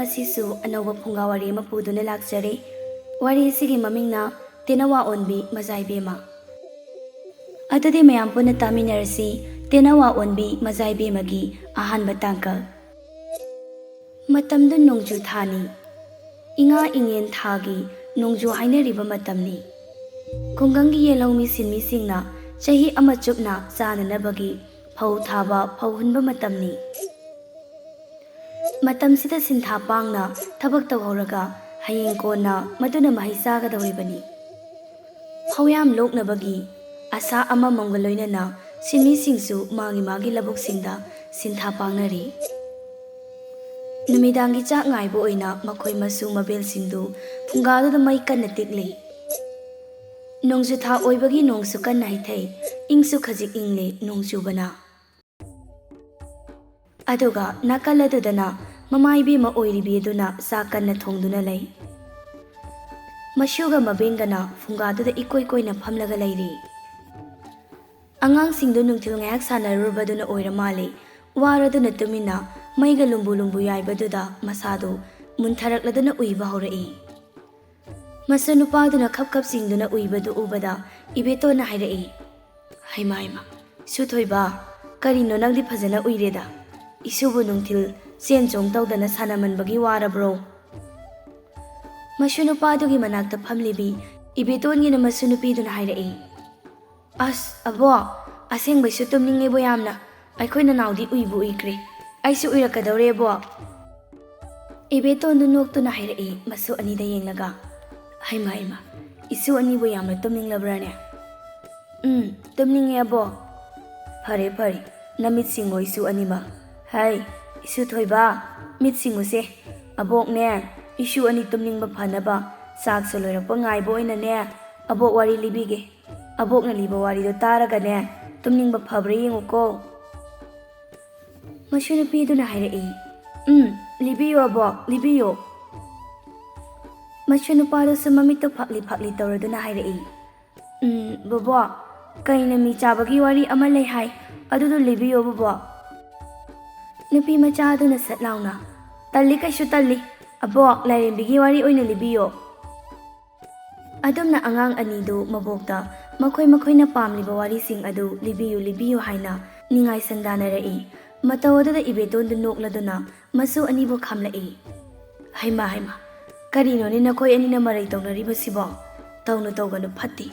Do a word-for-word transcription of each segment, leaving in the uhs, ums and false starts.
ꯉꯁꯤꯁꯨ ꯑꯅꯧꯕ ꯐꯨꯡꯒꯥ ꯋꯥꯔꯤ ꯑꯃ ꯄꯨꯗꯨꯅ ꯂꯥꯛꯆꯔꯦ꯫ ꯋꯥꯔꯤ ꯑꯁꯤꯒꯤ ꯃꯃꯤꯡꯅ ꯇꯦꯅꯋꯥ ꯑꯣꯟꯕꯤ ꯃꯖꯥꯏꯕꯦꯝꯃ꯫ ꯑꯗꯨꯗꯤ ꯃꯌꯥꯝ ꯄꯨꯟꯅ ꯇꯥꯃꯤꯟꯅꯔꯁꯤ ꯇꯦꯅꯋꯥ ꯑꯣꯟꯕꯤ ꯃꯖꯥꯏꯕꯦꯝꯃꯒꯤ ꯑꯍꯥꯟꯕ ꯇꯥꯡꯀꯛ꯫ ꯃꯇꯝꯗꯨ ꯅꯣꯡꯖꯨ ꯊꯥꯅꯤ꯫ ꯏꯉꯥ ꯏꯉꯦꯟ ꯊꯥꯒꯤ ꯅꯣꯡꯖꯨ ꯍꯥꯏꯅꯔꯤꯕ ꯃꯇꯝꯅꯤ꯫ ꯈꯨꯡꯒꯪꯒꯤ ꯌꯦꯜꯍꯧꯃꯤ ꯁꯤꯟꯃꯤꯁꯤꯡꯅ ꯆꯍꯤ ꯑꯃ ꯆꯨꯞꯅ ꯆꯥꯅꯅꯕꯒꯤ ꯐꯧ ꯊꯥꯕ, ꯐꯧ ꯍꯨꯟꯕ ꯃꯇꯝꯅꯤ꯫ ꯃꯇꯝꯁꯤꯗ ꯁꯤꯟꯊꯥ ꯄꯥꯡꯅ ꯊꯕꯛ ꯇꯧꯍꯧꯔꯒ ꯍꯌꯦꯡ ꯀꯣꯟꯅ ꯃꯗꯨꯅ ꯃꯍꯩ ꯆꯥꯒꯗꯧꯔꯤꯕꯅꯤ꯫ ꯐꯧꯌꯥꯝ ꯂꯣꯛꯅꯕꯒꯤ ꯑꯁꯥ ꯑꯃꯃꯝꯒ ꯂꯣꯏꯅꯅ ꯁꯤꯟꯃꯤꯁꯤꯡꯁꯨ ꯃꯥꯒꯤ ꯃꯥꯒꯤ ꯂꯧꯕꯨꯛꯁꯤꯡꯗ ꯁꯤꯟꯊꯥ ꯄꯥꯡꯅꯔꯤ꯫ ꯅꯨꯃꯤꯗꯥꯡꯒꯤ ꯆꯥꯛ ꯉꯥꯏꯕ ꯑꯣꯏꯅ ꯃꯈꯣꯏ ꯃꯁꯨ ꯃꯕꯦꯜꯁꯤꯡꯗꯨ ꯐꯨꯡꯒꯥꯗꯨꯗ ꯃꯩ ꯀꯟꯅ ꯇꯤꯛꯂꯤ꯫ ꯅꯣꯡꯖꯨ ꯊꯥ ꯑꯣꯏꯕꯒꯤ ꯅꯣꯡꯁꯨ ꯀꯟꯅ ꯍꯩꯊꯩ, ꯏꯪꯁꯨ ꯈꯖꯤꯛ ꯏꯪꯂꯤ ꯅꯣꯡ ꯆꯨꯕꯅ꯫ ꯑꯗꯨꯒ ꯅꯥꯀꯜ ꯑꯗꯨꯗꯅ ꯃꯃꯥ ꯏꯕꯦꯝꯃ ꯑꯣꯏꯔꯤꯕꯤ ꯑꯗꯨꯅ ꯆꯥꯛ ꯀꯟꯅ ꯊꯣꯡꯗꯨꯅ ꯂꯩ꯫ ꯃꯁꯨꯒ ꯃꯕꯦꯟꯒꯅ ꯐꯨꯡꯒꯥꯗꯨꯗ ꯏꯀꯣꯏ ꯀꯣꯏꯅ ꯐꯝꯂꯒ ꯂꯩꯔꯤ꯫ ꯑꯉꯥꯡꯁꯤꯡꯗꯨ ꯅꯨꯡꯊꯤꯜ ꯉꯥꯏꯍꯥꯛ ꯁꯥꯟꯅꯔꯨꯔꯕꯗꯨꯅ ꯑꯣꯏꯔ ꯃꯥꯜꯂꯤ, ꯋꯥꯔꯗꯨꯅ ꯇꯨꯃꯤꯟꯅ ꯃꯩꯒ ꯂꯨꯝꯕꯨ ꯂꯨꯝꯕꯨ ꯌꯥꯏꯕꯗꯨꯗ ꯃꯁꯥꯗꯨ ꯃꯨꯟꯊꯔꯛꯂꯗꯨꯅ ꯎꯏꯕ ꯍꯧꯔꯛꯏ꯫ ꯃꯁꯨ ꯅꯨꯄꯥꯗꯨꯅ ꯈꯞ ꯈꯞ ꯆꯤꯡꯗꯨꯅ ꯎꯏꯕꯗꯨ ꯎꯕꯗ ꯏꯕꯦꯇꯣꯟꯅ ꯍꯥꯏꯔꯛꯏ, "ꯍꯩꯃꯥ ꯍꯩꯃꯥ, ꯏꯁꯨ ꯊꯣꯏꯕ, ꯀꯔꯤꯅꯣ ꯅꯪꯗꯤ ꯐꯖꯅ ꯎꯏꯔꯦꯗ? ꯏꯁꯨꯕꯨ ꯅꯨꯡꯊꯤꯜ ꯆꯦꯟ ꯆꯣꯡ ꯇꯧꯗꯅ ꯁꯥꯟꯅꯃꯟꯕꯒꯤ ꯋꯥꯔꯕ꯭ꯔꯣ?" ꯃꯁꯨ ꯅꯨꯄꯥꯗꯨꯒꯤ ꯃꯅꯥꯛꯇ ꯐꯝꯂꯤꯕꯤ ꯏꯕꯦꯇꯣꯟꯒꯤꯅ ꯃꯁꯨ ꯅꯨꯄꯤꯗꯨꯅ ꯍꯥꯏꯔꯛꯏ, "ꯑꯁ, ꯑꯕꯣꯛ, ꯑꯁꯦꯡꯕꯩꯁꯨ ꯇꯨꯝꯅꯤꯡꯉꯦꯕꯣ ꯌꯥꯝꯅ꯫ ꯑꯩꯈꯣꯏ ꯅꯅꯥꯎꯗꯤ ꯎꯏꯕꯨ ꯎꯏꯈ꯭ꯔꯦ꯫ ꯑꯩꯁꯨ ꯎꯏꯔꯛꯀꯗꯧꯔꯦ, ꯑꯕꯣꯛ꯫" ꯏꯕꯦꯇꯣꯟꯗꯨ ꯅꯣꯛꯇꯨꯅ ꯍꯥꯏꯔꯛꯏ, ꯃꯁꯨ ꯑꯅꯤꯗ ꯌꯦꯡꯂꯒ, "ꯍꯩꯃꯥ, ꯍꯩꯃꯥ, ꯏꯁꯨ ꯑꯅꯤꯕꯨ ꯌꯥꯝꯅ ꯇꯨꯝꯅꯤꯡꯂꯕ꯭ꯔꯥꯅꯦ?" "ꯎꯝ, ꯇꯨꯝꯅꯤꯡꯉꯦ, ꯑꯕꯣꯛ꯫" "ꯐꯔꯦ, ꯐꯔꯦ, ꯅꯃꯤꯠ ꯁꯤꯡꯉꯣ, ꯏꯁꯨ ꯑꯅꯤꯃꯛ꯫ ꯍꯩ, ꯏꯁꯨ ꯊꯣꯏꯕ, ꯃꯤꯠ ꯁꯤꯡꯉꯨꯁꯦ꯫ ꯑꯕꯣꯛꯅꯦ, ꯏꯁꯨ ꯑꯅꯤ ꯇꯨꯝꯅꯤꯡꯕ ꯐꯅꯕ ꯆꯥꯛꯁꯨ ꯂꯣꯏꯔꯛꯄ ꯉꯥꯏꯕ ꯑꯣꯏꯅꯅꯦ, ꯑꯕꯣꯛ ꯋꯥꯔꯤ ꯂꯤꯕꯤꯒꯦ꯫ ꯑꯕꯣꯛꯅ ꯂꯤꯕ ꯋꯥꯔꯤꯗꯣ ꯇꯥꯔꯒꯅꯦ, ꯇꯨꯝꯅꯤꯡꯕ ꯐꯕ꯭ꯔꯥ ꯌꯦꯡꯉꯨꯀꯣ꯫" ꯃꯁꯨ ꯅꯨꯄꯤꯗꯨꯅ ꯍꯥꯏꯔꯛꯏ, "ꯎꯝ, ꯂꯤꯕꯤꯌꯨ ꯑꯕꯣꯛ, ꯂꯤꯕꯤꯌꯨ꯫" ꯃꯁꯨ ꯅꯨꯄꯥꯗꯨꯁꯨ ꯃꯃꯤꯠꯇꯨ ꯐꯛꯂꯤ ꯐꯛꯂꯤ ꯇꯧꯔꯗꯨꯅ ꯍꯥꯏꯔꯛꯏ, "ꯎꯝ, ꯕꯣꯕꯣꯛ, ꯀꯩꯅ ꯃꯤ ꯆꯥꯕꯒꯤ ꯋꯥꯔꯤ ꯑꯃ ꯂꯩ ꯍꯥꯏ, ꯑꯗꯨꯗꯣ ꯂꯤꯕꯤꯌꯣ, ꯕꯣꯕꯣꯛ꯫" ꯅꯨꯄꯤ ꯃꯆꯥꯗꯨꯅ ꯁꯠ ꯂꯥꯎꯅ, "ꯇꯜꯂꯤ, ꯀꯩꯁꯨ ꯇꯜꯂꯤ꯫ ꯑꯕꯣꯛ, ꯂꯥꯏꯔꯦꯝꯕꯤꯒꯤ ꯋꯥꯔꯤ ꯑꯣꯏꯅ ꯂꯤꯕꯤꯌꯣ꯫" ꯑꯗꯨꯝꯅ ꯑꯉꯥꯡ ꯑꯅꯤꯗꯨ ꯃꯕꯣꯛꯇ ꯃꯈꯣꯏ ꯃꯈꯣꯏꯅ ꯄꯥꯝꯂꯤꯕ ꯋꯥꯔꯤꯁꯤꯡ ꯑꯗꯨ ꯂꯤꯕꯤꯌꯨ ꯂꯤꯕꯤꯌꯨ ꯍꯥꯏꯅ ꯅꯤꯡꯉꯥꯏ ꯁꯪꯗꯥꯅꯔꯛꯏ꯫ ꯃꯇꯧ ꯑꯗꯨꯗ ꯏꯕꯦꯇꯣꯟꯗꯨ ꯅꯣꯛꯂꯗꯨꯅ ꯃꯁꯨ ꯑꯅꯤꯕꯨ ꯈꯥꯝꯂꯛꯏ꯫ "ꯍꯩꯃꯥ ꯍꯩꯃꯥ, ꯀꯔꯤꯅꯣꯅꯦ ꯅꯈꯣꯏ ꯑꯅꯤꯅ ꯃꯔꯩ ꯇꯧꯅꯔꯤꯕꯁꯤꯕꯣ? ꯇꯧꯅꯨ ꯇꯧꯒꯅꯨ, ꯐꯠꯇꯦ꯫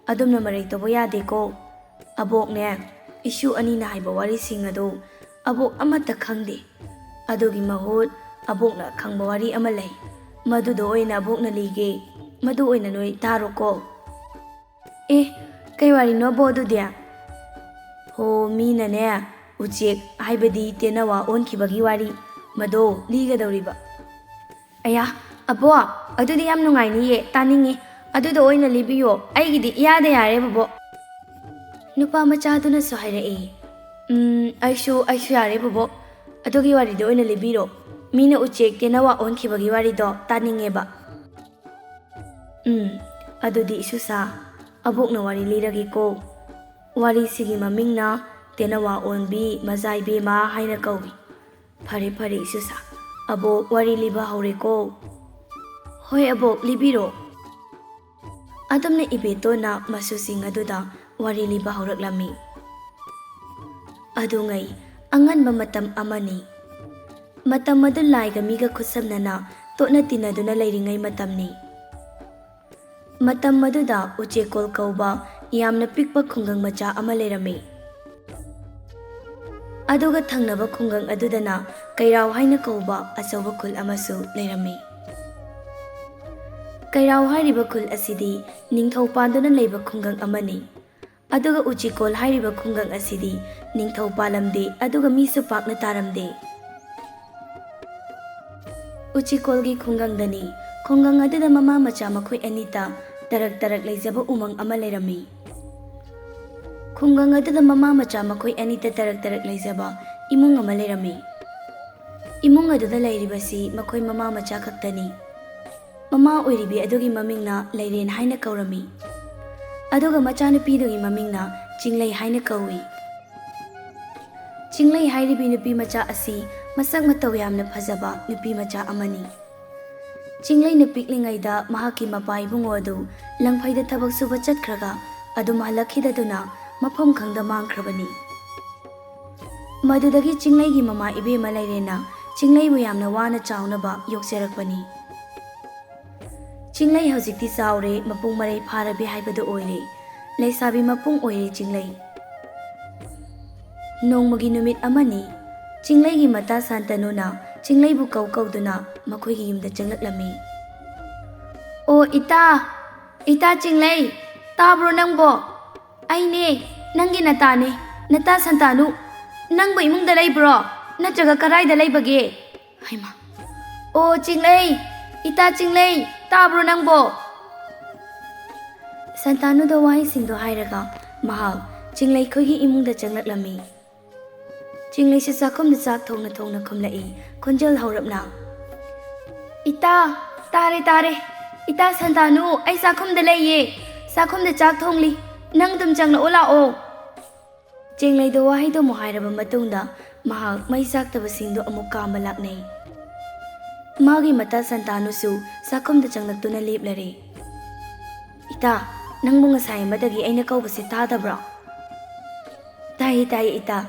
ꯑꯗꯨꯝꯅ ꯃꯔꯩ ꯇꯧꯕ ꯌꯥꯗꯦꯀꯣ꯫ ꯑꯕꯣꯛꯅꯦ, ꯏꯁꯨ ꯑꯅꯤꯅ ꯍꯥꯏꯕ ꯋꯥꯔꯤꯁꯤꯡ ꯑꯗꯨ ꯑꯕꯣꯛ ꯑꯃꯠꯇ ꯈꯪꯗꯦ꯫ ꯑꯗꯨꯒꯤ ꯃꯍꯨꯠ ꯑꯕꯣꯛꯅ ꯈꯪꯕ ꯋꯥꯔꯤ ꯑꯃ ꯂꯩ꯫ ꯃꯗꯨꯗꯣ ꯑꯣꯏꯅ ꯑꯕꯣꯛꯅ ꯂꯤꯒꯦ꯫ ꯃꯗꯨ ꯑꯣꯏꯅ ꯅꯣꯏ ꯇꯥꯔꯣꯀꯣ꯫" "ꯑꯦ, ꯀꯩ ꯋꯥꯔꯤꯅꯣ ꯑꯕꯣꯛ ꯑꯗꯨꯗꯤ?" "ꯍꯣ, ꯃꯤꯅꯅꯦ, ꯎꯆꯦꯛ ꯍꯥꯏꯕꯗꯤ ꯇꯦꯅꯋꯥ ꯑꯣꯟꯈꯤꯕꯒꯤ ꯋꯥꯔꯤ, ꯃꯗꯣ ꯂꯤꯒꯗꯧꯔꯤꯕ꯫" "ꯑꯌꯥ, ꯑꯕꯣꯛ, ꯑꯗꯨꯗꯤ ꯌꯥꯝ ꯅꯨꯡꯉꯥꯏꯅꯤꯌꯦ, ꯇꯥꯅꯤꯡꯉꯤ꯫ ꯑꯗꯨꯗꯣ ꯑꯣꯏꯅ ꯂꯤꯕꯤꯌꯣ, ꯑꯩꯒꯤꯗꯤ ꯏꯌꯥꯗ ꯌꯥꯔꯦ ꯕꯣꯕꯣꯛ꯫" ꯅꯨꯄꯥ ꯃꯆꯥꯗꯨꯅꯁꯨ ꯍꯥꯏꯔꯛꯏ, "ꯎꯝ, ꯑꯩꯁꯨ, ꯑꯩꯁꯨ ꯌꯥꯔꯦ ꯕꯣꯕꯣꯛ, ꯑꯗꯨꯒꯤ ꯋꯥꯔꯤꯗꯣ ꯑꯣꯏꯅ ꯂꯤꯕꯤꯔꯣ꯫ ꯃꯤꯅ ꯎꯆꯦꯛ ꯇꯦꯅꯋꯥ ꯑꯣꯟꯈꯤꯕꯒꯤ ꯋꯥꯔꯤꯗꯣ ꯇꯥꯅꯤꯡꯉꯦꯕ꯫" "ꯎꯝ, ꯑꯗꯨꯗꯤ ꯏꯁꯨꯁꯥ, ꯑꯕꯣꯛꯅ ꯋꯥꯔꯤ ꯂꯤꯔꯒꯦꯀꯣ꯫ ꯋꯥꯔꯤꯁꯤꯒꯤ ꯃꯃꯤꯡꯅ ꯇꯦꯅꯋꯥ ꯑꯣꯟꯕꯤ ꯃꯖꯥ ꯏꯕꯦꯝꯃ ꯍꯥꯏꯅ ꯀꯧꯏ꯫ ꯐꯔꯦ, ꯐꯔꯦ, ꯏꯁꯨꯁꯥ, ꯑꯕꯣꯛ ꯋꯥꯔꯤ ꯂꯤꯕ ꯍꯧꯔꯦꯀꯣ꯫" "ꯍꯣꯏ ꯑꯕꯣꯛ, ꯂꯤꯕꯤꯔꯣ꯫" ꯑꯗꯨꯝꯅ ꯏꯕꯦꯇꯣꯟꯅ ꯃꯁꯨꯁꯤꯡ ꯑꯗꯨꯗ ꯋꯥꯔꯤ ꯂꯤꯕ ꯍꯧꯔꯛꯂꯝꯃꯤ꯫ ꯑꯗꯨꯉꯩ ꯑꯉꯟꯕ ꯃꯇꯝ ꯑꯃꯅꯤ꯫ ꯃꯇꯝ ꯑꯗꯨ ꯂꯥꯏꯒ ꯃꯤꯒ ꯈꯨꯠꯁꯝꯅꯅ ꯇꯣꯠꯅ ꯇꯤꯟꯅꯗꯨꯅ ꯂꯩꯔꯤꯉꯩ ꯃꯇꯝꯅꯤ꯫ ꯃꯇꯝ ꯑꯗꯨꯗ ꯎꯆꯦꯛꯀꯣꯜ ꯀꯧꯕ ꯌꯥꯝꯅ ꯄꯤꯛꯄ ꯈꯨꯡꯒꯪ ꯃꯆꯥ ꯑꯃ ꯂꯩꯔꯝꯃꯤ꯫ ꯑꯗꯨꯒ ꯊꯪꯅꯕ ꯈꯨꯡꯒꯪ ꯑꯗꯨꯗꯅ ꯀꯩꯔꯥꯎ ꯍꯥꯏꯅ ꯀꯧꯕ ꯑꯆꯧꯕ ꯈꯨꯜ ꯑꯃꯁꯨ ꯂꯩꯔꯝꯃꯤ꯫ ꯀꯩꯔꯥꯎ ꯍꯥꯏꯔꯤꯕ ꯈꯨꯜ ꯑꯁꯤꯗꯤ ꯅꯤꯡꯊꯧ ꯄꯥꯟꯗꯨꯅ ꯂꯩꯕ ꯈꯨꯡꯒꯪ ꯑꯃꯅꯤ꯫ ꯑꯗꯨꯒ ꯎꯆꯤꯀꯣꯜ ꯍꯥꯏꯔꯤꯕ ꯈꯨꯡꯒꯪ ꯑꯁꯤꯗꯤ ꯅꯤꯡꯊꯧ ꯄꯥꯜꯂꯝꯗꯦ, ꯑꯗꯨꯒ ꯃꯤꯁꯨ ꯄꯥꯛꯅ ꯇꯥꯔꯝꯗꯦ꯫ ꯎꯆꯤꯀꯣꯜꯒꯤ ꯈꯨꯡꯒꯪꯗꯅꯤ꯫ ꯈꯨꯡꯒꯪ ꯑꯗꯨꯗ ꯃꯃꯥ ꯃꯆꯥ ꯃꯈꯣꯏ ꯑꯅꯤꯇ ꯇꯔꯛ ꯇꯔꯛ ꯂꯩꯖꯕ ꯎꯃꯪ ꯑꯃ ꯂꯩꯔꯝꯃꯤ꯫ ꯈꯨꯡꯒꯪ ꯑꯗꯨꯗ ꯃꯃꯥ ꯃꯆꯥ ꯃꯈꯣꯏ ꯑꯅꯤꯇ ꯇꯔꯛ ꯇꯔꯛ ꯂꯩꯖꯕ ꯏꯃꯨꯡ ꯑꯃ ꯂꯩꯔꯝꯃꯤ꯫ ꯏꯃꯨꯡ ꯑꯗꯨꯗ ꯂꯩꯔꯤꯕꯁꯤ ꯃꯈꯣꯏ ꯃꯃꯥ ꯃꯆꯥ ꯈꯛꯇꯅꯤ꯫ ꯃꯃꯥ ꯑꯣꯏꯔꯤꯕꯤ ꯑꯗꯨꯒꯤ ꯃꯃꯤꯡꯅ ꯂꯩꯔꯦꯟ ꯍꯥꯏꯅ ꯀꯧꯔꯝꯃꯤ꯫ ꯑꯗꯨꯒ ꯃꯆꯥꯅꯨꯄꯤꯗꯨꯒꯤ ꯃꯃꯤꯡꯅ ꯆꯤꯡꯂꯩ ꯍꯥꯏꯅ ꯀꯧꯏ꯫ ꯆꯤꯡꯂꯩ ꯍꯥꯏꯔꯤꯕꯤ ꯅꯨꯄꯤ ꯃꯆꯥ ꯑꯁꯤ ꯃꯁꯛ ꯃꯇꯧ ꯌꯥꯝꯅ ꯐꯖꯕ ꯅꯨꯄꯤ ꯃꯆꯥ ꯑꯃꯅꯤ꯫ ꯆꯤꯡꯂꯩꯅ ꯄꯤꯛꯂꯤꯉꯩꯗ ꯃꯍꯥꯛꯀꯤ ꯃꯄꯥ ꯏꯕꯨꯡꯉꯣ ꯑꯗꯨ ꯂꯪꯐꯩꯗ ꯊꯕꯛ ꯁꯨꯕ ꯆꯠꯈ꯭ꯔꯒ ꯑꯗꯨꯝ ꯍꯜꯂꯛꯈꯤꯗꯗꯨꯅ ꯃꯐꯝ ꯈꯪꯗ ꯃꯥꯡꯈ꯭ꯔꯕꯅꯤ꯫ ꯃꯗꯨꯗꯒꯤ ꯆꯤꯡꯂꯩꯒꯤ ꯃꯃꯥ ꯏꯕꯦꯝꯃ ꯂꯩꯔꯦꯟꯅ ꯆꯤꯡꯂꯩꯕꯨ ꯌꯥꯝꯅ ꯋꯥꯅ ꯆꯥꯎꯅꯕ ꯌꯣꯛꯆꯔꯛꯄꯅꯤ꯫ ꯆꯤꯡꯂꯩ ꯍꯧꯖꯤꯛꯇꯤ ꯆꯥꯎꯔꯦ, ꯃꯄꯨꯡ ꯃꯔꯩ ꯐꯥꯔꯕꯤ ꯍꯥꯏꯕꯗꯨ ꯑꯣꯏꯔꯦ꯫ ꯂꯩꯁꯥꯕꯤ ꯃꯄꯨꯡ ꯑꯣꯏꯔꯦ ꯆꯤꯡꯂꯩ꯫ ꯅꯣꯡꯃꯒꯤ ꯅꯨꯃꯤꯠ ꯑꯃꯅꯤ, ꯆꯤꯡꯂꯩꯒꯤ ꯃꯇꯥ ꯁꯥꯟꯇꯅꯨꯅ ꯆꯤꯡꯂꯩꯕꯨ ꯀꯧ ꯀꯧꯗꯨꯅ ꯃꯈꯣꯏꯒꯤ ꯌꯨꯝꯗ ꯆꯪꯂꯛꯂꯝꯃꯤ꯫ "ꯑꯣ ꯏꯇꯥ, ꯏꯇꯥ ꯆꯤꯡꯂꯩ, ꯇꯥꯕ꯭ꯔꯣ ꯅꯪꯕꯣ? ꯑꯩꯅꯦ, ꯅꯪꯒꯤ ꯅꯇꯥꯅꯦ, ꯅꯇꯥ ꯁꯟꯇꯥꯅꯨ꯫ ꯅꯪꯕꯨ ꯏꯃꯨꯡꯗ ꯂꯩꯕ꯭ꯔꯣ? ꯅꯠꯇ꯭ꯔꯒ ꯀꯔꯥꯏꯗ ꯂꯩꯕꯒꯦ?" ꯍꯩꯃꯥ! "ꯑꯣ ꯆꯤꯡꯂꯩ, ꯏꯇꯥ ꯆꯤꯡꯂꯩ, ꯇꯥꯕ꯭ꯔꯣ ꯅꯪꯕꯣ?" ꯁꯟꯇꯥꯅꯨꯗ ꯋꯥꯍꯩꯁꯤꯡꯗꯣ ꯍꯥꯏꯔꯒ ꯃꯍꯥꯛ ꯆꯤꯡꯂꯩ ꯈꯣꯏꯒꯤ ꯏꯃꯨꯡꯗ ꯆꯪꯂꯛꯂꯝꯃꯤ꯫ ꯆꯤꯡꯂꯩꯁꯨ ꯆꯥꯛꯈꯨꯝꯗ ꯆꯥꯛ ꯊꯣꯡꯅ ꯊꯣꯡꯅ ꯈꯨꯝꯂꯛꯏ, ꯈꯣꯟꯖꯦꯜ ꯍꯧꯔꯞꯅ꯫ "ꯏꯇꯥ, ꯇꯥꯔꯦ, ꯇꯥꯔꯦ꯫ ꯏꯇꯥ ꯁꯟꯇꯥꯅꯨ, ꯑꯩ ꯆꯥꯛꯈꯨꯝꯗ ꯂꯩꯌꯦ꯫ ꯆꯥꯛꯈꯨꯝꯗ ꯆꯥꯛ ꯊꯣꯡꯂꯤ꯫ ꯅꯪ ꯑꯗꯨꯝ ꯆꯪꯂꯛꯑꯣ ꯂꯥꯛꯑꯣ꯫" ꯆꯤꯡꯂꯩꯗ ꯋꯥꯍꯩꯗꯣ ꯑꯃꯨꯛ ꯍꯥꯏꯔꯕ ꯃꯇꯨꯡꯗ ꯃꯍꯥꯛ ꯃꯩ ꯆꯥꯛꯇꯕꯁꯤꯡꯗꯣ ꯑꯃꯨꯛ ꯀꯥꯝꯕ ꯂꯥꯛꯅꯩ꯫ ꯃꯥꯒꯤ ꯃꯇꯥ ꯁꯟꯇꯥꯅꯨꯁꯨ ꯆꯥꯛꯈꯨꯝꯗ ꯆꯪꯂꯛꯇꯨꯅ ꯂꯦꯞꯂꯔꯦ꯫ "ꯏꯇꯥ, ꯅꯪꯕꯨ ꯉꯁꯥꯏ ꯑꯃꯗꯒꯤ ꯑꯩꯅ ꯀꯧꯕꯁꯦ ꯇꯥꯗꯕ꯭ꯔꯣ?" "ꯇꯥꯏꯌꯦ, ꯇꯥꯏꯌꯦ ꯏꯇꯥ꯫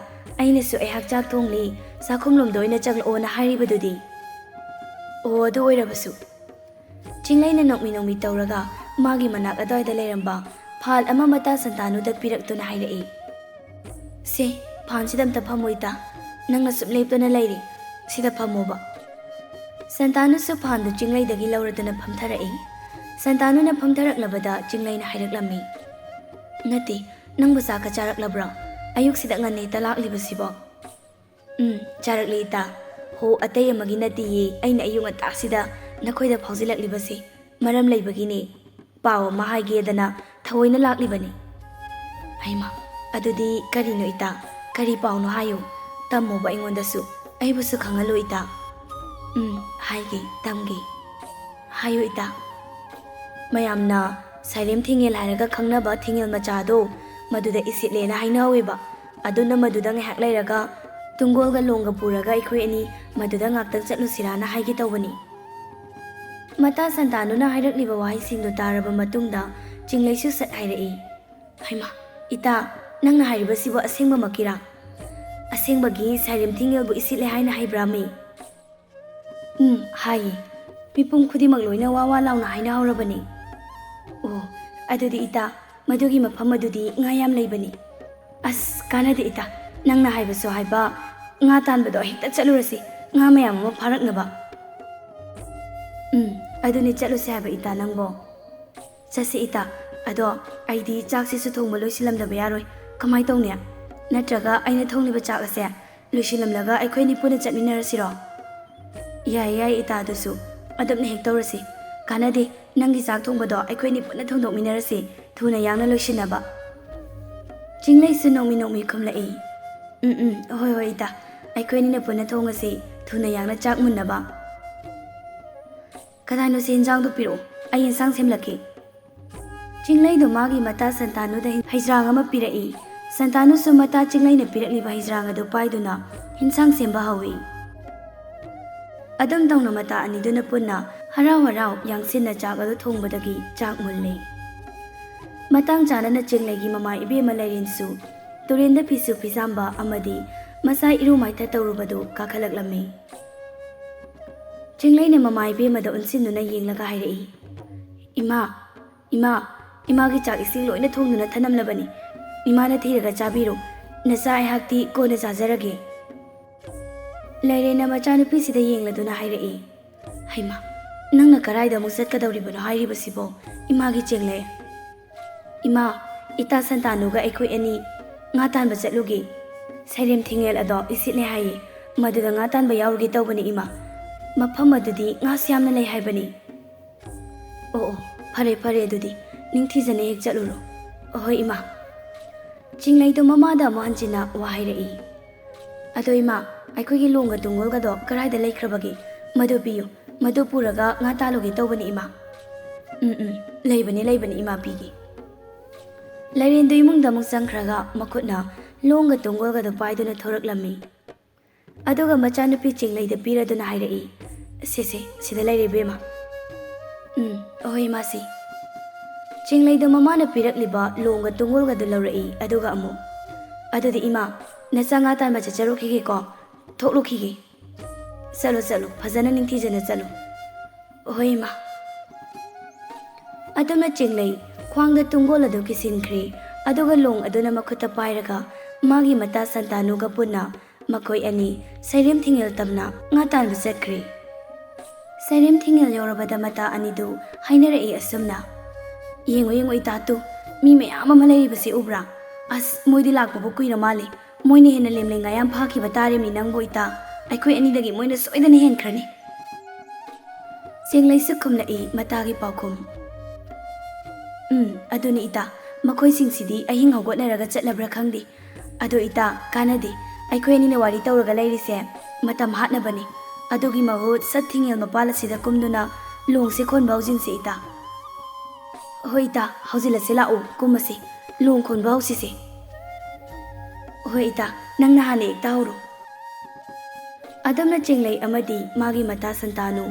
ꯑꯩꯅꯁꯨ ꯑꯩꯍꯥꯛ ꯆꯥꯛ ꯊꯣꯡꯂꯤ, ꯆꯥꯛꯈꯨꯝꯂꯣꯝꯗ ꯑꯣꯏꯅ ꯆꯪꯂꯛꯑꯣꯅ ꯍꯥꯏꯔꯤꯕꯗꯨꯗꯤ꯫" "ꯑꯣ, ꯑꯗꯨ ꯑꯣꯏꯔꯕꯁꯨ꯫" ꯆꯤꯡꯂꯩꯅ ꯅꯣꯛꯃꯤ ꯅꯣꯛꯃꯤ ꯇꯧꯔꯒ ꯃꯥꯒꯤ ꯃꯅꯥꯛ ꯑꯗ꯭ꯋꯥꯏꯗ ꯂꯩꯔꯝꯕ ꯐꯥꯜ ꯑꯃ ꯃꯇꯥ ꯁꯟꯇꯥꯅꯨꯗ ꯄꯤꯔꯛꯇꯨꯅ ꯍꯥꯏꯔꯛꯏ꯫ "ꯁꯦ, ꯐꯥꯟꯁꯤꯗ ꯑꯝꯇ ꯐꯝꯃꯣ ꯏꯇꯥ꯫ ꯅꯪꯅ ꯁꯨꯝ ꯂꯦꯞꯇꯨꯅ ꯂꯩꯔꯤ꯫ ꯁꯤꯗ ꯐꯝꯃꯣꯕ꯫" ꯁꯟꯇꯥꯅꯨꯁꯨ ꯐꯥꯟꯗꯨ ꯆꯤꯡꯂꯩꯗꯒꯤ ꯂꯧꯔꯗꯨꯅ ꯐꯝꯊꯔꯛꯏ꯫ ꯁꯟꯇꯥꯅꯨꯅ ꯐꯝꯊꯔꯛꯂꯕꯗ ꯆꯤꯡꯂꯩꯅ ꯍꯥꯏꯔꯛꯂꯝꯃꯤ, "ꯅꯠꯇꯦ, ꯅꯪꯕꯨ ꯆꯥꯛꯀ ꯆꯥꯔꯛꯂꯕ꯭ꯔꯣ? ꯑꯌꯨꯛꯁꯤꯗ ꯉꯟꯅ ꯍꯦꯛꯇ ꯂꯥꯛꯂꯤꯕꯁꯤꯕꯣ?" "ꯎꯝ, ꯆꯥꯔꯛꯂꯦ ꯏꯇꯥ꯫ ꯍꯣ, ꯑꯇꯩ ꯑꯃꯒꯤ ꯅꯠꯇꯤꯌꯦ, ꯑꯩꯅ ꯑꯌꯨꯛ ꯉꯟꯇꯥꯁꯤꯗ ꯅꯈꯣꯏꯗ ꯐꯥꯎꯖꯤꯜꯂꯛꯂꯤꯕꯁꯦ ꯃꯔꯝ ꯂꯩꯕꯒꯤꯅꯦ꯫ ꯄꯥꯎ ꯑꯃ ꯍꯥꯏꯒꯦꯗꯅ ꯊꯑꯣꯏꯅ ꯂꯥꯛꯂꯤꯕꯅꯤ꯫" "ꯍꯩꯃꯥ, ꯑꯗꯨꯗꯤ ꯀꯔꯤꯅꯣ ꯏꯇꯥ? ꯀꯔꯤ ꯄꯥꯎꯅꯣ ꯍꯥꯏꯌꯨ꯫ ꯇꯝꯃꯣꯕ ꯑꯩꯉꯣꯟꯗꯁꯨ꯫ ꯑꯩꯕꯨꯁꯨ ꯈꯪꯍꯜꯂꯨ ꯏꯇꯥ꯫" "ꯎꯝ, ꯍꯥꯏꯒꯦ, ꯇꯝꯒꯦ꯫ ꯍꯥꯏꯌꯨ ꯏꯇꯥ꯫" "ꯃꯌꯥꯝꯅ ꯁꯥꯏꯔꯦꯝ ꯊꯤꯡꯉꯦꯜ ꯍꯥꯏꯔꯒ ꯈꯪꯅꯕ ꯊꯤꯡꯉꯦꯜ ꯃꯆꯥꯗꯣ, ꯃꯗꯨꯗ ꯏꯁꯤꯠꯂꯦꯅ ꯍꯥꯏꯅꯍꯧꯋꯦꯕ꯫ ꯑꯗꯨꯅ ꯃꯗꯨꯗ ꯉꯥꯏꯍꯥꯛ ꯂꯩꯔꯒ ꯇꯨꯡꯒꯣꯜꯒ ꯂꯣꯡꯒ ꯄꯨꯔꯒ ꯑꯩꯈꯣꯏ ꯑꯅꯤ ꯃꯗꯨꯗ ꯉꯥꯛꯇꯪ ꯆꯠꯂꯨꯁꯤꯔꯥꯅ ꯍꯥꯏꯒꯦ ꯇꯧꯕꯅꯤ꯫ ꯃꯇꯥ ꯁꯟꯇꯥꯅꯨꯅ ꯍꯥꯏꯔꯛꯂꯤꯕ ꯋꯥꯍꯩꯁꯤꯡꯗꯨ ꯇꯥꯔꯕ ꯃꯇꯨꯡꯗ ꯆꯤꯡꯂꯩꯁꯨ ꯁꯠ ꯍꯥꯏꯔꯛꯏ, "ꯍꯩꯃꯥ, ꯏꯇꯥ, ꯅꯪꯅ ꯍꯥꯏꯔꯤꯕꯁꯤꯕꯨ ꯑꯁꯦꯡꯕꯃꯛꯀꯤꯔꯥ? ꯑꯁꯦꯡꯕꯒꯤ ꯁꯥꯏꯔꯦꯝ ꯊꯤꯡꯉꯦꯜꯕꯨ ꯏꯁꯤꯠꯂꯦ ꯍꯥꯏꯅ ꯍꯥꯏꯕ꯭ꯔꯥꯃꯤ?" "ꯎꯝ, ꯍꯥꯏꯌꯦ꯫ ꯃꯤꯄꯨꯝ ꯈꯨꯗꯤꯡꯃꯛ ꯂꯣꯏꯅ ꯋꯥ ꯋꯥ ꯂꯥꯎꯅ ꯍꯥꯏꯅꯍꯧꯔꯕꯅꯤ꯫" "ꯑꯣ, ꯑꯗꯨꯗꯤ ꯏꯇꯥ, ꯃꯗꯨꯒꯤ ꯃꯐꯝ ꯑꯗꯨꯗꯤ ꯉꯥ ꯌꯥꯝ ꯂꯩꯕꯅꯤ꯫" "ꯑꯁ, ꯀꯥꯟꯅꯗꯦ ꯏꯇꯥ, ꯅꯪꯅ ꯍꯥꯏꯕꯁꯨ ꯍꯥꯏꯕ, ꯉꯥ ꯇꯥꯟꯕꯗꯣ ꯍꯦꯛꯇ ꯆꯠꯂꯨꯔꯁꯤ, ꯉꯥ ꯃꯌꯥꯝ ꯑꯃ ꯐꯥꯔꯛꯅꯕ꯫" "ꯎꯝ, ꯑꯗꯨꯅꯤ ꯆꯠꯂꯨꯁꯦ ꯍꯥꯏꯕ ꯏꯇꯥ ꯅꯪꯕꯣ꯫" "ꯆꯠꯁꯤ ꯏꯇꯥ, ꯑꯗꯣ ꯑꯩꯗꯤ ꯆꯥꯛꯁꯤꯁꯨ ꯊꯣꯡꯕ ꯂꯣꯏꯁꯤꯜꯂꯝꯗꯕ ꯌꯥꯔꯣꯏ꯫ ꯀꯃꯥꯏ ꯇꯧꯅꯤ? ꯅꯠꯇ꯭ꯔꯒ ꯑꯩꯅ ꯊꯣꯡꯂꯤꯕ ꯆꯥꯛ ꯑꯁꯦ ꯂꯣꯏꯁꯤꯜꯂꯝꯂꯒ ꯑꯩꯈꯣꯏꯅꯤ ꯄꯨꯟꯅ ꯆꯠꯃꯤꯟꯅꯔꯁꯤꯔꯣ?" "ꯌꯥꯏ, ꯌꯥꯏ ꯏꯇꯥ, ꯑꯗꯨꯁꯨ꯫ ꯑꯗꯨꯝꯅ ꯍꯦꯛ ꯇꯧꯔꯁꯤ꯫ ꯀꯥꯟꯅꯗꯦ, ꯅꯪꯒꯤ ꯆꯥꯛ ꯊꯣꯡꯕꯗꯣ ꯑꯩꯈꯣꯏꯅꯤ ꯄꯨꯟꯅ ꯊꯣꯡꯗꯣꯛꯃꯤꯟꯅꯔꯁꯤ, ꯊꯨꯅ ꯌꯥꯡꯅ ꯂꯣꯏꯁꯤꯟꯅꯕ꯫" ꯆꯤꯡꯂꯩꯁꯨ ꯅꯣꯛꯃꯤ ꯅꯣꯛꯃꯤ ꯈꯨꯝꯂꯛꯏ, "ꯎꯝ, ꯎꯝ, ꯍꯣꯏ, ꯍꯣꯏ ꯏꯇꯥ, ꯑꯩꯈꯣꯏꯅꯤꯅ ꯄꯨꯟꯅ ꯊꯣꯡꯉꯁꯤ, ꯊꯨꯅ ꯌꯥꯡꯅ ꯆꯥꯛ ꯃꯨꯟꯅꯕ꯫ ꯀꯗꯥꯏꯅꯣꯁꯦ ꯏꯟꯖꯥꯡꯗꯣ ꯄꯤꯔꯛꯑꯣ, ꯑꯩ ꯏꯟꯁꯥꯡ ꯁꯦꯝꯂꯛꯀꯦ꯫" ꯆꯤꯡꯂꯩꯗꯣ ꯃꯥꯒꯤ ꯃꯇꯥ ꯁꯟꯇꯥꯅꯨꯗ ꯍꯩꯖ꯭ꯔꯥꯡ ꯑꯃ ꯄꯤꯔꯛꯏ꯫ ꯁꯟꯇꯥꯅꯨꯁꯨ ꯃꯇꯥ ꯆꯤꯡꯂꯩꯅ ꯄꯤꯔꯛꯂꯤꯕ ꯍꯩꯖ꯭ꯔꯥꯡ ꯑꯗꯨ ꯄꯥꯏꯗꯨꯅ ꯍꯤꯟꯁꯥꯡ ꯁꯦꯝꯕ ꯍꯧꯏ꯫ ꯑꯗꯨꯝ ꯇꯧꯅ ꯃꯇꯥ ꯑꯅꯤꯗꯨꯅ ꯄꯨꯟꯅ ꯍꯔꯥꯎ ꯍꯔꯥꯎ ꯌꯥꯡꯁꯤꯟꯅ ꯆꯥꯛ ꯑꯗꯨ ꯊꯣꯡꯕꯗꯒꯤ ꯆꯥꯛ ꯃꯨꯜꯂꯦ꯫ ꯃꯇꯥꯡ ꯆꯥꯅꯅ ꯆꯤꯡꯂꯩꯒꯤ ꯃꯃꯥ ꯏꯕꯦꯝꯃ ꯂꯩꯔꯦꯟꯁꯨ ꯇꯨꯔꯦꯟꯗ ꯐꯤꯁꯨ ꯐꯤꯖꯥꯝꯕ ꯑꯃꯗꯤ ꯃꯁꯥ ꯏꯔꯨ ꯃꯥꯏꯊ ꯇꯧꯔꯨꯕꯗꯨ ꯀꯥꯈꯠꯂꯛꯂꯝꯃꯤ꯫ ꯆꯤꯡꯂꯩꯅ ꯃꯃꯥ ꯏꯕꯦꯝꯃꯗ ꯑꯣꯟꯁꯤꯟꯗꯨꯅ ꯌꯦꯡꯂꯒ ꯍꯥꯏꯔꯛꯏ, "ꯏꯃꯥ, ꯏꯃꯥ, ꯏꯃꯥꯒꯤ ꯆꯥꯛ ꯏꯁꯤꯡ ꯂꯣꯏꯅ ꯊꯣꯡꯗꯨꯅ ꯊꯅꯝꯂꯕꯅꯤ꯫ ꯏꯃꯥꯅ ꯊꯤꯔꯒ ꯆꯥꯕꯤꯔꯣ꯫ ꯅꯆꯥ ꯑꯩꯍꯥꯛꯇꯤ ꯀꯣꯟꯅ ꯆꯥꯖꯔꯒꯦ꯫" ꯂꯩꯔꯦꯟꯅ ꯃꯆꯥꯅꯨꯄꯤꯁꯤꯗ ꯌꯦꯡꯂꯗꯨꯅ ꯍꯥꯏꯔꯛꯏ, "ꯍꯩꯃꯥ, ꯅꯪꯅ ꯀꯔꯥꯏꯗ ꯑꯃꯨꯛ ꯆꯠꯀꯗꯧꯔꯤꯕꯅꯣ ꯍꯥꯏꯔꯤꯕꯁꯤꯕꯣ, ꯏꯃꯥꯒꯤ ꯆꯦꯡꯂꯩ?" "ꯏꯃꯥ, ꯏꯇꯥ ꯁꯟꯇꯥꯅꯨꯒ ꯑꯩꯈꯣꯏ ꯑꯅꯤ ꯉꯥ ꯇꯥꯟꯕ ꯆꯠꯂꯨꯒꯦ꯫ ꯁꯩꯔꯦꯝ ꯊꯤꯡꯉꯦꯜ ꯑꯗꯣ ꯏꯁꯤꯠꯂꯦ ꯍꯥꯏꯌꯦ꯫ ꯃꯗꯨꯗ ꯉꯥ ꯇꯥꯟꯕ ꯌꯥꯎꯔꯨꯒꯦ ꯇꯧꯕꯅꯤ ꯏꯃꯥ꯫ ꯃꯐꯝ ꯑꯗꯨꯗꯤ ꯉꯥꯁꯨ ꯌꯥꯝꯅ ꯂꯩ ꯍꯥꯏꯕꯅꯤ꯫" "ꯑꯣ, ꯑꯣ, ꯐꯔꯦ, ꯐꯔꯦ ꯑꯗꯨꯗꯤ꯫ ꯅꯤꯡꯊꯤꯖꯅ ꯍꯦꯛ ꯆꯠꯂꯨꯔꯣ꯫" "ꯑꯍꯣꯏ ꯏꯃꯥ꯫" ꯆꯤꯡꯂꯩꯗꯣ ꯃꯃꯥꯗ ꯑꯃꯨꯛ ꯍꯟꯖꯤꯟꯅ ꯋꯥ ꯍꯥꯏꯔꯛꯏ꯫ "ꯑꯗꯣ ꯏꯃꯥ, ꯑꯩꯈꯣꯏꯒꯤ ꯂꯣꯡꯒ ꯇꯨꯡꯒꯣꯜꯒꯗꯣ ꯀꯗꯥꯏꯗ ꯂꯩꯈ꯭ꯔꯕꯒꯦ? ꯃꯗꯨ ꯄꯤꯌꯨ꯫ ꯃꯗꯨ ꯄꯨꯔꯒ ꯉꯥ ꯇꯥꯜꯂꯨꯒꯦ ꯇꯧꯕꯅꯤ ꯏꯃꯥ꯫" "ꯎꯝ, ꯎꯝ, ꯂꯩꯕꯅꯤ, ꯂꯩꯕꯅꯤ ꯏꯃꯥ, ꯄꯤꯒꯦ꯫" ꯂꯩꯔꯦꯟꯗꯨ ꯏꯃꯨꯡꯗ ꯑꯃꯨꯛ ꯆꯪꯈ꯭ꯔꯒ ꯃꯈꯨꯠꯅ ꯂꯣꯡꯒ ꯇꯨꯡꯒꯣꯜꯒꯗꯣ ꯄꯥꯏꯗꯨꯅ ꯊꯣꯔꯛꯂꯝꯃꯤ꯫ ꯑꯗꯨꯒ ꯃꯆꯥꯅꯨꯄꯤ ꯆꯤꯡꯂꯩꯗ ꯄꯤꯔꯗꯨꯅ ꯍꯥꯏꯔꯛꯏ, "ꯁꯦ ꯁꯦ, ꯁꯤꯗ ꯂꯩꯔꯦ ꯏꯕꯦꯝꯃ꯫ ꯎꯝ, ꯑꯍꯣꯏ ꯏꯃꯥꯁꯤ꯫" ꯆꯤꯡꯂꯩꯗꯣ ꯃꯃꯥꯅ ꯄꯤꯔꯛꯂꯤꯕ ꯂꯣꯡꯒ ꯇꯨꯡꯒꯣꯜꯒꯗꯨ ꯂꯧꯔꯛꯏ꯫ ꯑꯗꯨꯒ ꯑꯃꯨꯛ, "ꯑꯗꯨꯗꯤ ꯏꯃꯥ, ꯅꯆꯥ ꯉꯥ ꯇꯥꯟꯕ ꯆꯠꯆꯔꯨꯈꯤꯒꯦꯀꯣ, ꯊꯣꯛꯂꯨꯈꯤꯒꯦ꯫ ꯆꯠꯂꯨ ꯆꯠꯂꯨ, ꯐꯖꯅ ꯅꯤꯡꯊꯤꯖꯅ ꯆꯠꯂꯨ꯫" "ꯍꯣꯏ ꯏꯃꯥ꯫" ꯑꯗꯨꯅ ꯆꯤꯡꯂꯩ ꯈ꯭ꯋꯥꯡꯗ ꯇꯨꯡꯒꯣꯜ ꯑꯗꯨ ꯀꯤꯁꯤꯟꯈ꯭ꯔꯦ꯫ ꯑꯗꯨꯒ ꯂꯣꯡ ꯑꯗꯨꯅ ꯃꯈꯨꯠꯇ ꯄꯥꯏꯔꯒ ꯃꯥꯒꯤ ꯃꯇꯥ ꯁꯟꯇꯥꯅꯨꯒ ꯄꯨꯟꯅ ꯃꯈꯣꯏ ꯑꯅꯤ ꯁꯩꯔꯦꯝ ꯊꯤꯡꯉꯦꯜ ꯇꯝꯅ ꯉꯥ ꯇꯥꯟꯕ ꯆꯠꯈ꯭ꯔꯦ꯫ ꯁꯩꯔꯦꯝ ꯊꯤꯡꯉꯦꯜ ꯌꯧꯔꯕꯗ ꯃꯇꯥ ꯑꯅꯤꯗꯨ ꯍꯥꯏꯅꯔꯛꯏ ꯑꯁꯨꯝꯅ, "ꯌꯦꯡꯉꯨ ꯌꯦꯡꯉꯨ ꯏꯇꯥ ꯇꯨ, ꯃꯤ ꯃꯌꯥꯝ ꯑꯃ ꯂꯩꯔꯤꯕꯁꯤ ꯎꯕ꯭ꯔꯥ? ꯑꯁ, ꯃꯣꯏꯗꯤ ꯂꯥꯛꯄꯕꯨ ꯀꯨꯏꯔ ꯃꯥꯜꯂꯦ꯫ ꯃꯣꯏꯅ ꯍꯦꯟꯅ ꯂꯦꯝꯂꯩ ꯉꯥꯌꯥꯝ ꯐꯥꯈꯤꯕ ꯇꯥꯔꯦꯃꯤ ꯅꯪꯕꯨ ꯏꯇꯥ꯫ ꯑꯩꯈꯣꯏ ꯑꯅꯤꯗꯒꯤ ꯃꯣꯏꯅ ꯁꯣꯏꯗꯅ ꯍꯦꯟꯈ꯭ꯔꯅꯤ꯫" ꯆꯤꯡꯂꯩꯁꯨ ꯈꯨꯝꯂꯛꯏ ꯃꯇꯥꯒꯤ ꯄꯥꯎꯈꯨꯝ꯫ "ꯎꯝ, ꯑꯗꯨꯅꯤ ꯏꯇꯥ, ꯃꯈꯣꯏꯁꯤꯡꯁꯤꯗꯤ ꯑꯍꯤꯡ ꯍꯧꯒꯠꯅꯔꯒ ꯆꯠꯂꯕ꯭ꯔꯥ ꯈꯪꯗꯦ꯫ ꯑꯗꯣ ꯏꯇꯥ, ꯀꯥꯟꯅꯗꯦ, ꯑꯩꯈꯣꯏ ꯑꯅꯤꯅ ꯋꯥꯔꯤ ꯇꯧꯔꯒ ꯂꯩꯔꯤꯁꯦ ꯃꯇꯝ ꯍꯥꯠꯅꯕꯅꯤ꯫ ꯑꯗꯨꯒꯤ ꯃꯍꯨꯠ ꯁꯠ ꯊꯤꯡꯉꯦꯜ ꯃꯄꯥꯜ ꯑꯁꯤꯗ ꯀꯨꯝꯗꯨꯅ ꯂꯣꯡꯁꯦ ꯈꯣꯟꯕ ꯍꯧꯖꯤꯟꯁꯦ ꯏꯇꯥ꯫" "ꯍꯣꯏ ꯏꯇꯥ, ꯍꯧꯖꯤꯜꯂꯁꯦ ꯂꯥꯛꯑꯣ, ꯀꯨꯝꯃꯁꯦ, ꯂꯣꯡ ꯈꯣꯟꯕ ꯍꯧꯁꯤꯁꯦ꯫" "ꯍꯣꯏ ꯏꯇꯥ, ꯅꯪꯅ ꯍꯥꯟꯅ ꯍꯦꯛꯇ ꯍꯧꯔꯣ꯫" ꯑꯗꯨꯝꯅ ꯆꯤꯡꯂꯩ ꯑꯃꯗꯤ ꯃꯥꯒꯤ ꯃꯇꯥ ꯁꯟꯇꯥꯅꯨ,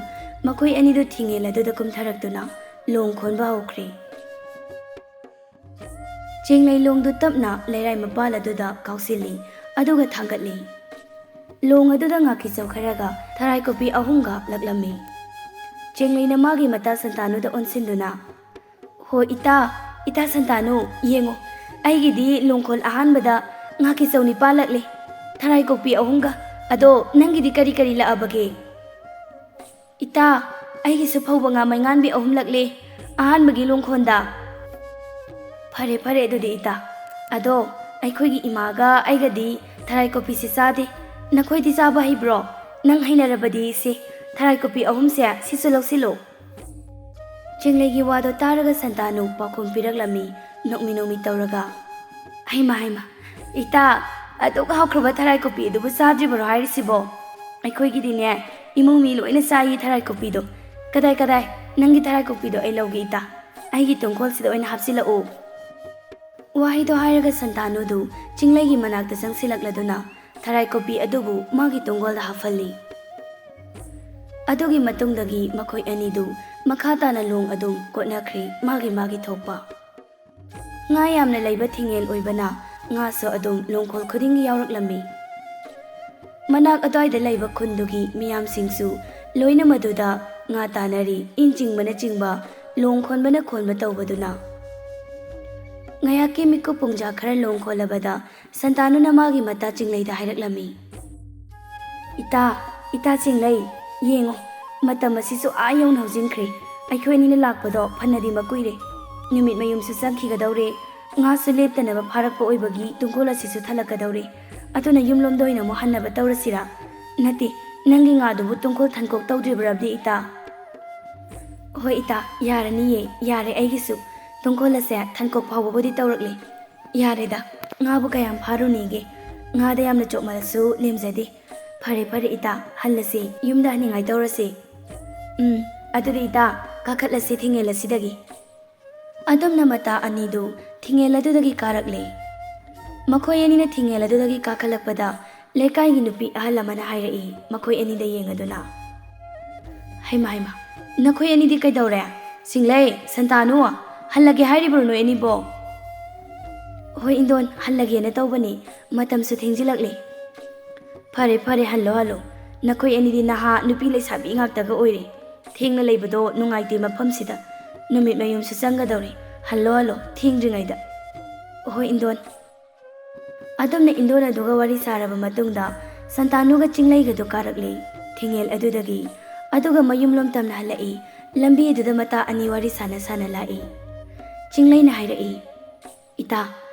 ꯃꯈꯣꯏ ꯑꯅꯤꯗꯨ ꯊꯤꯡꯉꯦꯜ ꯑꯗꯨꯗ ꯀꯨꯝꯊꯔꯛꯇꯨꯅ ꯂꯣꯡ ꯈꯣꯟꯕ ꯍꯧꯈ꯭ꯔꯦ꯫ ꯆꯤꯡꯂꯩ ꯂꯣꯡꯗꯨ ꯇꯞꯅ ꯂꯩꯔꯥꯏ ꯃꯄꯥꯜ ꯑꯗꯨꯗ ꯀꯥꯎꯁꯤꯜꯂꯤ, ꯑꯗꯨꯒ ꯊꯥꯡꯒꯠꯂꯤ꯫ ꯂꯣꯡ ꯑꯗꯨꯗ ꯉꯥꯀꯤꯆꯧ ꯈꯔꯒ ꯊꯔꯥꯏ ꯀꯣꯄꯤ ꯑꯍꯨꯝꯒ ꯂꯛꯂꯝꯃꯤ꯫ ꯆꯤꯡꯂꯩꯅ ꯃꯥꯒꯤ ꯃꯇꯥ ꯁꯟꯇꯥꯅꯨꯗ ꯑꯣꯟꯁꯤꯟꯗꯨꯅ, "ꯍꯣ ꯏꯇꯥ, ꯏꯇꯥ ꯁꯟꯇꯥꯅꯨ, ꯌꯦꯡꯉꯨ, ꯑꯩꯒꯤꯗꯤ ꯂꯣꯡꯈꯣꯜ ꯑꯍꯥꯟꯕꯗ ꯉꯥꯀꯤꯆꯧ ꯅꯤꯄꯥꯜ ꯂꯛꯂꯦ, ꯊꯔꯥꯏ ꯀꯣꯄꯤ ꯑꯍꯨꯝꯒ꯫ ꯑꯗꯣ ꯅꯪꯒꯤꯗꯤ ꯀꯔꯤ ꯀꯔꯤ ꯂꯛꯑꯕꯒꯦ?" "ꯏꯇꯥ, ꯑꯩꯒꯤꯁꯨ ꯐꯧꯕ ꯉꯥ ꯃꯩꯉꯥꯟꯕꯤ ꯑꯍꯨꯝ ꯂꯛꯂꯦ ꯑꯍꯥꯟꯕꯒꯤ ꯂꯣꯡꯈꯣꯟꯗ꯫" "ꯐꯔꯦ, ꯐꯔꯦ ꯑꯗꯨꯗꯤ ꯏꯇꯥ꯫ ꯑꯗꯣ ꯑꯩꯈꯣꯏꯒꯤ ꯏꯃꯥꯒ ꯑꯩꯒꯗꯤ ꯊꯔꯥꯏ ꯀꯣꯄꯤꯁꯤ ꯆꯥꯗꯦ꯫ ꯅꯈꯣꯏꯗꯤ ꯆꯥꯕ ꯍꯩꯕ꯭ꯔꯣ? ꯅꯪ ꯍꯩꯅꯔꯕꯗꯤ ꯁꯦ, ꯊꯔꯥꯏ ꯀꯣꯄꯤ ꯑꯍꯨꯝꯁꯦ ꯁꯤꯁꯨ ꯂꯧꯁꯤꯜꯂꯣ꯫" ꯆꯤꯡꯂꯩꯒꯤ ꯋꯥꯗꯣ ꯇꯥꯔꯒ ꯁꯟꯇꯥꯅꯨ ꯄꯥꯎꯈꯨꯝ ꯄꯤꯔꯛꯂꯝꯃꯤ, ꯅꯣꯛꯃꯤ ꯅꯣꯛꯃꯤ ꯇꯧꯔꯒ, "ꯍꯩꯃ, ꯍꯩꯃ, ꯏꯇꯥ, ꯑꯗꯨꯛ ꯍꯥꯎꯈ꯭ꯔꯕ ꯊꯔꯥꯏ ꯀꯣꯄꯤ ꯑꯗꯨꯕꯨ ꯆꯥꯗ꯭ꯔꯤꯕꯔꯣ ꯍꯥꯏꯔꯤꯁꯤꯕꯣ? ꯑꯩꯈꯣꯏꯒꯤꯗꯤꯅꯦ, ꯏꯃꯨꯡ ꯃꯤ ꯂꯣꯏꯅ ꯆꯥꯏꯌꯦ ꯊꯔꯥꯏ ꯀꯣꯄꯤꯗꯣ꯫ ꯀꯗꯥꯏ, ꯀꯗꯥꯏ, ꯅꯪꯒꯤ ꯊꯔꯥꯏ ꯀꯣꯄꯤꯗꯣ ꯑꯩ ꯂꯧꯒꯦ ꯏꯇꯥ꯫ ꯑꯩꯒꯤ ꯇꯨꯡꯈꯣꯜꯁꯤꯗ ꯑꯣꯏꯅ ꯍꯥꯞꯆꯤꯜꯂꯛꯎ꯫" ꯋꯥꯍꯩꯗꯣ ꯍꯥꯏꯔꯒ ꯁꯟꯇꯥꯅꯨꯗꯨ ꯆꯤꯡꯂꯩꯒꯤ ꯃꯅꯥꯛꯇ ꯆꯪꯁꯤꯜꯂꯛꯂꯗꯨꯅ ꯊꯔꯥꯏ ꯀꯣꯄꯤ ꯑꯗꯨꯕꯨ ꯃꯥꯒꯤ ꯇꯨꯡꯒꯣꯜꯗ ꯍꯥꯞꯍꯜꯂꯤ꯫ ꯑꯗꯨꯒꯤ ꯃꯇꯨꯡꯗꯒꯤ ꯃꯈꯣꯏ ꯑꯅꯤꯗꯨ ꯃꯈꯥ ꯇꯥꯅ ꯂꯣꯡ ꯑꯗꯨꯝ ꯀꯣꯠꯅꯈ꯭ꯔꯦ, ꯃꯥꯒꯤ ꯃꯥꯒꯤ ꯊꯣꯛꯄ꯫ ꯉꯥ ꯌꯥꯝꯅ ꯂꯩꯕ ꯊꯤꯡꯉꯦꯜ ꯑꯣꯏꯕꯅ ꯉꯥꯁꯨ ꯑꯗꯨꯝ ꯂꯣꯡꯈꯣꯜ ꯈꯨꯗꯤꯡꯒꯤ ꯌꯥꯎꯔꯛꯂꯝꯃꯤ꯫ ꯃꯅꯥꯛ ꯑꯗ꯭ꯋꯥꯏꯗ ꯂꯩꯕ ꯈꯨꯟꯗꯨꯒꯤ ꯃꯤꯌꯥꯝꯁꯤꯡꯁꯨ ꯂꯣꯏꯅ ꯃꯗꯨꯗ ꯉꯥ ꯇꯥꯅꯔꯤ, ꯏꯟ ꯆꯤꯡꯕꯅꯆꯤꯡꯕ ꯂꯣꯡ ꯈꯣꯟꯕꯅ ꯈꯣꯟꯕ ꯇꯧꯕꯗꯨꯅ꯫ ꯉꯥꯏꯍꯥꯛꯀꯤ ꯃꯤꯀꯨꯞ ꯄꯨꯡꯖꯥ ꯈꯔ ꯂꯣꯡ ꯈꯣꯜꯂꯕꯗ ꯁꯟꯇꯥꯅꯨꯅ ꯃꯥꯒꯤ ꯃꯇꯥ ꯆꯤꯡꯂꯩꯗ ꯍꯥꯏꯔꯛꯂꯝꯃꯤ꯫ "ꯏꯇꯥ, ꯏꯇꯥ ꯆꯤꯡꯂꯩ, ꯌꯦꯡꯉꯣ, ꯃꯇꯝ ꯑꯁꯤꯁꯨ ꯑꯥ ꯌꯧꯅ ꯍꯧꯖꯤꯟꯈ꯭ꯔꯦ꯫ ꯑꯩꯈꯣꯏ ꯑꯅꯤꯅ ꯂꯥꯛꯄꯗꯣ ꯐꯅꯗꯤ ꯃꯀꯨꯏꯔꯦ꯫ ꯅꯨꯃꯤꯠ ꯃꯌꯨꯝꯁꯨ ꯆꯪꯈꯤꯒꯗꯧꯔꯦ, ꯉꯥꯁꯨ ꯂꯦꯞꯇꯅꯕ ꯐꯥꯔꯛꯄ ꯑꯣꯏꯕꯒꯤ ꯇꯨꯡꯒꯣꯜ ꯑꯁꯤꯁꯨ ꯊꯜꯂꯛꯀꯗꯧꯔꯦ꯫ ꯑꯗꯨꯅ ꯌꯨꯝꯂꯣꯝꯗ ꯑꯣꯏꯅ ꯑꯃꯨꯛ ꯍꯟꯅꯕ ꯇꯧꯔꯁꯤꯔꯥ? ꯅꯠꯇꯦ, ꯅꯪꯒꯤ ꯉꯥꯗꯨꯕꯨ ꯇꯨꯡꯒꯣꯜ ꯊꯟꯀꯣꯛ ꯇꯧꯗ꯭ꯔꯤꯕ꯭ꯔꯕꯗꯤ, ꯏꯇꯥ?" "ꯍꯣꯏ ꯏꯇꯥ, ꯌꯥꯔꯅꯤꯌꯦ, ꯌꯥꯔꯦ ꯑꯩꯒꯤꯁꯨ꯫ ꯇꯨꯡꯒꯣꯜ ꯑꯁꯦ ꯊꯟꯀꯣꯛ ꯐꯥꯎꯕꯕꯨꯗꯤ ꯇꯧꯔꯛꯂꯦ꯫ ꯌꯥꯔꯦꯗ, ꯉꯥꯕꯨ ꯀꯌꯥꯝ ꯐꯥꯔꯨꯅꯤꯒꯦ? ꯉꯥꯗ ꯌꯥꯝꯅ ꯆꯣꯞꯃꯜꯂꯁꯨ ꯂꯦꯝꯖꯗꯦ꯫ ꯐꯔꯦ, ꯐꯔꯦ ꯏꯇꯥ, ꯍꯜꯂꯁꯤ, ꯌꯨꯝꯗ ꯍꯟꯅꯤꯡꯉꯥꯏ ꯇꯧꯔꯁꯤ꯫ ꯎꯝ, ꯑꯗꯨꯗꯤ ꯏꯇꯥ, ꯀꯥꯈꯠꯂꯁꯤ ꯊꯤꯡꯉꯦꯜ ꯑꯁꯤꯗꯒꯤ꯫" ꯑꯗꯨꯝꯅ ꯃꯇꯥ ꯑꯅꯤꯗꯨ ꯊꯤꯡꯉꯦꯜ ꯑꯗꯨꯗꯒꯤ ꯀꯥꯔꯛꯂꯦ꯫ ꯃꯈꯣꯏ ꯑꯅꯤꯅ ꯊꯤꯡꯉꯦꯜ ꯑꯗꯨꯗꯒꯤ ꯀꯥꯈꯠꯂꯛꯄꯗ ꯂꯩꯀꯥꯏꯒꯤ ꯅꯨꯄꯤ ꯑꯍꯜ ꯑꯃꯅ ꯍꯥꯏꯔꯛꯏ, ꯃꯈꯣꯏ ꯑꯅꯤꯗ ꯌꯦꯡꯂꯗꯨꯅ꯫ "ꯍꯩꯃꯥ, ꯍꯩꯃꯥ, ꯅꯈꯣꯏ ꯑꯅꯤꯗꯤ ꯀꯩꯗꯧꯔꯦ? ꯆꯤꯡꯂꯩ, ꯁꯟꯇꯥꯅꯨ, ꯍꯜꯂꯒꯦ ꯍꯥꯏꯔꯤꯕ꯭ꯔꯣ ꯅꯣꯏ ꯑꯅꯤꯕꯣ?" "ꯍꯣꯏ ꯏꯟꯗꯣꯟ, ꯍꯜꯂꯒꯦꯅ ꯇꯧꯕꯅꯤ, ꯃꯇꯝꯁꯨ ꯊꯦꯡꯖꯤꯜꯂꯛꯂꯦ꯫" "ꯐꯔꯦ, ꯐꯔꯦ, ꯍꯜꯂꯣ, ꯍꯜꯂꯣ꯫ ꯅꯈꯣꯏ ꯑꯅꯤꯗꯤ ꯅꯍꯥ ꯅꯨꯄꯤ ꯂꯩꯁꯥꯕꯤ ꯉꯥꯛꯇꯒ ꯑꯣꯏꯔꯦ꯫ ꯊꯦꯡꯅ ꯂꯩꯕꯗꯣ ꯅꯨꯡꯉꯥꯏꯇꯦ ꯃꯐꯝꯁꯤꯗ꯫ ꯅꯨꯃꯤꯠ ꯃꯌꯨꯝꯁꯨ ꯆꯪꯒꯗꯧꯔꯦ꯫ Hello, hello, ꯊꯦꯡꯗ꯭ꯔꯤꯉꯩꯗ꯫" "ꯍꯣꯏ ꯏꯟꯗꯣꯟ꯫" ꯑꯗꯨꯝꯅ ꯏꯟꯗꯣꯟ ꯑꯗꯨꯒ ꯋꯥꯔꯤ ꯁꯥꯔꯕ ꯃꯇꯨꯡꯗ ꯁꯟꯇꯥꯅꯨꯒ ꯆꯤꯡꯂꯩꯒꯗꯨ ꯀꯥꯔꯛꯂꯦ ꯊꯤꯡꯉꯦꯜ ꯑꯗꯨꯗꯒꯤ꯫ ꯑꯗꯨꯒ ꯃꯌꯨꯝꯂꯣꯝ ꯇꯝꯅ ꯍꯜꯂꯛꯏ꯫ ꯂꯝꯕꯤ ꯑꯗꯨꯗ ꯃꯇꯥ ꯑꯅꯤ ꯋꯥꯔꯤ ꯁꯥꯟꯅ ꯁꯥꯟꯅ ꯂꯥꯛꯏ꯫ ꯆꯤꯡꯂꯩꯅ ꯍꯥꯏꯔꯛꯏ, "ꯏꯇꯥ,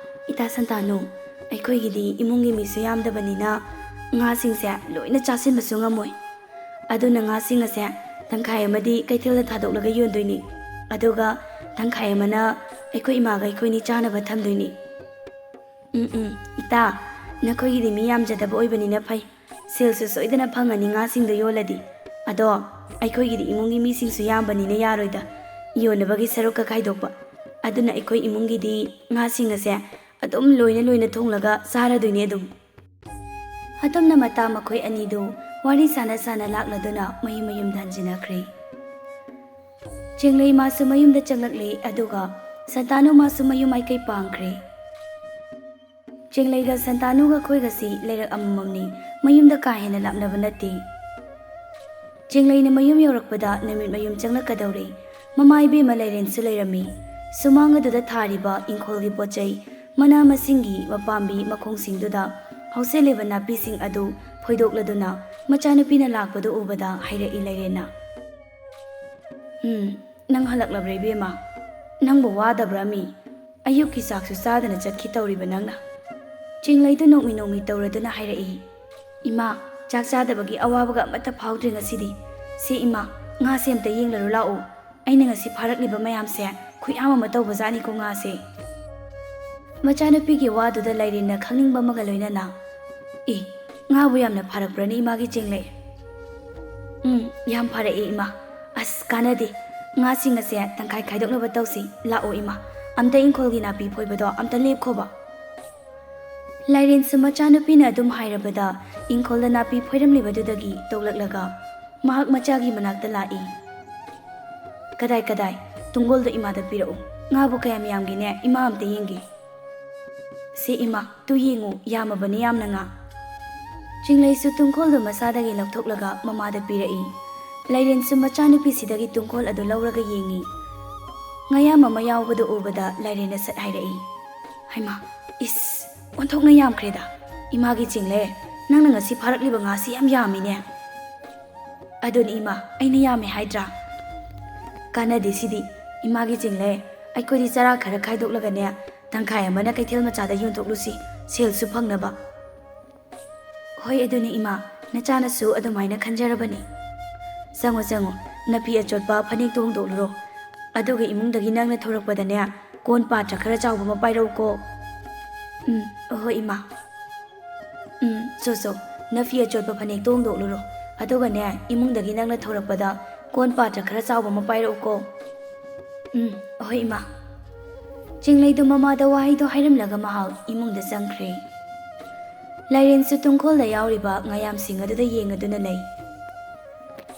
ꯏꯇꯥ ꯁꯟꯇꯥꯅꯨ, ꯑꯩꯈꯣꯏꯒꯤꯗꯤ ꯏꯃꯨꯡꯒꯤ ꯃꯤꯁꯨ ꯌꯥꯝꯗꯕꯅꯤꯅ ꯉꯥꯁꯤꯡꯁꯦ ꯂꯣꯏꯅ ꯆꯥꯁꯤꯟꯕꯁꯨ ꯉꯝꯃꯣꯏ꯫ ꯑꯗꯨꯅ ꯉꯥꯁꯤꯡ ꯑꯁꯦ ꯇꯪꯈꯥꯏ ꯑꯃꯗꯤ ꯀꯩꯊꯦꯜꯗ ꯊꯥꯗꯣꯛꯂꯒ ꯌꯣꯟꯗꯣꯏꯅꯤ, ꯑꯗꯨꯒ ꯇꯪꯈꯥꯏ ꯑꯃꯅ ꯑꯩꯈꯣꯏ ꯏꯃꯥꯒ ꯑꯩꯈꯣꯏꯅꯤ ꯆꯥꯅꯕ ꯊꯝꯗꯣꯏꯅꯤ꯫" "ꯎꯝ, ꯎꯝ, ꯏꯇꯥ, ꯅꯈꯣꯏꯒꯤꯗꯤ ꯃꯤ ꯌꯥꯝꯖꯗꯕ ꯑꯣꯏꯕꯅꯤꯅ ꯐꯩ꯫ ꯁꯦꯜꯁꯨ ꯁꯣꯏꯗꯅ ꯐꯪꯉꯅꯤ ꯉꯥꯁꯤꯡꯗꯣ ꯌꯣꯜꯂꯗꯤ꯫ ꯑꯗꯣ ꯑꯩꯈꯣꯏꯒꯤꯗꯤ ꯏꯃꯨꯡꯒꯤ ꯃꯤꯁꯤꯡꯁꯨ ꯌꯥꯝꯕꯅꯤꯅ ꯌꯥꯔꯣꯏꯗ, ꯌꯣꯟꯅꯕꯒꯤ ꯁꯔꯨꯛꯀ ꯈꯥꯏꯗꯣꯛꯄ꯫ ꯑꯗꯨꯅ ꯑꯩꯈꯣꯏ ꯏꯃꯨꯡꯒꯤꯗꯤ ꯉꯥꯁꯤꯡ ꯑꯁꯦ ꯑꯗꯨꯝ ꯂꯣꯏꯅ ꯂꯣꯏꯅ ꯊꯣꯡꯂꯒ ꯆꯥꯔꯗꯣꯏꯅꯦ ꯑꯗꯨꯝ꯫" ꯑꯗꯨꯝꯅ ꯃꯇꯥ ꯃꯈꯣꯏ ꯑꯅꯤꯗꯨ ꯋꯥꯔꯤ ꯁꯥꯟꯅ ꯁꯥꯟꯅ ꯂꯥꯛꯂꯗꯨꯅ ꯃꯌꯨꯝ ꯃꯌꯨꯝꯗ ꯍꯟꯖꯤꯟꯅꯈ꯭ꯔꯦ꯫ ꯆꯦꯡꯂꯩ ꯃꯥꯁꯨ ꯃꯌꯨꯝꯗ ꯆꯪꯂꯛꯂꯦ, ꯑꯗꯨꯒ ꯁꯟꯇꯥꯅꯨ ꯃꯥꯁꯨ ꯃꯌꯨꯝ ꯃꯥꯏꯀꯩ ꯄꯥꯡꯈ꯭ꯔꯦ꯫ ꯆꯦꯡꯂꯩꯒ ꯁꯟꯇꯥꯅꯨꯒ ꯑꯩꯈꯣꯏꯒꯁꯤ ꯂꯩꯔꯛ ꯑꯃꯃꯝꯅꯤ, ꯃꯌꯨꯝꯗ ꯀꯥ ꯍꯦꯟꯅ ꯂꯥꯞꯅꯕ ꯅꯠꯇꯦ꯫ ꯆꯦꯡꯂꯩꯅ ꯃꯌꯨꯝ ꯌꯧꯔꯛꯄꯗ ꯅꯨꯃꯤꯠ ꯃꯌꯨꯝ ꯆꯪꯂꯛꯀꯗꯧꯔꯦ꯫ ꯃꯃꯥ ꯏꯕꯦꯝꯃ ꯂꯥꯏꯔꯦꯟꯁꯨ ꯂꯩꯔꯝꯃꯤ꯫ ꯁꯨꯃꯥꯡ ꯑꯗꯨꯗ ꯊꯥꯔꯤꯕ ꯏꯪꯈꯣꯜꯒꯤ ꯄꯣꯠ ꯆꯩ, ꯃꯅꯥ ꯃꯁꯤꯡꯒꯤ ꯃꯄꯥꯝꯕꯤ ꯃꯈꯣꯡꯁꯤꯡꯗꯨꯗ ꯍꯧꯁꯦꯜꯂꯤꯕ ꯅꯥꯄꯤꯁꯤꯡ ꯑꯗꯨ ꯐꯣꯏꯗꯣꯛꯂꯗꯨꯅ ꯃꯆꯥꯅꯨꯄꯤꯅ ꯂꯥꯛꯄꯗꯨ ꯎꯕꯗ ꯍꯥꯏꯔꯛꯏ ꯂꯥꯏꯔꯦꯟꯅ꯫ "ꯎꯝ, ꯅꯪ ꯍꯜꯂꯛꯂꯕ꯭ꯔꯥ ꯏꯕꯦꯝꯃ? ꯅꯪꯕꯨ ꯋꯥꯗꯕ꯭ꯔꯥ ꯃꯤ? ꯑꯌꯨꯛꯀꯤ ꯆꯥꯛꯁꯨ ꯆꯥꯗꯅ ꯆꯠꯈꯤ ꯇꯧꯔꯤꯕ ꯅꯪꯅ?" ꯆꯤꯡꯂꯩꯗꯨ ꯅꯣꯛꯃꯤ ꯅꯣꯛꯃꯤ ꯇꯧꯔꯗꯨꯅ ꯍꯥꯏꯔꯛꯏ꯫ "ꯏꯃꯥ, ꯆꯥꯛ ꯆꯥꯗꯕꯒꯤ ꯑꯋꯥꯕꯒ ꯑꯃꯠꯇ ꯐꯥꯎꯗ꯭ꯔꯦ ꯉꯁꯤꯗꯤ꯫ ꯁꯦ ꯏꯃꯥ, ꯉꯥꯁꯦ ꯑꯝꯇ ꯌꯦꯡꯂꯔꯨ ꯂꯥꯛꯑꯣ꯫ ꯑꯩꯅ ꯉꯁꯤ ꯐꯥꯔꯛꯂꯤꯕ ꯃꯌꯥꯝꯁꯦ ꯈꯨꯌꯥꯝ ꯑꯃ ꯇꯧꯕꯖꯥꯠꯅꯤꯀꯣ ꯉꯥꯁꯦ꯫" ꯃꯆꯥꯅꯨꯄꯤꯒꯤ ꯋꯥꯗꯨꯗ ꯂꯥꯏꯔꯦꯟꯅ ꯈꯪꯅꯤꯡꯕ ꯑꯃꯒ ꯂꯣꯏꯅꯅ, "ꯑꯦ, ꯉꯥꯕꯨ ꯌꯥꯝꯅ ꯐꯥꯔꯛꯄ꯭ꯔꯅꯦ ꯏꯃꯥꯒꯤ ꯆꯦꯡꯂꯩ?" "ꯎꯝ, ꯌꯥꯝ ꯐꯥꯔꯛꯑꯦ ꯏꯃꯥ꯫ ꯑꯁ, ꯀꯥꯟꯅꯗꯦ꯫ ꯉꯥꯁꯤꯡ ꯑꯁꯦ ꯇꯪꯈꯥꯏ ꯈꯥꯏꯗꯣꯛꯅꯕ ꯇꯧꯁꯤ꯫ ꯂꯥꯛꯑꯣ ꯏꯃꯥ, ꯑꯝꯇ ꯏꯪꯈꯣꯜꯒꯤ ꯅꯥꯄꯤ ꯐꯣꯏꯕꯗꯣ ꯑꯝꯇ ꯂꯦꯞꯈꯣꯕ꯫" ꯂꯥꯏꯔꯦꯟꯁꯨ ꯃꯆꯥꯅꯨꯄꯤꯅ ꯑꯗꯨꯝ ꯍꯥꯏꯔꯕꯗ ꯏꯪꯈꯣꯜꯗ ꯅꯥꯄꯤ ꯐꯣꯏꯔꯝꯂꯤꯕꯗꯨꯗꯒꯤ ꯇꯣꯛꯂꯛꯂꯒ ꯃꯍꯥꯛ ꯃꯆꯥꯒꯤ ꯃꯅꯥꯛꯇ ꯂꯥꯛꯏ꯫ "ꯀꯗꯥꯏ, ꯀꯗꯥꯏ? ꯇꯨꯡꯒꯣꯜꯗꯣ ꯏꯃꯥꯗ ꯄꯤꯔꯛꯎ꯫ ꯉꯥꯕꯨ ꯀꯌꯥꯝ ꯌꯥꯝꯒꯦꯅꯦ, ꯏꯃꯥ ꯑꯝꯇ ꯌꯦꯡꯒꯦ꯫" "ꯁꯦ ꯏꯃꯥ, ꯇꯨ ꯌꯦꯡꯉꯨ, ꯌꯥꯝꯃꯕꯅꯤ ꯌꯥꯝꯅ ꯉꯥ꯫" ꯆꯤꯡꯂꯩꯁꯨ ꯇꯨꯡꯈꯣꯜꯗꯨ ꯃꯁꯥꯗꯒꯤ ꯂꯧꯊꯣꯛꯂꯒ ꯃꯃꯥꯗ ꯄꯤꯔꯛꯏ꯫ ꯂꯥꯏꯔꯦꯟꯁꯨ ꯃꯆꯥꯅꯨꯄꯤꯁꯤꯗꯒꯤ ꯇꯨꯡꯈꯣꯜ ꯑꯗꯨ ꯂꯧꯔꯒ ꯌꯦꯡꯉꯤ꯫ ꯉꯥꯌꯥꯝ ꯑꯃ ꯌꯥꯎꯕꯗꯨ ꯎꯕꯗ ꯂꯥꯏꯔꯦꯟꯅ ꯁꯠ ꯍꯥꯏꯔꯛꯏ꯫ "ꯍꯩꯃꯥ, ꯏꯁ, ꯑꯣꯟꯊꯣꯛꯅ ꯌꯥꯝꯈ꯭ꯔꯦꯗ꯫ ꯏꯃꯥꯒꯤ ꯆꯤꯡꯂꯩ, ꯅꯪꯅ ꯉꯁꯤ ꯐꯥꯔꯛꯂꯤꯕ ꯉꯥꯁꯤ ꯌꯥꯝ ꯌꯥꯝꯃꯤꯅꯦ꯫" "ꯑꯗꯨꯅꯤ ꯏꯃꯥ, ꯑꯩꯅ ꯌꯥꯝꯃꯦ ꯍꯥꯏꯗ꯭ꯔꯥ?" "ꯀꯥꯟꯅꯗꯦ ꯁꯤꯗꯤ꯫ ꯏꯃꯥꯒꯤ ꯆꯤꯡꯂꯩ, ꯑꯩꯈꯣꯏꯗꯤ ꯆꯔꯥ ꯈꯔ ꯈꯥꯏꯗꯣꯛꯂꯒꯅꯦ, ꯇꯪꯈꯥꯏ ꯑꯃꯅ ꯀꯩꯊꯦꯜ ꯃꯆꯥꯗ ꯌꯣꯟꯊꯣꯛꯂꯨꯁꯤ, ꯁꯦꯜꯁꯨ ꯐꯪꯅꯕ꯫" "ꯍꯣꯏ, ꯑꯗꯨꯅꯤ ꯏꯃꯥ, ꯅꯆꯥꯅꯁꯨ ꯑꯗꯨꯃꯥꯏꯅ ꯈꯟꯖꯔꯕꯅꯤ꯫" "ꯆꯪꯉꯣ, ꯆꯪꯉꯣ, ꯅꯐꯤ ꯑꯆꯣꯠꯄ ꯐꯅꯦꯛꯇꯣ ꯍꯣꯡꯗꯣꯛꯂꯨꯔꯣ꯫ ꯑꯗꯨꯒ ꯏꯃꯨꯡꯗꯒꯤ ꯅꯪꯅ ꯊꯣꯔꯛꯄꯗꯅꯦ, ꯀꯣꯟ ꯄꯥꯇ꯭ꯔ ꯈꯔ ꯆꯥꯎꯕ ꯑꯃ ꯄꯥꯏꯔꯛꯎꯀꯣ꯫" "ꯎꯝ, ꯍꯣꯏ ꯏꯃꯥ꯫ ꯎꯝ, ꯆꯣ, ꯆꯣ, ꯅꯐꯤ ꯑꯆꯣꯠꯄ ꯐꯅꯦꯛꯇꯣ ꯍꯣꯡꯗꯣꯛꯂꯨꯔꯣ꯫ ꯑꯗꯨꯒꯅꯦ, ꯏꯃꯨꯡꯗꯒꯤ ꯅꯪꯅ ꯊꯣꯔꯛꯄꯗ ꯀꯣꯟ ꯄꯥꯇ꯭ꯔ ꯈꯔ ꯆꯥꯎꯕ ꯑꯃ ꯄꯥꯏꯔꯛꯎꯀꯣ꯫" "ꯎꯝ, ꯍꯣꯏ ꯏꯃꯥ꯫" ꯆꯤꯡꯂꯩꯗꯨ ꯃꯃꯥꯗ ꯋꯥꯍꯩꯗꯣ ꯍꯥꯏꯔꯝꯂꯒ ꯃꯍꯥꯛ ꯏꯃꯨꯡꯗ ꯆꯪꯈ꯭ꯔꯦ꯫ ꯂꯥꯏꯔꯦꯟꯁꯨ ꯇꯨꯡꯈꯣꯜꯗ ꯌꯥꯎꯔꯤꯕ ꯉꯥꯌꯥꯝꯁꯤꯡ ꯑꯗꯨꯗ ꯌꯦꯡꯉꯗꯨꯅ ꯂꯩ꯫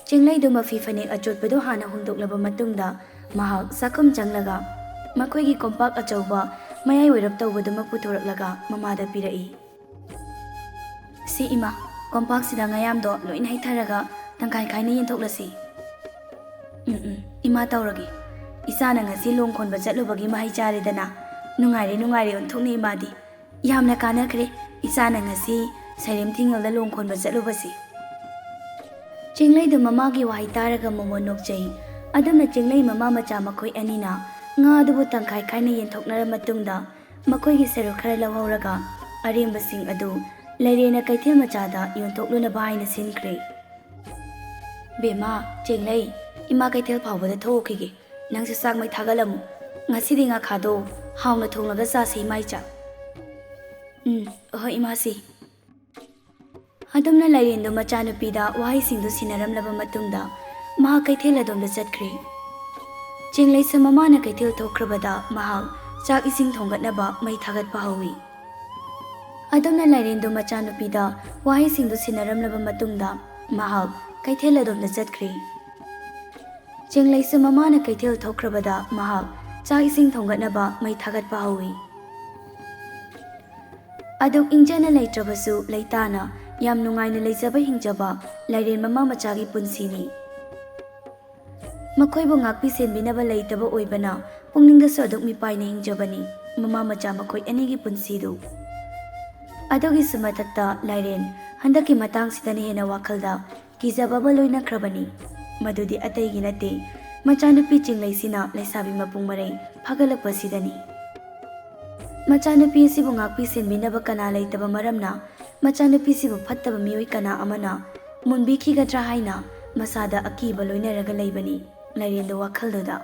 ꯆꯤꯡꯂꯩꯗꯨ ꯃꯐꯤ ꯐꯅꯦꯛ ꯑꯆꯣꯠꯄꯗꯨ ꯍꯥꯟꯅ ꯍꯣꯡꯗꯣꯛꯂꯕ ꯃꯇꯨꯡꯗ ꯃꯍꯥꯛ ꯆꯥꯛꯈꯨꯝ ꯆꯪꯂꯒ ꯃꯈꯣꯏꯒꯤ ꯀꯣꯝꯄꯥꯛ ꯑꯆꯧꯕ ꯃꯌꯥꯏ ꯑꯣꯏꯔꯞ ꯇꯧꯕꯗꯨꯃ ꯄꯨꯊꯣꯔꯛꯂꯒ ꯃꯃꯥꯗ ꯄꯤꯔꯛꯏ꯫ "ꯁꯤ ꯏꯃꯥ, ꯀꯣꯝꯄꯥꯛꯁꯤꯗ ꯉꯥꯌꯥꯝꯗꯣ ꯂꯣꯏꯅ ꯍꯩꯊꯔꯒ ꯇꯪꯈꯥꯏ ꯈꯥꯏꯅ ꯌꯦꯟꯊꯣꯛꯂꯁꯤ꯫" "ꯎꯝ, ꯎꯝ, ꯏꯃꯥ ꯇꯧꯔꯒꯦ꯫ ꯏꯆꯥꯅ ꯉꯁꯤ ꯂꯣꯡ ꯈꯣꯟꯕ ꯆꯠꯂꯨꯕꯒꯤ ꯃꯍꯩ ꯆꯥꯔꯦꯗꯅ꯫ ꯅꯨꯡꯉꯥꯏꯔꯦ, ꯅꯨꯡꯉꯥꯏꯔꯦ ꯑꯣꯟꯊꯣꯛꯅ ꯏꯃꯥꯗꯤ꯫ ꯌꯥꯝꯅ ꯀꯥꯟꯅꯈ꯭ꯔꯦ꯫ ꯏꯆꯥꯅ ꯉꯁꯤ ꯁꯩꯔꯦꯝ ꯊꯤꯉꯦꯜꯗ ꯂꯣꯡ ꯈꯣꯟꯕ ꯆꯠꯂꯨꯕꯁꯤ꯫" ꯆꯤꯡꯂꯩꯗꯨ ꯃꯃꯥꯒꯤ ꯋꯥꯍꯩ ꯇꯥꯔꯒ ꯃꯣꯃꯣꯟ ꯅꯣꯛꯆꯩ꯫ ꯑꯗꯨꯝꯅ ꯆꯤꯡꯂꯩ ꯃꯃꯥ ꯃꯆꯥ ꯃꯈꯣꯏ ꯑꯅꯤꯅ ꯉꯥ ꯑꯗꯨꯕꯨ ꯇꯪꯈꯥꯏ ꯈꯥꯏꯅ ꯌꯦꯟꯊꯣꯛꯅꯔ ꯃꯇꯨꯡꯗ ꯃꯈꯣꯏꯒꯤ ꯁꯔꯨꯛ ꯈꯔ ꯂꯧꯍꯧꯔꯒ ꯑꯔꯦꯝꯕꯁꯤꯡ ꯑꯗꯨ ꯂꯩꯔꯦꯅ ꯀꯩꯊꯦꯜ ꯃꯆꯥꯗ ꯌꯣꯟꯊꯣꯛꯂꯨꯅꯕ ꯍꯥꯏꯅ ꯁꯤꯟꯈ꯭ꯔꯦ꯫ "ꯕꯦꯝꯃ, ꯆꯦꯡꯂꯩ, ꯏꯃꯥ ꯀꯩꯊꯦꯜ ꯐꯥꯎꯕꯗ ꯊꯣꯛꯎꯈꯤꯒꯦ꯫ ꯅꯪꯁꯨ ꯆꯥꯛ ꯃꯩ ꯊꯥꯒꯠꯂꯝꯃꯨ꯫ ꯉꯁꯤꯗꯤ ꯉꯥꯈꯥꯗꯣ ꯍꯥꯎꯅ ꯊꯣꯡꯂꯒ ꯆꯥꯁꯦ ꯏꯃꯥ ꯏꯆꯥ꯫" "ꯎꯝ, ꯍꯣꯏ ꯏꯃꯥꯁꯤ꯫" ꯑꯗꯨꯝꯅ ꯂꯥꯏꯔꯦꯟꯗꯨ ꯃꯆꯥꯅꯨꯄꯤꯗ ꯋꯥꯍꯩꯁꯤꯡꯗꯨ ꯁꯤꯟꯅꯔꯝꯂꯕ ꯃꯇꯨꯡꯗ ꯃꯍꯥꯛ ꯀꯩꯊꯦꯜ ꯑꯗꯣꯝꯗ ꯆꯠꯈ꯭ꯔꯦ꯫ ꯆꯤꯡꯂꯩꯁꯨ ꯃꯃꯥꯅ ꯀꯩꯊꯦꯜ ꯊꯣꯛꯈ꯭ꯔꯕꯗ ꯃꯍꯥꯛ ꯆꯥꯛ ꯏꯁꯤꯡ ꯊꯣꯡꯒꯠꯅꯕ ꯃꯩ ꯊꯥꯒꯠꯄ ꯍꯧꯏ꯫ ꯑꯗꯨꯝꯅ ꯂꯥꯏꯔꯦꯟꯗꯨ ꯃꯆꯥꯅꯨꯄꯤꯗ ꯋꯥꯍꯩꯁꯤꯡꯗꯨ ꯁꯤꯟꯅꯔꯝꯂꯕ ꯃꯇꯨꯡꯗ ꯃꯍꯥꯛ ꯀꯩꯊꯦꯜ ꯑꯗꯣꯝꯗ ꯆꯠꯈ꯭ꯔꯦ꯫ ꯆꯤꯡꯂꯩꯁꯨ ꯃꯃꯥꯅ ꯀꯩꯊꯦꯜ ꯊꯣꯛꯈ꯭ꯔꯕꯗ ꯃꯍꯥꯛ ꯆꯥꯛ ꯏꯁꯤꯡ ꯊꯣꯡꯒꯠꯅꯕ ꯃꯩ ꯊꯥꯒꯠꯄ ꯍꯧꯏ꯫ ꯑꯗꯨꯛ ꯏꯪꯖꯅ ꯂꯩꯇ꯭ꯔꯕꯁꯨ ꯂꯩꯇꯥꯅ ꯌꯥꯝ ꯅꯨꯡꯉꯥꯏꯅ ꯂꯩꯖꯕ ꯍꯤꯡꯖꯕ ꯂꯥꯏꯔꯦꯟ ꯃꯃꯥ ꯃꯆꯥꯒꯤ ꯄꯨꯟꯁꯤꯅꯤ꯫ ꯃꯈꯣꯏꯕꯨ ꯉꯥꯛꯄꯤ ꯁꯦꯟꯕꯤꯅꯕ ꯂꯩꯇꯕ ꯑꯣꯏꯕꯅ ꯄꯨꯛꯅꯤꯡꯗꯁꯨ ꯑꯗꯨꯛ ꯃꯤꯄꯥꯏꯅ ꯍꯤꯡꯖꯕꯅꯤ ꯃꯃꯥ ꯃꯆꯥ ꯃꯈꯣꯏ ꯑꯅꯤꯒꯤ ꯄꯨꯟꯁꯤꯗꯨ꯫ ꯑꯗꯨꯒꯤꯁꯨ ꯃꯊꯛꯇ ꯂꯥꯏꯔꯦꯟ ꯍꯟꯗꯛꯀꯤ ꯃꯇꯥꯡꯁꯤꯗꯅ ꯍꯦꯟꯅ ꯋꯥꯈꯜꯗ ꯀꯤꯖꯕ ꯑꯃ ꯂꯣꯏꯅꯈ꯭ꯔꯕꯅꯤ꯫ ꯃꯗꯨꯗꯤ ꯑꯇꯩꯒꯤ ꯅꯠꯇꯦ, ꯃꯆꯥꯅꯨꯄꯤ ꯆꯤꯡꯂꯩꯁꯤꯅ ꯂꯩꯁꯥꯕꯤ ꯃꯄꯨꯡ ꯃꯔꯩ ꯐꯥꯒꯠꯂꯛꯄꯁꯤꯗꯅꯤ꯫ ꯃꯆꯥꯅꯨꯄꯤ ꯑꯁꯤꯕꯨ ꯉꯥꯛꯄꯤ ꯁꯦꯟꯕꯤꯅꯕ ꯀꯅꯥ ꯂꯩꯇꯕ ꯃꯔꯝꯅ ꯃꯆꯥꯅꯨꯄꯤꯁꯤꯕꯨ ꯐꯠꯇꯕ ꯃꯤꯑꯣꯏ ꯀꯅꯥ ꯑꯃꯅ ꯃꯨꯟꯕꯤꯈꯤꯒꯗ꯭ꯔꯥ ꯍꯥꯏꯅ ꯃꯁꯥꯗ ꯑꯀꯤꯕ ꯂꯣꯏꯅꯔꯒ ꯂꯩꯕꯅꯤ ꯂꯥꯏꯔꯦꯟꯗꯣ ꯋꯥꯈꯜꯗꯨꯗ꯫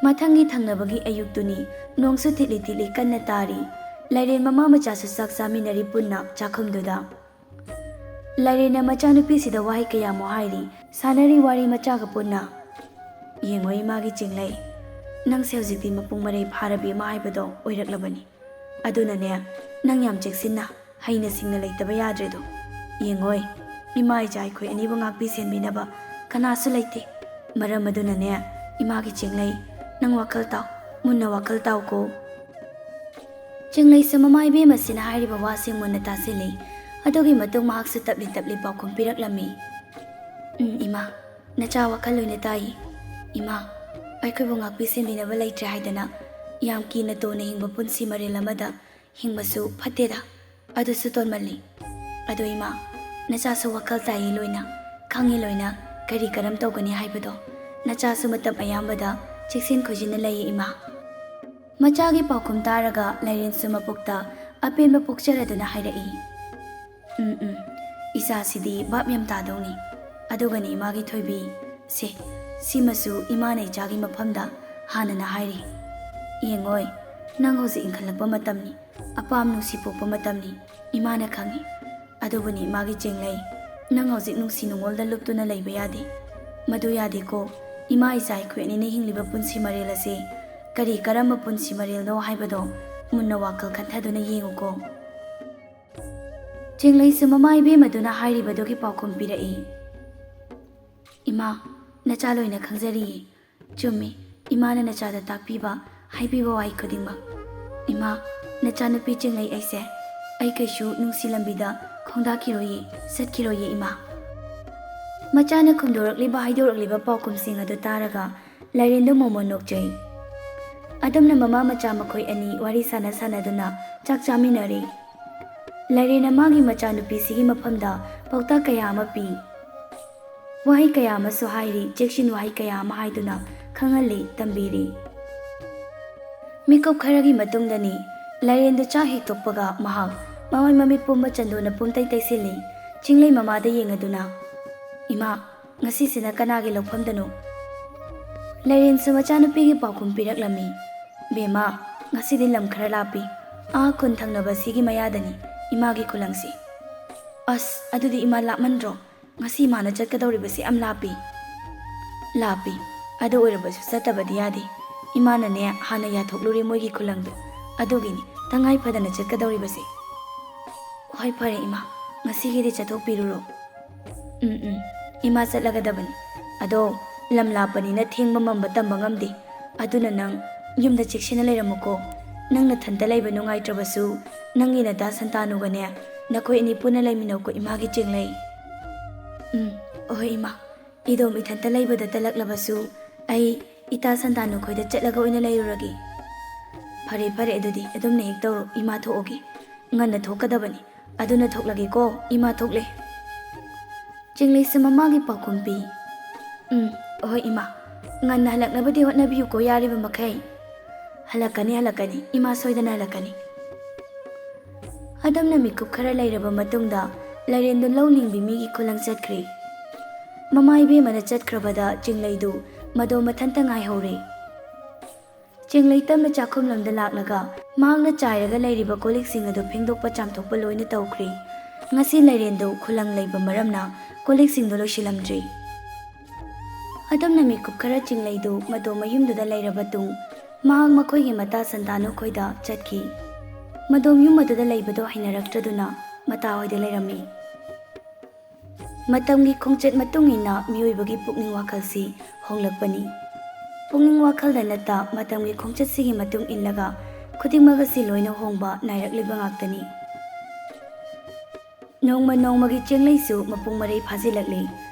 ꯃꯊꯪꯒꯤ ꯊꯪꯅꯕꯒꯤ ꯑꯌꯨꯛꯇꯨꯅꯤ꯫ ꯅꯣꯡꯁꯨ ꯊꯤꯠꯂꯤ ꯊꯤꯠꯂꯤ ꯀꯟꯅ ꯇꯥꯔꯤ꯫ ꯂꯥꯏꯔꯦꯟ ꯃꯃꯥ ꯃꯆꯥꯁꯨ ꯆꯥꯛ ꯆꯥꯃꯤꯟꯅꯔꯤ ꯄꯨꯟꯅ ꯆꯥꯛꯈꯨꯝꯗꯨꯗ꯫ ꯂꯥꯏꯔꯦꯟꯅ ꯃꯆꯥꯅꯨꯄꯤꯁꯤꯗ ꯋꯥꯍꯩ ꯀꯌꯥꯃꯨꯛ ꯍꯥꯏꯔꯤ, ꯁꯥꯟꯅꯔꯤ ꯋꯥꯔꯤ ꯃꯆꯥꯒ ꯄꯨꯟꯅ꯫ "ꯌꯦꯡꯉꯣ ꯏꯃꯥꯒꯤ ꯆꯤꯡꯂꯩ, ꯅꯪꯁꯦ ꯍꯧꯖꯤꯛꯇꯤ ꯃꯄꯨꯡ ꯃꯔꯩ ꯐꯥꯔꯕꯤ ꯑꯃ ꯍꯥꯏꯕꯗꯣ ꯑꯣꯏꯔꯛꯂꯕꯅꯤ꯫ ꯑꯗꯨꯅꯅꯦ, ꯅꯪ ꯌꯥꯝ ꯆꯦꯛꯁꯤꯟꯅ, ꯍꯩꯅ ꯁꯤꯡꯅ ꯂꯩꯇꯕ ꯌꯥꯗ꯭ꯔꯦꯗꯣ꯫ ꯌꯦꯡꯉꯣꯏ, ꯏꯃꯥ ꯏꯆꯥ ꯑꯩꯈꯣꯏ ꯑꯅꯤꯕꯨ ꯉꯥꯛꯄꯤ ꯁꯦꯟꯕꯤꯅꯕ ꯀꯅꯥꯁꯨ ꯂꯩꯇꯦ꯫ ꯃꯔꯝ ꯑꯗꯨꯅꯅꯦ, ꯏꯃꯥꯒꯤ ꯆꯦꯡꯂꯩ, ꯅꯪ ꯋꯥꯈꯜ ꯇꯥꯎ, ꯃꯨꯟꯅ ꯋꯥꯈꯜ ꯇꯥꯎꯀꯣ꯫ ꯆꯦꯡꯂꯩꯁꯨ ꯃꯃꯥ ꯏꯕꯦꯝꯃꯁꯤꯅ ꯍꯥꯏꯔꯤꯕ ꯋꯥꯁꯤꯡ ꯃꯨꯟꯅ ꯇꯥꯁꯤꯜꯂꯤ꯫ ꯑꯗꯨꯒꯤ ꯃꯇꯨꯡ ꯃꯍꯥꯛꯁꯨ ꯇꯞꯂꯤ ꯇꯞꯂꯤ ꯄꯥꯎꯈꯨꯝ ꯄꯤꯔꯛꯂꯝꯃꯤ꯫ "ꯎꯝ, ꯏꯃꯥ, ꯅꯆꯥ ꯋꯥꯈꯜ ꯂꯣꯏꯅ ꯇꯥꯏ꯫ ꯏꯃꯥ, ꯑꯩꯈꯣꯏꯕꯨ ꯉꯥꯛꯄꯤ ꯁꯦꯟꯕꯤꯅꯕ ꯂꯩꯇ꯭ꯔꯦ ꯍꯥꯏꯗꯅ ꯌꯥꯝ ꯀꯤꯅ ꯇꯣꯅ ꯍꯤꯡꯕ ꯄꯨꯟꯁꯤ ꯃꯔꯦꯜ ꯑꯃꯗ ꯍꯤꯡꯕꯁꯨ ꯐꯠꯇꯦꯗ꯫ ꯑꯗꯨꯁꯨ ꯇꯣꯟꯃꯜꯂꯤ꯫ ꯑꯗꯣ ꯏꯃꯥ, ꯅꯆꯥꯁꯨ ꯋꯥꯈꯜ ꯇꯥꯏꯌꯦ ꯂꯣꯏꯅ, ꯈꯪꯉꯦ ꯂꯣꯏꯅ ꯀꯔꯤ ꯀꯔꯝ ꯇꯧꯒꯅꯤ ꯍꯥꯏꯕꯗꯣ꯫ ꯅꯆꯥꯁꯨ ꯃꯇꯝ ꯑꯌꯥꯝꯕꯗ ꯆꯦꯛꯁꯤꯟ ꯈꯣꯏꯖꯤꯟꯅ ꯂꯩꯌꯦ ꯏꯃꯥ꯫" ꯃꯆꯥꯒꯤ ꯄꯥꯎꯈꯨꯝ ꯇꯥꯔꯒ ꯂꯥꯏꯔꯦꯟꯁꯨ ꯃꯄꯨꯛꯇ ꯑꯄꯦꯟꯕ ꯄꯣꯛꯆꯔꯗꯨꯅ ꯍꯥꯏꯔꯛꯏ꯫ "ꯎꯝ, ꯎꯝ, ꯏꯆꯥꯁꯤꯗꯤ ꯚꯥꯞ ꯌꯥꯝ ꯇꯥꯗꯧꯅꯤ꯫ ꯑꯗꯨꯒꯅꯤ ꯏꯃꯥꯒꯤ ꯊꯣꯏꯕꯤ, ꯁꯦ, ꯁꯤꯃꯁꯨ ꯏꯃꯥꯅ ꯏꯆꯥꯒꯤ ꯃꯐꯝꯗ ꯍꯥꯟꯅꯅ ꯍꯥꯏꯔꯤ꯫ ꯌꯦꯡꯉꯣꯏ, ꯅꯪ ꯍꯧꯖꯤꯛ ꯏꯟꯈꯠꯂꯛꯄ ꯃꯇꯝꯅꯤ, ꯑꯄꯥꯝ ꯅꯨꯡꯁꯤ ꯄꯣꯛꯄ ꯃꯇꯝꯅꯤ, ꯏꯃꯥꯅ ꯈꯪꯏ꯫ ꯑꯗꯨꯕꯨꯅꯤ ꯏꯃꯥꯒꯤ ꯆꯦꯡꯂꯩ, ꯅꯪ ꯍꯧꯖꯤꯛ ꯅꯨꯡꯁꯤ ꯅꯨꯡꯉꯣꯜꯗ ꯂꯨꯞꯇꯨꯅ ꯂꯩꯕ ꯌꯥꯗꯦ꯫ ꯃꯗꯨ ꯌꯥꯗꯦꯀꯣ꯫ ꯏꯃꯥ ꯏꯆꯥ ꯑꯩꯈꯣꯏ ꯑꯅꯤꯅ ꯍꯤꯡꯂꯤꯕ ꯄꯨꯟꯁꯤ ꯃꯔꯦꯜ ꯑꯁꯤ ꯀꯔꯤ ꯀꯔꯝꯕ ꯄꯨꯟꯁꯤ ꯃꯔꯦꯜꯅꯣ ꯍꯥꯏꯕꯗꯣ ꯃꯨꯟꯅ ꯋꯥꯈꯜ ꯈꯟꯊꯗꯨꯅ ꯌꯦꯡꯉꯨꯀꯣ꯫" ꯆꯦꯡꯂꯩꯁꯨ ꯃꯃꯥ ꯏꯕꯦꯝꯃꯗꯨꯅ ꯍꯥꯏꯔꯤꯕꯗꯨꯒꯤ ꯄꯥꯎꯈꯨꯝ ꯄꯤꯔꯛꯏ꯫ "ꯏꯃꯥ, ꯅꯆꯥ ꯂꯣꯏꯅ ꯈꯪꯖꯔꯤꯌꯦ꯫ ꯆꯨꯝꯃꯤ, ꯏꯃꯥꯅ ꯅꯆꯥꯗ ꯇꯥꯛꯄꯤꯕ, ꯍꯥꯏꯕꯤꯕ ꯋꯥꯍꯩ ꯈꯨꯗꯤꯡꯃꯛ꯫ ꯏꯃꯥ, ꯅꯆꯥꯅꯨꯄꯤ ꯆꯦꯡꯂꯩ ꯑꯩꯁꯦ, ꯑꯩ ꯀꯩꯁꯨ ꯅꯨꯡꯁꯤ ꯂꯝꯕꯤꯗ ꯈꯣꯡꯗꯥꯈꯤꯔꯣꯏꯌꯦ, ꯆꯠꯈꯤꯔꯣꯏꯌꯦ ꯏꯃꯥ꯫" ꯃꯆꯥꯅ ꯈꯨꯝꯗꯣꯔꯛꯂꯤꯕ, ꯍꯥꯏꯗꯣꯔꯛꯂꯤꯕ ꯄꯥꯎꯈꯨꯝꯁꯤꯡ ꯑꯗꯨ ꯇꯥꯔꯒ ꯂꯥꯏꯔꯦꯟꯗꯨ ꯃꯣꯃꯣꯟ ꯅꯣꯛꯆꯩ꯫ ꯑꯗꯨꯝꯅ ꯃꯃꯥ ꯃꯆꯥ ꯃꯈꯣꯏ ꯑꯅꯤ ꯋꯥꯔꯤ ꯁꯥꯟꯅ ꯁꯥꯟꯅꯗꯨꯅ ꯆꯥꯛ ꯆꯥꯃꯤꯟꯅꯔꯤ꯫ ꯂꯥꯏꯔꯦꯟꯅ ꯃꯥꯒꯤ ꯃꯆꯥꯅꯨꯄꯤꯁꯤꯒꯤ ꯃꯐꯝꯗ ꯄꯥꯎꯇꯥꯛ ꯀꯌꯥ ꯑꯃ ꯄꯤ꯫ ꯋꯥꯍꯩ ꯀꯌꯥ ꯑꯃꯁꯨ ꯍꯥꯏꯔꯤ, ꯆꯦꯛꯁꯤꯟ ꯋꯥꯍꯩ ꯀꯌꯥ ꯑꯃ ꯍꯥꯏꯗꯨꯅ ꯈꯪꯍꯜꯂꯤ, ꯇꯝꯕꯤꯔꯤ꯫ ꯃꯤꯀꯨꯞ ꯈꯔꯒꯤ ꯃꯇꯨꯡꯗꯅꯤ ꯂꯥꯏꯔꯦꯟꯗꯨ ꯆꯥꯛ ꯍꯦꯛ ꯇꯣꯛꯄꯒ ꯃꯍꯥꯛ ꯃꯃꯥꯏ ꯃꯃꯤꯠ ꯄꯨꯝꯕ ꯆꯟꯗꯣꯟꯅ ꯄꯨꯝꯇꯩ ꯇꯩꯁꯤꯜꯂꯤ꯫ ꯆꯤꯡꯂꯩ ꯃꯃꯥꯗ ꯌꯦꯡꯉꯗꯨꯅ, "ꯏꯃꯥ, ꯉꯁꯤꯁꯤꯅ ꯀꯅꯥꯒꯤ ꯂꯧꯐꯝꯗꯅꯣ?" ꯂꯥꯏꯔꯦꯟꯁꯨ ꯃꯆꯥꯅꯨꯄꯤꯒꯤ ꯄꯥꯎꯈꯨꯝ ꯄꯤꯔꯛꯂꯝꯃꯤ꯫ "ꯕꯦꯝꯃ, ꯉꯁꯤꯗꯤ ꯂꯝ ꯈꯔ ꯂꯥꯞꯄꯤ꯫ ꯑꯥ ꯈꯨꯟ ꯊꯪꯅꯕ ꯁꯤꯒꯤ ꯃꯌꯥꯗꯅꯤ ꯏꯃꯥꯒꯤ ꯈꯨꯂꯪꯁꯤ꯫" "ꯑꯁ, ꯑꯗꯨꯗꯤ ꯏꯃꯥ ꯂꯥꯞꯃꯟꯗ꯭ꯔꯣ? ꯉꯁꯤ ꯏꯃꯥꯅ ꯆꯠꯀꯗꯧꯔꯤꯕꯁꯤ ꯌꯥꯝ ꯂꯥꯞꯄꯤ꯫" "ꯂꯥꯞꯄꯤ꯫ ꯑꯗꯨ ꯑꯣꯏꯔꯕꯁꯨ ꯆꯠꯇꯕꯗꯤ ꯌꯥꯗꯦ꯫ ꯏꯃꯥꯅꯅꯦ ꯍꯥꯟꯅ ꯌꯥꯊꯣꯛꯂꯨꯔꯦ ꯃꯣꯏꯒꯤ ꯈꯨꯂꯪꯗꯨ꯫ ꯑꯗꯨꯒꯤꯅꯤ ꯇꯉꯥꯏ ꯐꯗꯅ ꯆꯠꯀꯗꯧꯔꯤꯕꯁꯦ꯫ ꯍꯣꯏ, ꯐꯔꯦ ꯏꯃꯥ, ꯉꯁꯤꯒꯤꯗꯤ ꯆꯠꯊꯣꯛꯄꯤꯔꯨꯔꯣ꯫ ꯎꯝ, ꯎꯝ, ꯏꯃꯥ ꯆꯠꯂꯒꯗꯕꯅꯤ꯫ ꯑꯗꯣ ꯂꯝ ꯂꯥꯞꯄꯅꯤꯅ ꯊꯦꯡꯕ ꯃꯝꯕ ꯇꯝꯕ ꯉꯝꯗꯦ꯫ ꯑꯗꯨꯅ ꯅꯪ ꯌꯨꯝꯗ ꯆꯦꯛꯁꯤꯟꯅ ꯂꯩꯔꯝꯃꯨꯀꯣ꯫ ꯅꯪ ꯅꯊꯟꯇ ꯂꯩꯕ ꯅꯨꯡꯉꯥꯏꯇ꯭ꯔꯕꯁꯨ ꯅꯪꯒꯤ ꯅꯇꯥ ꯁꯟꯇꯥꯅꯨꯒꯅꯦ, ꯅꯈꯣꯏ ꯑꯅꯤ ꯄꯨꯟꯅ ꯂꯩꯃꯤꯟꯅꯧꯀꯣ ꯏꯃꯥꯒꯤ ꯆꯦꯡꯂꯩ꯫ ꯎꯝ, ꯍꯣꯏ ꯏꯃꯥ꯫ ꯏꯗꯣꯝ ꯏꯊꯟꯇ ꯂꯩꯕꯗ ꯇꯜꯂꯛꯂꯕꯁꯨ ꯑꯩ ꯏꯇꯥ ꯁꯟꯇꯥꯅꯨ ꯈꯣꯏꯗ ꯆꯠꯂꯒ ꯑꯣꯏꯅ ꯂꯩꯔꯨꯔꯒꯦ꯫ ꯐꯔꯦ, ꯐꯔꯦ, ꯑꯗꯨꯗꯤ ꯑꯗꯨꯝꯅ ꯍꯦꯛ ꯇꯧꯔꯣ, ꯏꯃꯥ ꯊꯣꯛꯑꯒꯦ꯫ ꯉꯟꯅ ꯊꯣꯛꯀꯗꯕꯅꯤ꯫ ꯑꯗꯨꯅ ꯊꯣꯛꯂꯒꯦꯀꯣ, ꯏꯃꯥ ꯊꯣꯛꯂꯦ꯫ ꯆꯤꯡꯂꯩꯁꯨ ꯃꯃꯥꯒꯤ ꯄꯥꯎꯈꯨꯝ ꯄꯤ꯫ ꯎꯝ, ꯍꯣꯏ ꯏꯃꯥ꯫ ꯉꯟꯅ ꯍꯜꯂꯛꯅꯕꯗꯤ ꯍꯣꯠꯅꯕꯤꯌꯨꯀꯣ, ꯌꯥꯔꯤꯕ ꯃꯈꯩ꯫ ꯍꯜꯂꯛꯀꯅꯤ, ꯍꯜꯂꯛꯀꯅꯤ, ꯏꯃꯥ ꯁꯣꯏꯗꯅ ꯍꯜꯂꯛꯀꯅꯤ꯫ ꯑꯗꯨꯝꯅ ꯃꯤꯀꯨꯞ ꯈꯔ ꯂꯩꯔꯕ ꯃꯇꯨꯡꯗ ꯂꯩꯔꯦꯟꯗꯨ ꯂꯧ ꯂꯤꯡꯕꯤ ꯃꯤꯒꯤ ꯈꯨꯂꯪ ꯆꯠꯈ꯭ꯔꯦ꯫ ꯃꯃꯥ ꯏꯕꯦꯝꯃꯅ ꯆꯠꯈ꯭ꯔꯕꯗ ꯆꯤꯡꯂꯩꯗꯨ ꯃꯗꯣ ꯃꯊꯟꯇ ꯉꯥꯏꯍꯧꯔꯦ꯫ ꯆꯤꯡꯂꯩ ꯇꯞꯅ ꯆꯥꯛꯈꯨꯝꯂꯣꯝꯗ ꯂꯥꯛꯂꯒ ꯃꯍꯥꯛꯅ ꯆꯥꯏꯔꯒ ꯂꯩꯔꯤꯕ ꯀꯣꯜꯂꯤꯛꯁꯤꯡ ꯑꯗꯨ ꯐꯦꯡꯗꯣꯛꯄ ꯆꯥꯝꯊꯣꯛꯄ ꯂꯣꯏꯅ ꯇꯧꯈ꯭ꯔꯦ꯫ ꯉꯁꯤ ꯂꯩꯔꯦꯟꯗꯨ ꯈꯨꯂꯪ ꯂꯩꯕ ꯃꯔꯝꯅ ꯀꯣꯜꯂꯤꯛꯁꯤꯡꯗꯨ ꯂꯣꯏꯁꯤꯜꯂꯝꯗ꯭ꯔꯤ꯫ ꯑꯗꯨꯝꯅ ꯃꯤꯀꯨꯞ ꯈꯔ ꯆꯤꯡꯂꯩꯗꯨ ꯃꯗꯣ ꯃꯌꯨꯝꯗꯨꯗ ꯂꯩꯔꯕ ꯇꯨꯡ ꯃꯍꯥꯛ ꯃꯈꯣꯏꯒꯤ ꯃꯇꯥ ꯁꯟꯇꯥꯅꯨ ꯈꯣꯏꯗ ꯆꯠꯈꯤ꯫ ꯃꯗꯣꯝ ꯌꯨꯝ ꯑꯗꯨꯗ ꯂꯩꯕꯗꯣ ꯍꯩꯅꯔꯛꯇ꯭ꯔꯗꯨꯅ ꯃꯇꯥ ꯍꯣꯏꯗ ꯂꯩꯔꯝꯃꯤ꯫ ꯃꯇꯝꯒꯤ ꯈꯣꯡꯆꯠ ꯃꯇꯨꯡ ꯏꯟꯅ ꯃꯤꯑꯣꯏꯕꯒꯤ ꯄꯨꯛꯅꯤꯡ ꯋꯥꯈꯜꯁꯤ ꯍꯣꯡꯂꯛꯄꯅꯤ꯫ ꯄꯨꯛꯅꯤꯡ ꯋꯥꯈꯜꯗ ꯅꯠꯇ ꯃꯇꯝꯒꯤ ꯈꯣꯡꯆꯠꯁꯤꯒꯤ ꯃꯇꯨꯡ ꯏꯜꯂꯒ ꯈꯨꯗꯤꯡꯃꯛ ꯑꯁꯤ ꯂꯣꯏꯅ ꯍꯣꯡꯕ ꯅꯥꯏꯔꯛꯂꯤꯕ ꯉꯥꯛꯇꯅꯤ꯫ ꯅꯣꯡꯃ ꯅꯣꯡꯃꯒꯤ ꯆꯦꯡꯂꯩꯁꯨ ꯃꯄꯨꯡ ꯃꯔꯩ ꯐꯥꯖꯤꯜꯂꯛꯂꯤ꯫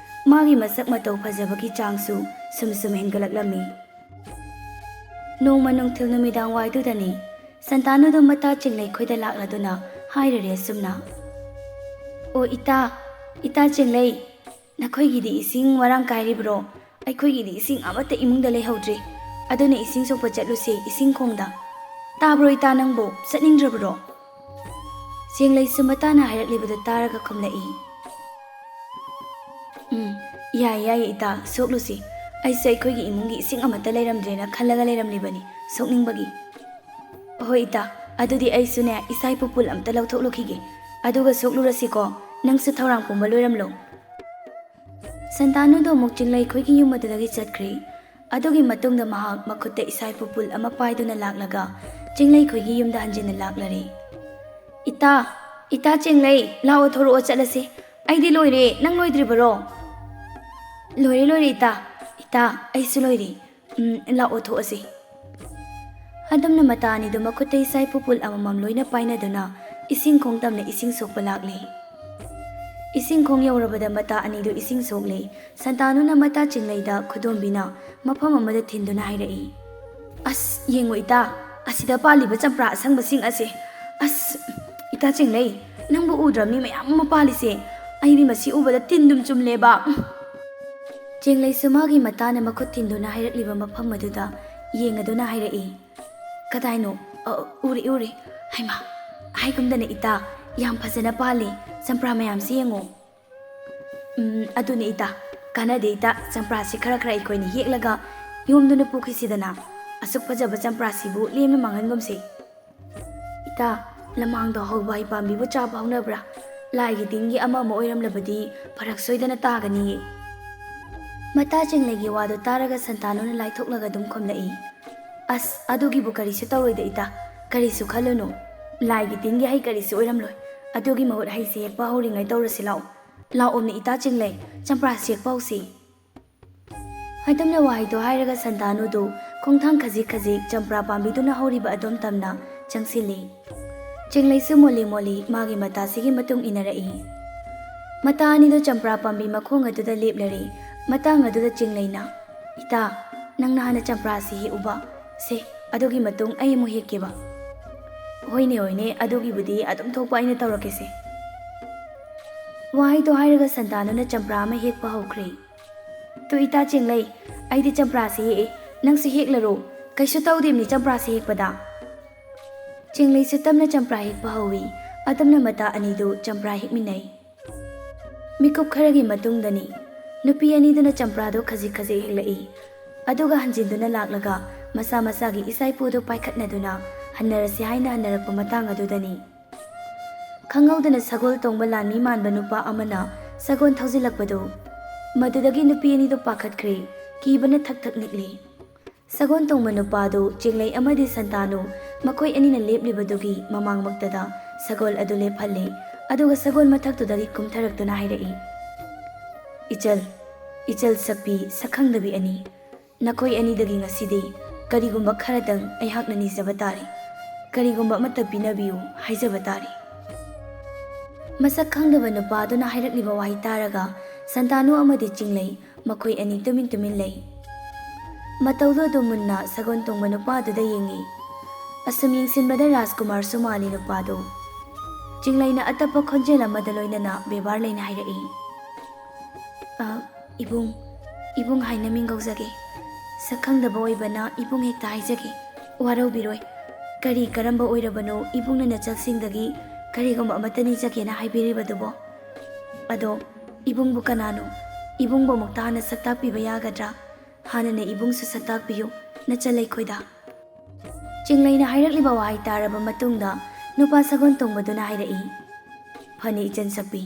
ꯃꯥꯒꯤ ꯃꯁꯛ ꯃꯇꯧ ꯐꯖꯕꯒꯤ ꯆꯥꯡꯁꯨ ꯁꯨꯝ ꯁꯨꯝ ꯍꯦꯟꯒꯠꯂꯛꯂꯝꯃꯤ꯫ ꯅꯣꯡꯃ ꯅꯨꯡꯊꯤꯜ ꯅꯨꯃꯤꯗꯥꯡ ꯋꯥꯏꯗꯨꯗꯅꯤ ꯁꯟꯇꯥꯅꯨꯗꯣ ꯃꯇꯥ ꯆꯤꯡꯂꯩ ꯈꯣꯏꯗ ꯂꯥꯛꯂꯗꯨꯅ ꯍꯥꯏꯔꯔꯦ ꯑꯁꯨꯝꯅ, "ꯑꯣ ꯏꯇꯥ, ꯏꯇꯥ ꯆꯤꯡꯂꯩ, ꯅꯈꯣꯏꯒꯤꯗꯤ ꯏꯁꯤꯡ ꯃꯔꯥꯡ ꯀꯥꯏꯔꯤꯕ꯭ꯔꯣ? ꯑꯩꯈꯣꯏꯒꯤꯗꯤ ꯏꯁꯤꯡ ꯑꯃꯠꯇ ꯏꯃꯨꯡꯗ ꯂꯩꯍꯧꯗ꯭ꯔꯦ꯫ ꯑꯗꯨꯅ ꯏꯁꯤꯡ ꯁꯣꯛꯄ ꯆꯠꯂꯨꯁꯦ ꯏꯁꯤꯡ ꯈꯣꯡꯗ꯫ ꯇꯥꯕ꯭ꯔꯣ ꯏꯇꯥ, ꯅꯪꯕꯨ ꯆꯠꯅꯤꯡꯗ꯭ꯔꯕ꯭ꯔꯣ?" ꯆꯦꯡꯂꯩꯁꯨ ꯃꯇꯥꯅ ꯍꯥꯏꯔꯛꯂꯤꯕꯗꯨ ꯇꯥꯔꯒ ꯈꯨꯝꯂꯛꯏ, "ꯎꯝ, ꯌꯥꯏ, ꯌꯥꯏ ꯏꯇꯥ, ꯁꯣꯛꯂꯨꯁꯤ꯫ ꯑꯩꯁꯨ ꯑꯩꯈꯣꯏꯒꯤ ꯏꯃꯨꯡꯒꯤ ꯏꯁꯤꯡ ꯑꯃꯠꯇ ꯂꯩꯔꯝꯗ꯭ꯔꯦꯅ ꯈꯜꯂꯒ ꯂꯩꯔꯝꯂꯤꯕꯅꯤ, ꯁꯣꯛꯅꯤꯡꯕꯒꯤ꯫ ꯍꯣꯏ ꯏꯇꯥ, ꯑꯗꯨꯗꯤ ꯑꯩꯁꯨꯅꯦ ꯏꯁꯥ ꯏꯄꯨ ꯄꯨꯜ ꯑꯝꯇ ꯂꯧꯊꯣꯛꯂꯨꯈꯤꯒꯦ, ꯑꯗꯨꯒ ꯁꯣꯛꯂꯨꯔꯁꯤꯀꯣ꯫ ꯅꯪꯁꯨ ꯊꯧꯔꯥꯡ ꯄꯨꯝꯕ ꯂꯣꯏꯔꯝꯂꯣ꯫" ꯁꯟꯇꯥꯅꯨꯗꯣ ꯑꯃꯨꯛ ꯆꯤꯡꯂꯩ ꯈꯣꯏꯒꯤ ꯌꯨꯝ ꯑꯗꯨꯗꯒꯤ ꯆꯠꯈ꯭ꯔꯦ꯫ ꯑꯗꯨꯒꯤ ꯃꯇꯨꯡꯗ ꯃꯍꯥꯛ ꯃꯈꯨꯠꯇ ꯏꯁꯥ ꯏꯄꯨ ꯄꯨꯜ ꯑꯃ ꯄꯥꯏꯗꯨꯅ ꯂꯥꯛꯂꯒ ꯆꯤꯡꯂꯩ ꯈꯣꯏꯒꯤ ꯌꯨꯝꯗ ꯍꯟꯖꯤꯟꯅ ꯂꯥꯛꯂꯔꯦ꯫ "ꯏꯇꯥ, ꯏꯇꯥ ꯆꯤꯡꯂꯩ, ꯂꯥꯛꯑꯣ, ꯊꯣꯔꯛꯑꯣ, ꯆꯠꯂꯁꯤ꯫ ꯑꯩꯗꯤ ꯂꯣꯏꯔꯦ, ꯅꯪ ꯂꯣꯏꯗ꯭ꯔꯤꯕꯔꯣ?" "ꯂꯣꯏꯔꯦ, ꯂꯣꯏꯔꯦ ꯏꯇꯥ꯫ ꯏꯇꯥ, ꯑꯩꯁꯨ ꯂꯣꯏꯔꯦ꯫ ꯎꯝ, ꯂꯥꯛꯑꯣ, ꯊꯣꯛꯑꯁꯤ꯫" ꯑꯗꯨꯝꯅ ꯃꯇꯥ ꯑꯅꯤꯗꯨ ꯃꯈꯨꯠꯇ ꯏꯁꯥꯏ ꯄꯨꯄꯨꯜ ꯑꯃꯃꯝ ꯂꯣꯏꯅ ꯄꯥꯏꯅꯗꯨꯅ ꯏꯁꯤꯡ ꯈꯣꯡ ꯇꯝꯅ ꯏꯁꯤꯡ ꯁꯣꯛꯄ ꯂꯥꯛꯂꯤ꯫ ꯏꯁꯤꯡ ꯈꯣꯡ ꯌꯧꯔꯕꯗ ꯃꯇꯥ ꯑꯅꯤꯗꯨ ꯏꯁꯤꯡ ꯁꯣꯛꯂꯦ꯫ ꯁꯟꯇꯥꯅꯨꯅ ꯃꯇꯥ ꯆꯤꯡꯂꯩꯗ ꯈꯨꯗꯣꯝꯕꯤꯅ ꯃꯐꯝ ꯑꯃꯗ ꯊꯤꯟꯗꯨꯅ ꯍꯥꯏꯔꯛꯏ, "ꯑꯁ, ꯌꯦꯡꯉꯨ ꯏꯇꯥ, ꯑꯁꯤꯗ ꯄꯥꯜꯂꯤꯕ ꯆꯝꯄ꯭ꯔꯥ ꯑꯁꯪꯕꯁꯤꯡ ꯑꯁꯦ꯫ ꯑꯁ, ꯏꯇꯥ ꯆꯤꯡꯂꯩ, ꯅꯪꯕꯨ ꯎꯗ꯭ꯔꯕꯅꯤ ꯃꯌꯥꯝ ꯑꯃ ꯄꯥꯜꯂꯤꯁꯦ꯫ ꯑꯩꯗꯤ ꯃꯁꯤ ꯎꯕꯗ ꯇꯤꯟ ꯗꯨꯝ ꯆꯨꯝꯂꯦꯕ꯫" ꯆꯤꯡꯂꯩꯁꯨ ꯃꯥꯒꯤ ꯃꯇꯥꯅ ꯃꯈꯨꯠ ꯊꯤꯟꯗꯨꯅ ꯍꯥꯏꯔꯛꯂꯤꯕ ꯃꯐꯝ ꯑꯗꯨꯗ ꯌꯦꯡꯉꯗꯨꯅ ꯍꯥꯏꯔꯛꯏ, "ꯀꯗꯥꯏꯅꯣ? ꯑ, ꯎꯔꯦ, ꯎꯔꯦ꯫ ꯍꯩꯃꯥ, ꯍꯥꯏꯒꯨꯝꯗꯅ ꯏꯇꯥ, ꯌꯥꯝ ꯐꯖꯅ ꯄꯥꯜꯂꯤ꯫ ꯆꯝꯄ꯭ꯔꯥ ꯃꯌꯥꯝꯁꯤ ꯌꯦꯡꯉꯣ꯫" "ꯎꯝ, ꯑꯗꯨꯅꯤ ꯏꯇꯥ꯫ ꯀꯥꯟꯅꯗꯦ ꯏꯇꯥ, ꯆꯝꯄ꯭ꯔꯥꯁꯤ ꯈꯔ ꯈꯔ ꯑꯩꯈꯣꯏꯅ ꯍꯦꯛꯂꯒ ꯌꯣꯝꯗꯨꯅ ꯄꯨꯈꯤꯁꯤꯗꯅ꯫ ꯑꯁꯨꯛ ꯐꯖꯕ ꯆꯝꯄ꯭ꯔꯥꯁꯤꯕꯨ ꯂꯦꯝꯅ ꯃꯥꯡꯍꯟꯒꯨꯝꯁꯤ꯫" "ꯏꯇꯥ, ꯂꯃꯥꯡꯗ ꯍꯧꯕ ꯍꯩ ꯄꯥꯝꯕꯤꯕꯨ ꯆꯥꯕ ꯍꯧꯅꯕ꯭ꯔꯥ? ꯂꯥꯏꯒꯤ ꯇꯤꯟꯒꯤ ꯑꯃ ꯑꯃ ꯑꯣꯏꯔꯝꯂꯕꯗꯤ ꯐꯔꯛ ꯁꯣꯏꯗꯅ ꯇꯥꯒꯅꯤꯌꯦ꯫" ꯃꯇꯥ ꯆꯤꯡꯂꯩꯒꯤ ꯋꯥꯗꯨ ꯇꯥꯔꯒ ꯁꯟꯇꯥꯅꯨꯅ ꯂꯥꯏꯊꯣꯛꯂꯒ ꯑꯗꯨꯝ ꯈꯨꯝꯂꯛꯏ, "ꯑꯁ, ꯑꯗꯨꯒꯤꯕꯨ ꯀꯔꯤꯁꯨ ꯇꯧꯔꯣꯏꯗ ꯏꯇꯥ, ꯀꯔꯤꯁꯨ ꯈꯜꯂꯨꯅꯨ꯫ ꯂꯥꯏꯒꯤ ꯇꯤꯟꯒꯤ ꯍꯩ ꯀꯔꯤꯁꯨ ꯑꯣꯏꯔꯝꯂꯣꯏ꯫ ꯑꯗꯨꯒꯤ ꯃꯍꯨꯠ ꯍꯩꯁꯦ ꯍꯦꯛꯄ ꯍꯧꯔꯤꯉꯩ ꯇꯧꯔꯁꯤ ꯂꯥꯛꯑꯣ꯫ ꯂꯥꯛꯑꯣꯅꯦ ꯏꯇꯥ ꯆꯤꯡꯂꯩ, ꯆꯝꯄ꯭ꯔꯥꯁꯤ ꯍꯦꯛꯄ ꯍꯧꯁꯤ꯫" ꯑꯗꯨꯝꯅ ꯋꯥꯍꯩꯗꯣ ꯍꯥꯏꯔꯒ ꯁꯟꯇꯥꯅꯨꯗꯨ ꯈꯣꯡꯊꯥꯡ ꯈꯖꯤꯛ ꯈꯖꯤꯛ ꯆꯝꯄ꯭ꯔꯥ ꯄꯥꯝꯕꯤꯗꯨꯅ ꯍꯧꯔꯤꯕ ꯑꯗꯣꯝ ꯇꯝꯅ ꯆꯪꯁꯤꯜꯂꯤ꯫ ꯆꯤꯡꯂꯩꯁꯨ ꯃꯣꯜꯂꯤ ꯃꯣꯜꯂꯤ ꯃꯥꯒꯤ ꯃꯇꯥꯁꯤꯒꯤ ꯃꯇꯨꯡ ꯏꯟꯅꯔꯛꯏ꯫ ꯃꯇꯥ ꯑꯅꯤꯗꯨ ꯆꯝꯄ꯭ꯔꯥ ꯄꯥꯝꯕꯤ ꯃꯈꯣꯡ ꯑꯗꯨꯗ ꯂꯦꯞꯂꯔꯦ꯫ ꯃꯇꯥꯡ ꯑꯗꯨꯗ ꯆꯤꯡꯂꯩꯅ, "ꯏꯇꯥ, ꯅꯪꯅ ꯍꯥꯟꯅ ꯆꯝꯄ꯭ꯔꯥꯁꯤ ꯍꯦꯛꯎꯕ꯫ ꯁꯦ, ꯑꯗꯨꯒꯤ ꯃꯇꯨꯡ ꯑꯩ ꯑꯃꯨꯛ ꯍꯦꯛꯀꯦꯕ꯫" "ꯍꯣꯏꯅꯦ, ꯍꯣꯏꯅꯦ, ꯑꯗꯨꯒꯤꯕꯨꯗꯤ ꯑꯗꯨꯝ ꯊꯣꯛꯄ ꯑꯩꯅ ꯇꯧꯔꯛꯀꯦꯁꯦ꯫" ꯋꯥꯍꯩꯗꯣ ꯍꯥꯏꯔꯒ ꯁꯟꯇꯥꯅꯨꯅ ꯆꯝꯄ꯭ꯔꯥ ꯑꯃ ꯍꯦꯛꯄ ꯍꯧꯈ꯭ꯔꯦ꯫ "ꯇꯨ ꯏꯇꯥ ꯆꯤꯡꯂꯩ, ꯑꯩꯗꯤ ꯆꯝꯄ꯭ꯔꯥꯁꯤ ꯍꯦꯛꯑꯦ, ꯅꯪꯁꯨ ꯍꯦꯛꯂꯔꯣ꯫ ꯀꯩꯁꯨ ꯇꯧꯗꯦꯕꯅꯤ ꯆꯝꯄ꯭ꯔꯥꯁꯤ ꯍꯦꯛꯄꯗ꯫" ꯆꯤꯡꯂꯩꯁꯨ ꯇꯞꯅ ꯆꯝꯄ꯭ꯔꯥ ꯍꯦꯛꯄ ꯍꯧꯏ꯫ ꯑꯗꯨꯝꯅ ꯃꯇꯥ ꯑꯅꯤꯗꯨ ꯆꯝꯄ꯭ꯔꯥ ꯍꯦꯛꯃꯤꯟꯅꯩ꯫ ꯃꯤꯀꯨꯞ ꯈꯔꯒꯤ ꯃꯇꯨꯡꯗꯅꯤ꯫ ꯅꯨꯄꯤ ꯑꯅꯤꯗꯨꯅ ꯆꯝꯄ꯭ꯔꯥꯗꯨ ꯈꯖꯤꯛ ꯈꯖꯤꯛ ꯍꯦꯛꯂꯛꯏ꯫ ꯑꯗꯨꯒ ꯍꯟꯖꯤꯟꯗꯨꯅ ꯂꯥꯛꯂꯒ ꯃꯁꯥ ꯃꯁꯥꯒꯤ ꯏꯆꯥ ꯏꯄꯨꯗꯨ ꯄꯥꯏꯈꯠꯅꯗꯨꯅ ꯍꯟꯅꯔꯁꯤ ꯍꯥꯏꯅ ꯍꯟꯅꯔꯛꯄ ꯃꯇꯥꯡ ꯑꯗꯨꯗꯅꯤ꯫ ꯈꯪꯍꯧꯗꯅ ꯁꯒꯣꯜ ꯇꯣꯡꯕ ꯂꯥꯟꯃꯤ ꯃꯥꯟꯕ ꯅꯨꯄꯥ ꯑꯃꯅ ꯁꯒꯣꯜ ꯊꯧꯖꯤꯜꯂꯛꯄꯗꯨ ꯃꯗꯨꯗꯒꯤ ꯅꯨꯄꯤ ꯑꯅꯤꯗꯨ ꯄꯥꯈꯠꯈ꯭ꯔꯦ꯫ ꯀꯤꯕꯅ ꯊꯛ ꯊꯛ ꯅꯤꯛꯂꯤ꯫ ꯁꯒꯣꯜ ꯇꯣꯡꯕ ꯅꯨꯄꯥꯗꯨ ꯆꯤꯡꯂꯩ ꯑꯃꯗꯤ ꯁꯟꯇꯥꯅꯨ ꯃꯈꯣꯏ ꯑꯅꯤꯅ ꯂꯦꯞꯂꯤꯕꯗꯨꯒꯤ ꯃꯃꯥꯡꯃꯛꯇꯗ ꯁꯒꯣꯜ ꯑꯗꯨ ꯂꯦꯞꯍꯜꯂꯦ꯫ ꯑꯗꯨꯒ ꯁꯒꯣꯜ ꯃꯊꯛꯇꯨꯗꯒꯤ ꯀꯨꯝꯊꯔꯛꯇꯨꯅ ꯍꯥꯏꯔꯛꯏ, "ꯏꯆꯜ, ꯏꯆꯜ ꯁꯛꯄꯤ, ꯁꯛꯈꯪꯗꯕꯤ ꯑꯅꯤ, ꯅꯈꯣꯏ ꯑꯅꯤꯗꯒꯤ ꯉꯁꯤꯗꯤ ꯀꯔꯤꯒꯨꯝꯕ ꯈꯔꯗꯪ ꯑꯩꯍꯥꯛꯅ ꯅꯤꯖꯕ ꯇꯥꯔꯦ꯫ ꯀꯔꯤꯒꯨꯝꯕ ꯑꯃꯠꯇ ꯄꯤꯅꯕꯤꯌꯨ ꯍꯥꯏꯖꯕ ꯇꯥꯔꯦ꯫" ꯃꯁꯛ ꯈꯪꯗꯕ ꯅꯨꯄꯥ ꯑꯗꯨꯅ ꯍꯥꯏꯔꯛꯂꯤꯕ ꯋꯥꯍꯩ ꯇꯥꯔꯒ ꯁꯟꯇꯥꯅꯨ ꯑꯃꯗꯤ ꯆꯤꯡꯂꯩ ꯃꯈꯣꯏ ꯑꯅꯤ ꯇꯨꯃꯤꯟ ꯇꯨꯃꯤꯟ ꯂꯩ꯫ ꯃꯇꯧꯗꯨ ꯑꯗꯨꯝ ꯃꯨꯟꯅ ꯁꯒꯣꯜ ꯇꯣꯡꯕ ꯅꯨꯄꯥ ꯑꯗꯨꯗ ꯌꯦꯡꯏ꯫ ꯑꯁꯨꯝ ꯌꯦꯡꯁꯤꯟꯕꯗ ꯔꯥꯖꯀꯨꯃꯥꯔꯁꯨ ꯃꯥꯜꯂꯤ ꯅꯨꯄꯥꯗꯨ꯫ ꯆꯤꯡꯂꯩꯅ ꯑꯇꯞꯄ ꯈꯣꯟꯖꯦꯜ ꯑꯃꯗ ꯂꯣꯏꯅꯅ ꯕꯦꯕꯥꯔ ꯂꯩꯅ ꯍꯥꯏꯔꯛꯏ, "ꯑ, ꯏꯕꯨꯡ, ꯏꯕꯨꯡ ꯍꯥꯏꯅ ꯃꯤꯡꯒꯧꯖꯒꯦ꯫ ꯁꯛ ꯈꯪꯗꯕ ꯑꯣꯏꯕꯅ ꯏꯕꯨꯡ ꯍꯦꯛꯇ ꯍꯥꯏꯖꯒꯦ꯫ ꯋꯥꯔꯧꯕꯤꯔꯣꯏ꯫ ꯀꯔꯤ ꯀꯔꯝꯕ ꯑꯣꯏꯔꯕꯅꯣ ꯏꯕꯨꯡꯅ ꯅꯆꯜꯁꯤꯡꯗꯒꯤ ꯀꯔꯤꯒꯨꯝꯕ ꯑꯃꯠꯇ ꯅꯤꯖꯒꯦꯅ ꯍꯥꯏꯕꯤꯔꯤꯕꯗꯨꯕꯣ? ꯑꯗꯣ ꯏꯕꯨꯡꯕꯨ ꯀꯅꯥꯅꯣ? ꯏꯕꯨꯡꯕꯨ ꯑꯃꯨꯛꯇ ꯍꯥꯟꯅ ꯁꯛ ꯇꯥꯛꯄꯤꯕ ꯌꯥꯒꯗ꯭ꯔꯥ? ꯍꯥꯟꯅꯅ ꯏꯕꯨꯡꯁꯨ ꯁꯛ ꯇꯥꯛꯄꯤꯌꯨ, ꯅꯆꯜ ꯑꯩꯈꯣꯏꯗ꯫" ꯆꯤꯡꯂꯩꯅ ꯍꯥꯏꯔꯛꯂꯤꯕ ꯋꯥꯍꯩ ꯇꯥꯔꯕ ꯃꯇꯨꯡꯗ ꯅꯨꯄꯥ ꯁꯒꯣꯜ ꯇꯣꯡꯕꯗꯨꯅ ꯍꯥꯏꯔꯛꯏ, "ꯐꯅꯤ ꯏꯆꯟ ꯁꯛꯄꯤ,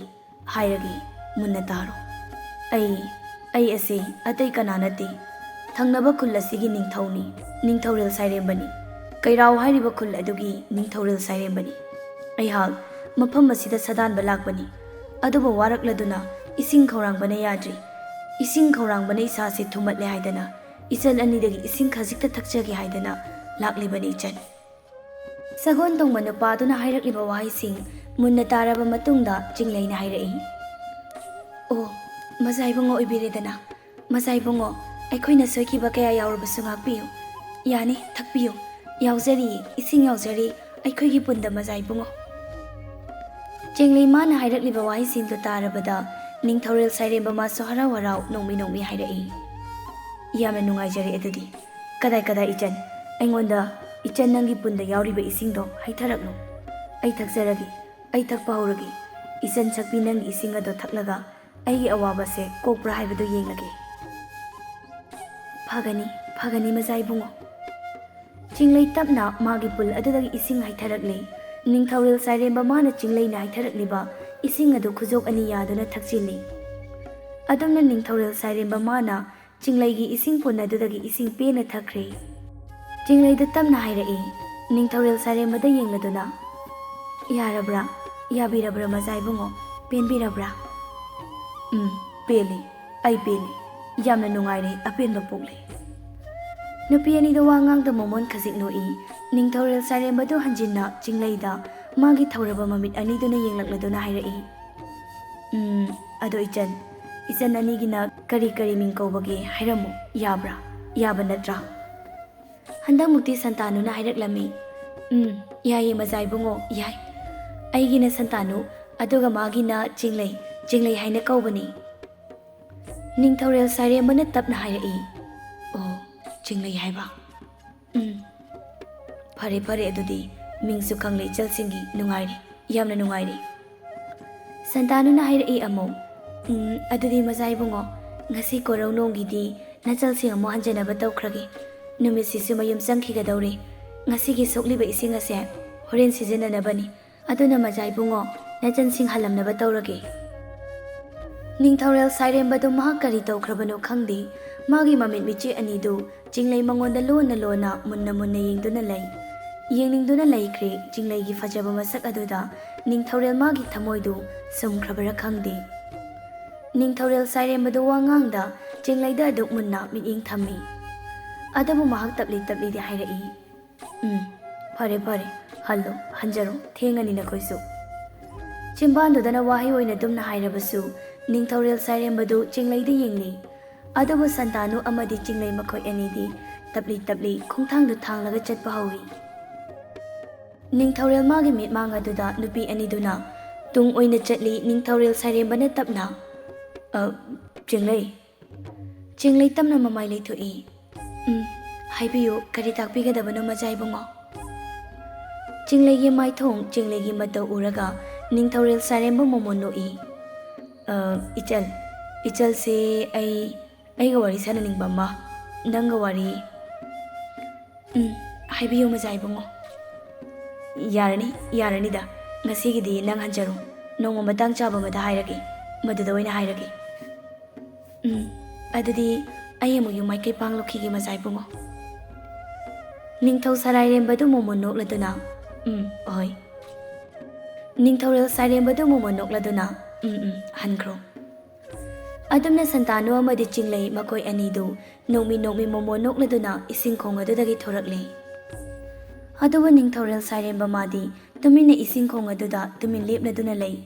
ꯍꯥꯏꯔꯒꯦ, ꯃꯨꯟꯅ ꯇꯥꯔꯣ꯫ ꯑꯩ, ꯑꯩ ꯑꯁꯦ ꯑꯇꯩ ꯀꯅꯥ ꯅꯠꯇꯦ, ꯊꯪꯅꯕ ꯈꯨꯜ ꯑꯁꯤꯒꯤ ꯅꯤꯡꯊꯧꯅꯤ, ꯅꯤꯡꯊꯧꯔꯦꯜ ꯁꯥꯏꯔꯦꯝꯕꯅꯤ꯫ ꯀꯩꯔꯥꯎ ꯍꯥꯏꯔꯤꯕ ꯈꯨꯜ ꯑꯗꯨꯒꯤ ꯅꯤꯡꯊꯧꯔꯦꯜ ꯁꯥꯏꯔꯦꯝꯕꯅꯤ꯫ ꯑꯩꯍꯥꯛ ꯃꯐꯝ ꯑꯁꯤꯗ ꯁꯥꯗꯥꯟꯕ ꯂꯥꯛꯄꯅꯤ꯫ ꯑꯗꯨꯕꯨ ꯋꯥꯔꯛꯂꯗꯨꯅ ꯏꯁꯤꯡ ꯈꯧꯔꯥꯡꯕꯅ ꯌꯥꯗ꯭ꯔꯤ꯫ ꯏꯁꯤꯡ ꯈꯧꯔꯥꯡꯕꯅ ꯏꯁꯥꯁꯦ ꯊꯨꯝꯃꯠꯂꯦ ꯍꯥꯏꯗꯅ ꯏꯆꯜ ꯑꯅꯤꯗꯒꯤ ꯏꯁꯤꯡ ꯈꯖꯤꯛꯇ ꯊꯛꯆꯒꯦ ꯍꯥꯏꯗꯅ ꯂꯥꯛꯂꯤꯕꯅꯤ ꯏꯆꯟ꯫" ꯁꯒꯣꯜ ꯇꯣꯡꯕ ꯅꯨꯄꯥꯗꯨꯅ ꯍꯥꯏꯔꯛꯂꯤꯕ ꯋꯥꯍꯩꯁꯤꯡ ꯃꯨꯟꯅ ꯇꯥꯔꯕ ꯃꯇꯨꯡꯗ ꯆꯤꯡꯂꯩꯅ ꯍꯥꯏꯔꯛꯏ, "ꯑꯣ, ꯃꯖꯥ ꯏꯕꯨꯡꯉꯣ ꯑꯣꯏꯕꯤꯔꯦꯗꯅ꯫ ꯃꯖꯥ ꯏꯕꯨꯡꯉꯣ, ꯑꯩꯈꯣꯏꯅ ꯁꯣꯏꯈꯤꯕ ꯀꯌꯥ ꯌꯥꯎꯔꯕꯁꯨ ꯉꯥꯛꯄꯤꯌꯨ꯫ ꯌꯥꯅꯤ, ꯊꯛꯄꯤꯌꯨ꯫ ꯌꯥꯎꯖꯔꯤ, ꯏꯁꯤꯡ ꯌꯥꯎꯖꯔꯤ, ꯑꯩꯈꯣꯏꯒꯤ ꯄꯨꯟꯗ ꯃꯖꯥ ꯏꯕꯨꯡꯉꯣ꯫" ꯆꯤꯡꯂꯩ ꯃꯥꯅ ꯍꯥꯏꯔꯛꯂꯤꯕ ꯋꯥꯍꯩꯁꯤꯡꯗꯨ ꯇꯥꯔꯕꯗ ꯅꯤꯡꯊꯧꯔꯦꯜ ꯁꯥꯏꯔꯦꯝꯕ ꯃꯥꯁꯨ ꯍꯔꯥꯎ ꯍꯔꯥꯎ ꯅꯣꯡꯃꯤ ꯅꯣꯡꯃꯤ ꯍꯥꯏꯔꯛꯏ, "ꯌꯥꯝꯅ ꯅꯨꯡꯉꯥꯏꯖꯔꯦ꯫ ꯑꯗꯨꯗꯤ ꯀꯗꯥꯏ ꯀꯗꯥꯏ ꯏꯆꯟ? ꯑꯩꯉꯣꯟꯗ ꯏꯆꯟ ꯅꯪꯒꯤ ꯄꯨꯟꯗ ꯌꯥꯎꯔꯤꯕ ꯏꯁꯤꯡꯗꯣ ꯍꯩꯊꯔꯛꯂꯨ꯫ ꯑꯩ ꯊꯛꯆꯔꯒꯦ, ꯑꯩ ꯊꯛꯄ ꯍꯧꯔꯒꯦ꯫ ꯏꯆꯟ ꯁꯛꯄꯤ ꯅꯪꯒꯤ ꯏꯁꯤꯡ ꯑꯗꯣ ꯊꯛꯂꯒ ꯑꯩꯒꯤ ꯑꯋꯥꯕꯁꯦ ꯀꯣꯛꯄ꯭ꯔꯥ ꯍꯥꯏꯕꯗꯨ ꯌꯦꯡꯂꯒꯦ꯫" "ꯐꯒꯅꯤ, ꯐꯒꯅꯤ ꯃꯖꯥ ꯏꯕꯨꯡꯉꯣ꯫" ꯆꯤꯡꯂꯩ ꯇꯞꯅ ꯃꯥꯒꯤ ꯄꯨꯜ ꯑꯗꯨꯗꯒꯤ ꯏꯁꯤꯡ ꯍꯩꯊꯔꯛꯂꯦ꯫ ꯅꯤꯡꯊꯧꯔꯦꯜ ꯁꯥꯏꯔꯦꯝꯕ ꯃꯥꯅ ꯆꯤꯡꯂꯩꯅ ꯍꯩꯊꯔꯛꯂꯤꯕ ꯏꯁꯤꯡ ꯑꯗꯨ ꯈꯨꯖꯣꯛ ꯑꯅꯤ ꯌꯥꯗꯨꯅ ꯊꯛꯆꯤꯜꯂꯤ꯫ ꯑꯗꯨꯝꯅ ꯅꯤꯡꯊꯧꯔꯦꯜ ꯁꯥꯏꯔꯦꯝꯕ ꯃꯥꯅ ꯆꯤꯡꯂꯩꯒꯤ ꯏꯁꯤꯡ ꯄꯨꯟ ꯑꯗꯨꯗꯒꯤ ꯏꯁꯤꯡ ꯄꯦꯟꯅ ꯊꯛꯈ꯭ꯔꯦ꯫ ꯆꯤꯡꯂꯩꯗ ꯇꯞꯅ ꯍꯥꯏꯔꯛꯏ, ꯅꯤꯡꯊꯧꯔꯦꯜ ꯁꯥꯏꯔꯦꯝꯕꯗ ꯌꯦꯡꯂꯗꯨꯅ, "ꯌꯥꯔꯕ꯭ꯔꯥ? ꯌꯥꯕꯤꯔꯕ꯭ꯔꯥ ꯃꯆꯥ ꯏꯕꯨꯡꯉꯣ? ꯄꯦꯟꯕꯤꯔꯕ꯭ꯔꯥ?" "ꯎꯝ, ꯄꯦꯜꯂꯤ꯫ ꯑꯩ ꯄꯦꯜꯂꯤ꯫ ꯌꯥꯝꯅ ꯅꯨꯡꯉꯥꯏꯔꯦ, ꯑꯄꯦꯟꯕ ꯄꯣꯛꯂꯦ꯫" ꯅꯨꯄꯤ ꯑꯅꯤꯗ ꯋꯥ ꯉꯥꯡꯗ ꯃꯣꯃꯣꯟ ꯈꯖꯤꯛ ꯅꯣꯛꯏ꯫ ꯅꯤꯡꯊꯧꯔꯦꯜ ꯁꯥꯏꯔꯦꯝꯕꯗꯨ ꯍꯟꯖꯤꯟꯅ ꯆꯤꯡꯂꯩꯗ ꯃꯥꯒꯤ ꯊꯧꯔꯕ ꯃꯃꯤꯠ ꯑꯅꯤꯗꯨꯅ ꯌꯦꯡꯂꯛꯂꯗꯨꯅ ꯍꯥꯏꯔꯛꯏ, "ꯎꯝ, ꯑꯗꯣ ꯏꯆꯟ, ꯏꯆꯟ ꯑꯅꯤꯒꯤꯅ ꯀꯔꯤ ꯀꯔꯤ ꯃꯤꯡ ꯀꯧꯕꯒꯦ ꯍꯥꯏꯔꯝꯃꯨ꯫ ꯌꯥꯕ꯭ꯔꯥ? ꯌꯥꯕ ꯅꯠꯇ꯭ꯔꯥ?" ꯍꯟꯗꯛꯃꯨꯛꯇꯤ ꯁꯟꯇꯥꯅꯨꯅ ꯍꯥꯏꯔꯛꯂꯝꯃꯤ, "ꯎꯝ, ꯌꯥꯏꯌꯦ ꯃꯆꯥ ꯏꯕꯨꯡꯉꯣ, ꯌꯥꯏ꯫ ꯑꯩꯒꯤꯅ ꯁꯟꯇꯥꯅꯨ, ꯑꯗꯨꯒ ꯃꯥꯒꯤꯅ ꯆꯤꯡꯂꯩ, ꯆꯤꯡꯂꯩ ꯍꯥꯏꯅ ꯀꯧꯕꯅꯤ꯫" ꯅꯤꯡꯊꯧꯔꯦꯜ ꯁꯥꯏꯔꯦꯝꯕꯅ ꯇꯞꯅ ꯍꯥꯏꯔꯛꯏ, "ꯑꯣ, ꯆꯤꯡꯂꯩ ꯍꯥꯏꯕ? ꯎꯝ, ꯐꯔꯦ, ꯐꯔꯦ, ꯑꯗꯨꯗꯤ ꯃꯤꯡꯁꯨ ꯈꯪꯂꯦ ꯏꯆꯜꯁꯤꯡꯒꯤ, ꯅꯨꯡꯉꯥꯏꯔꯦ, ꯌꯥꯝꯅ ꯅꯨꯡꯉꯥꯏꯔꯦ꯫" ꯁꯟꯇꯥꯅꯨꯅ ꯍꯥꯏꯔꯛꯏ ꯑꯃꯨꯛ, "ꯎꯝ, ꯑꯗꯨꯗꯤ ꯃꯆꯥ ꯏꯕꯨꯡꯉꯣ, ꯉꯁꯤ ꯀꯣꯔꯧ ꯅꯣꯡꯒꯤꯗꯤ ꯅꯆꯜꯁꯤꯡ ꯑꯃꯨꯛ ꯍꯟꯖꯅꯕ ꯇꯧꯈ꯭ꯔꯒꯦ꯫ ꯅꯨꯃꯤꯠꯁꯤꯁꯨ ꯃꯌꯨꯝ ꯆꯪꯈꯤꯒꯗꯧꯔꯦ꯫ ꯉꯁꯤꯒꯤ ꯁꯣꯛꯂꯤꯕ ꯏꯁꯤꯡ ꯑꯁꯦ ꯍꯣꯔꯦꯟ ꯁꯤꯖꯤꯟꯅꯅꯕꯅꯤ꯫ ꯑꯗꯨꯅ ꯃꯆꯥ ꯏꯕꯨꯡꯉꯣ, ꯅꯆꯟꯁꯤꯡ ꯍꯜꯂꯝꯅꯕ ꯇꯧꯔꯒꯦ꯫" ꯅꯤꯡꯊꯧꯔꯦꯜ ꯁꯥꯏꯔꯦꯝꯕꯗꯨ ꯃꯍꯥꯛ ꯀꯔꯤ ꯇꯧꯈ꯭ꯔꯕꯅꯣ ꯈꯪꯗꯦ, ꯃꯥꯒꯤ ꯃꯃꯤꯠ ꯃꯤꯆꯦ ꯑꯅꯤꯗꯨ ꯆꯤꯡꯂꯩ ꯃꯉꯣꯟꯗ ꯂꯣꯟꯅ ꯂꯣꯟꯅ ꯃꯨꯟꯅ ꯃꯨꯟꯅ ꯌꯦꯡꯗꯨꯅ ꯂꯩ꯫ ꯌꯦꯡꯅꯤꯡꯗꯨꯅ ꯂꯩꯈ꯭ꯔꯦ꯫ ꯆꯤꯡꯂꯩꯒꯤ ꯐꯖꯕ ꯃꯁꯛ ꯑꯗꯨꯗ ꯅꯤꯡꯊꯧꯔꯦꯜ ꯃꯥꯒꯤ ꯊꯃꯣꯏꯗꯨ ꯁꯨꯝꯈ꯭ꯔꯕꯔꯥ ꯈꯪꯗꯦ꯫ ꯅꯤꯡꯊꯧꯔꯦꯜ ꯁꯥꯏꯔꯦꯝꯕꯗꯨ ꯋꯥ ꯉꯥꯡꯗ ꯆꯤꯡꯂꯩꯗ ꯑꯗꯨꯛ ꯃꯨꯟꯅ ꯃꯤꯠꯌꯦꯡ ꯊꯝꯃꯤ꯫ ꯑꯗꯨꯕꯨ ꯃꯍꯥꯛ ꯇꯞꯂꯤ ꯇꯞꯂꯤꯗꯤ ꯍꯥꯏꯔꯛꯏ, "ꯎꯝ, ꯐꯔꯦ, ꯐꯔꯦ, ꯍꯜꯂꯣ, ꯍꯟꯖꯔꯣ, ꯊꯦꯡꯉꯅꯤ ꯅꯈꯣꯏꯁꯨ꯫" ꯆꯤꯝꯕꯥꯟꯗꯨꯗꯅ ꯋꯥꯍꯩ ꯑꯣꯏꯅ ꯗꯨꯝꯅ ꯍꯥꯏꯔꯕꯁꯨ, ꯅꯤꯡꯊꯧꯔꯦꯜ ꯁꯥꯏꯔꯦꯝꯕꯗꯨ ꯆꯤꯡꯂꯩꯗ ꯌꯦꯡꯂꯤ꯫ ꯑꯗꯨꯕꯨ ꯁꯟꯇꯥꯅꯨ ꯑꯃꯗꯤ ꯆꯤꯡꯂꯩ ꯃꯈꯣꯏ ꯑꯅꯤꯗꯤ ꯇꯞꯂꯤ ꯇꯞꯂꯤ ꯈꯣꯡꯊꯥꯡꯗꯨ ꯊꯥꯡꯂꯒ ꯆꯠꯄ ꯍꯧꯏ꯫ ꯅꯤꯡꯊꯧꯔꯦꯜ ꯃꯥꯒꯤ ꯃꯤꯠꯃꯥꯡ ꯑꯗꯨꯗ ꯅꯨꯄꯤ ꯑꯅꯤꯗꯨꯅ ꯇꯨꯡ ꯑꯣꯏꯅ ꯆꯠꯂꯤ꯫ ꯅꯤꯡꯊꯧꯔꯦꯜ ꯁꯥꯏꯔꯦꯝꯕꯅ ꯇꯞꯅ, "ꯑ, ꯆꯤꯡꯂꯩ꯫" ꯆꯤꯡꯂꯩ ꯇꯞꯅ ꯃꯃꯥꯏ ꯂꯩꯊꯣꯛꯏ꯫ "ꯎꯝ, ꯍꯥꯏꯕꯤꯌꯨ, ꯀꯔꯤ ꯇꯥꯛꯄꯤꯒꯗꯕꯅꯣ ꯃꯆꯥ ꯏꯕꯨꯡꯉꯣ?" ꯆꯤꯡꯂꯩꯒꯤ ꯃꯥꯏꯊꯣꯡ, ꯆꯤꯡꯂꯩꯒꯤ ꯃꯇꯧ ꯎꯔꯒ ꯅꯤꯡꯊꯧꯔꯦꯜ ꯁꯥꯏꯔꯦꯝꯕ ꯃꯣꯃꯣꯟ ꯅꯣꯛꯏ꯫ "ꯑ, ꯏꯆꯜ, ꯏꯆꯜꯁꯦ ꯑꯩ, ꯑꯩꯒ ꯋꯥꯔꯤ ꯁꯥꯟꯅꯅꯤꯡꯕ ꯑꯃ, ꯅꯪꯒ ꯋꯥꯔꯤ꯫" "ꯎꯝ, ꯍꯥꯏꯕꯤꯌꯨ ꯃꯆꯥ ꯏꯕꯨꯡꯉꯣ꯫" "ꯌꯥꯔꯅꯤ, ꯌꯥꯔꯅꯤꯗ, ꯉꯁꯤꯒꯤꯗꯤ ꯅꯪ ꯍꯟꯖꯔꯣ, ꯅꯣꯡꯃ ꯃꯇꯥꯡ ꯆꯥꯕ ꯑꯃꯗ ꯍꯥꯏꯔꯒꯦ, ꯃꯗꯨꯗ ꯑꯣꯏꯅ ꯍꯥꯏꯔꯒꯦ꯫" "ꯎꯝ, ꯑꯗꯨꯗꯤ ꯑꯩ ꯑꯃꯨꯛ ꯌꯨꯝ ꯃꯥꯏꯀꯩ ꯄꯥꯡꯂꯨꯈꯤꯒꯦ ꯃꯆꯥ ꯏꯕꯨꯡꯉꯣ꯫" ꯅꯤꯡꯊꯧ ꯁꯔꯥꯏꯔꯦꯝꯕꯗꯨ ꯃꯣꯃꯣꯟ ꯅꯣꯛꯂꯗꯨꯅ, "ꯎꯝ, ꯍꯣꯏ"꯫ ꯅꯤꯡꯊꯧꯔꯦꯜ ꯁꯥꯏꯔꯦꯝꯕꯗꯨ ꯃꯣꯃꯣꯟ ꯅꯣꯛꯂꯗꯨꯅ, "ꯎꯝ, ꯎꯝ, ꯍꯟꯈ꯭ꯔꯣ"꯫ ꯑꯗꯨꯝꯅ ꯁꯟꯇꯥꯅꯨ ꯑꯃꯗꯤ ꯆꯤꯡꯂꯩ ꯃꯈꯣꯏ ꯑꯅꯤꯗꯨ ꯅꯣꯡꯃꯤ ꯅꯣꯡꯃꯤ ꯃꯣꯃꯣꯟ ꯅꯣꯛꯂꯗꯨꯅ ꯏꯁꯤꯡ ꯈꯣꯡ ꯑꯗꯨꯗꯒꯤ ꯊꯣꯔꯛꯂꯦ꯫ ꯑꯗꯨꯕꯨ ꯅꯤꯡꯊꯧꯔꯦꯜ ꯁꯥꯏꯔꯦꯝꯕ ꯃꯥꯗꯤ ꯇꯨꯃꯤꯟꯅ ꯏꯁꯤꯡ ꯈꯣꯡ ꯑꯗꯨꯗ ꯇꯨꯃꯤꯟ ꯂꯦꯞꯂꯗꯨꯅ ꯂꯩ꯫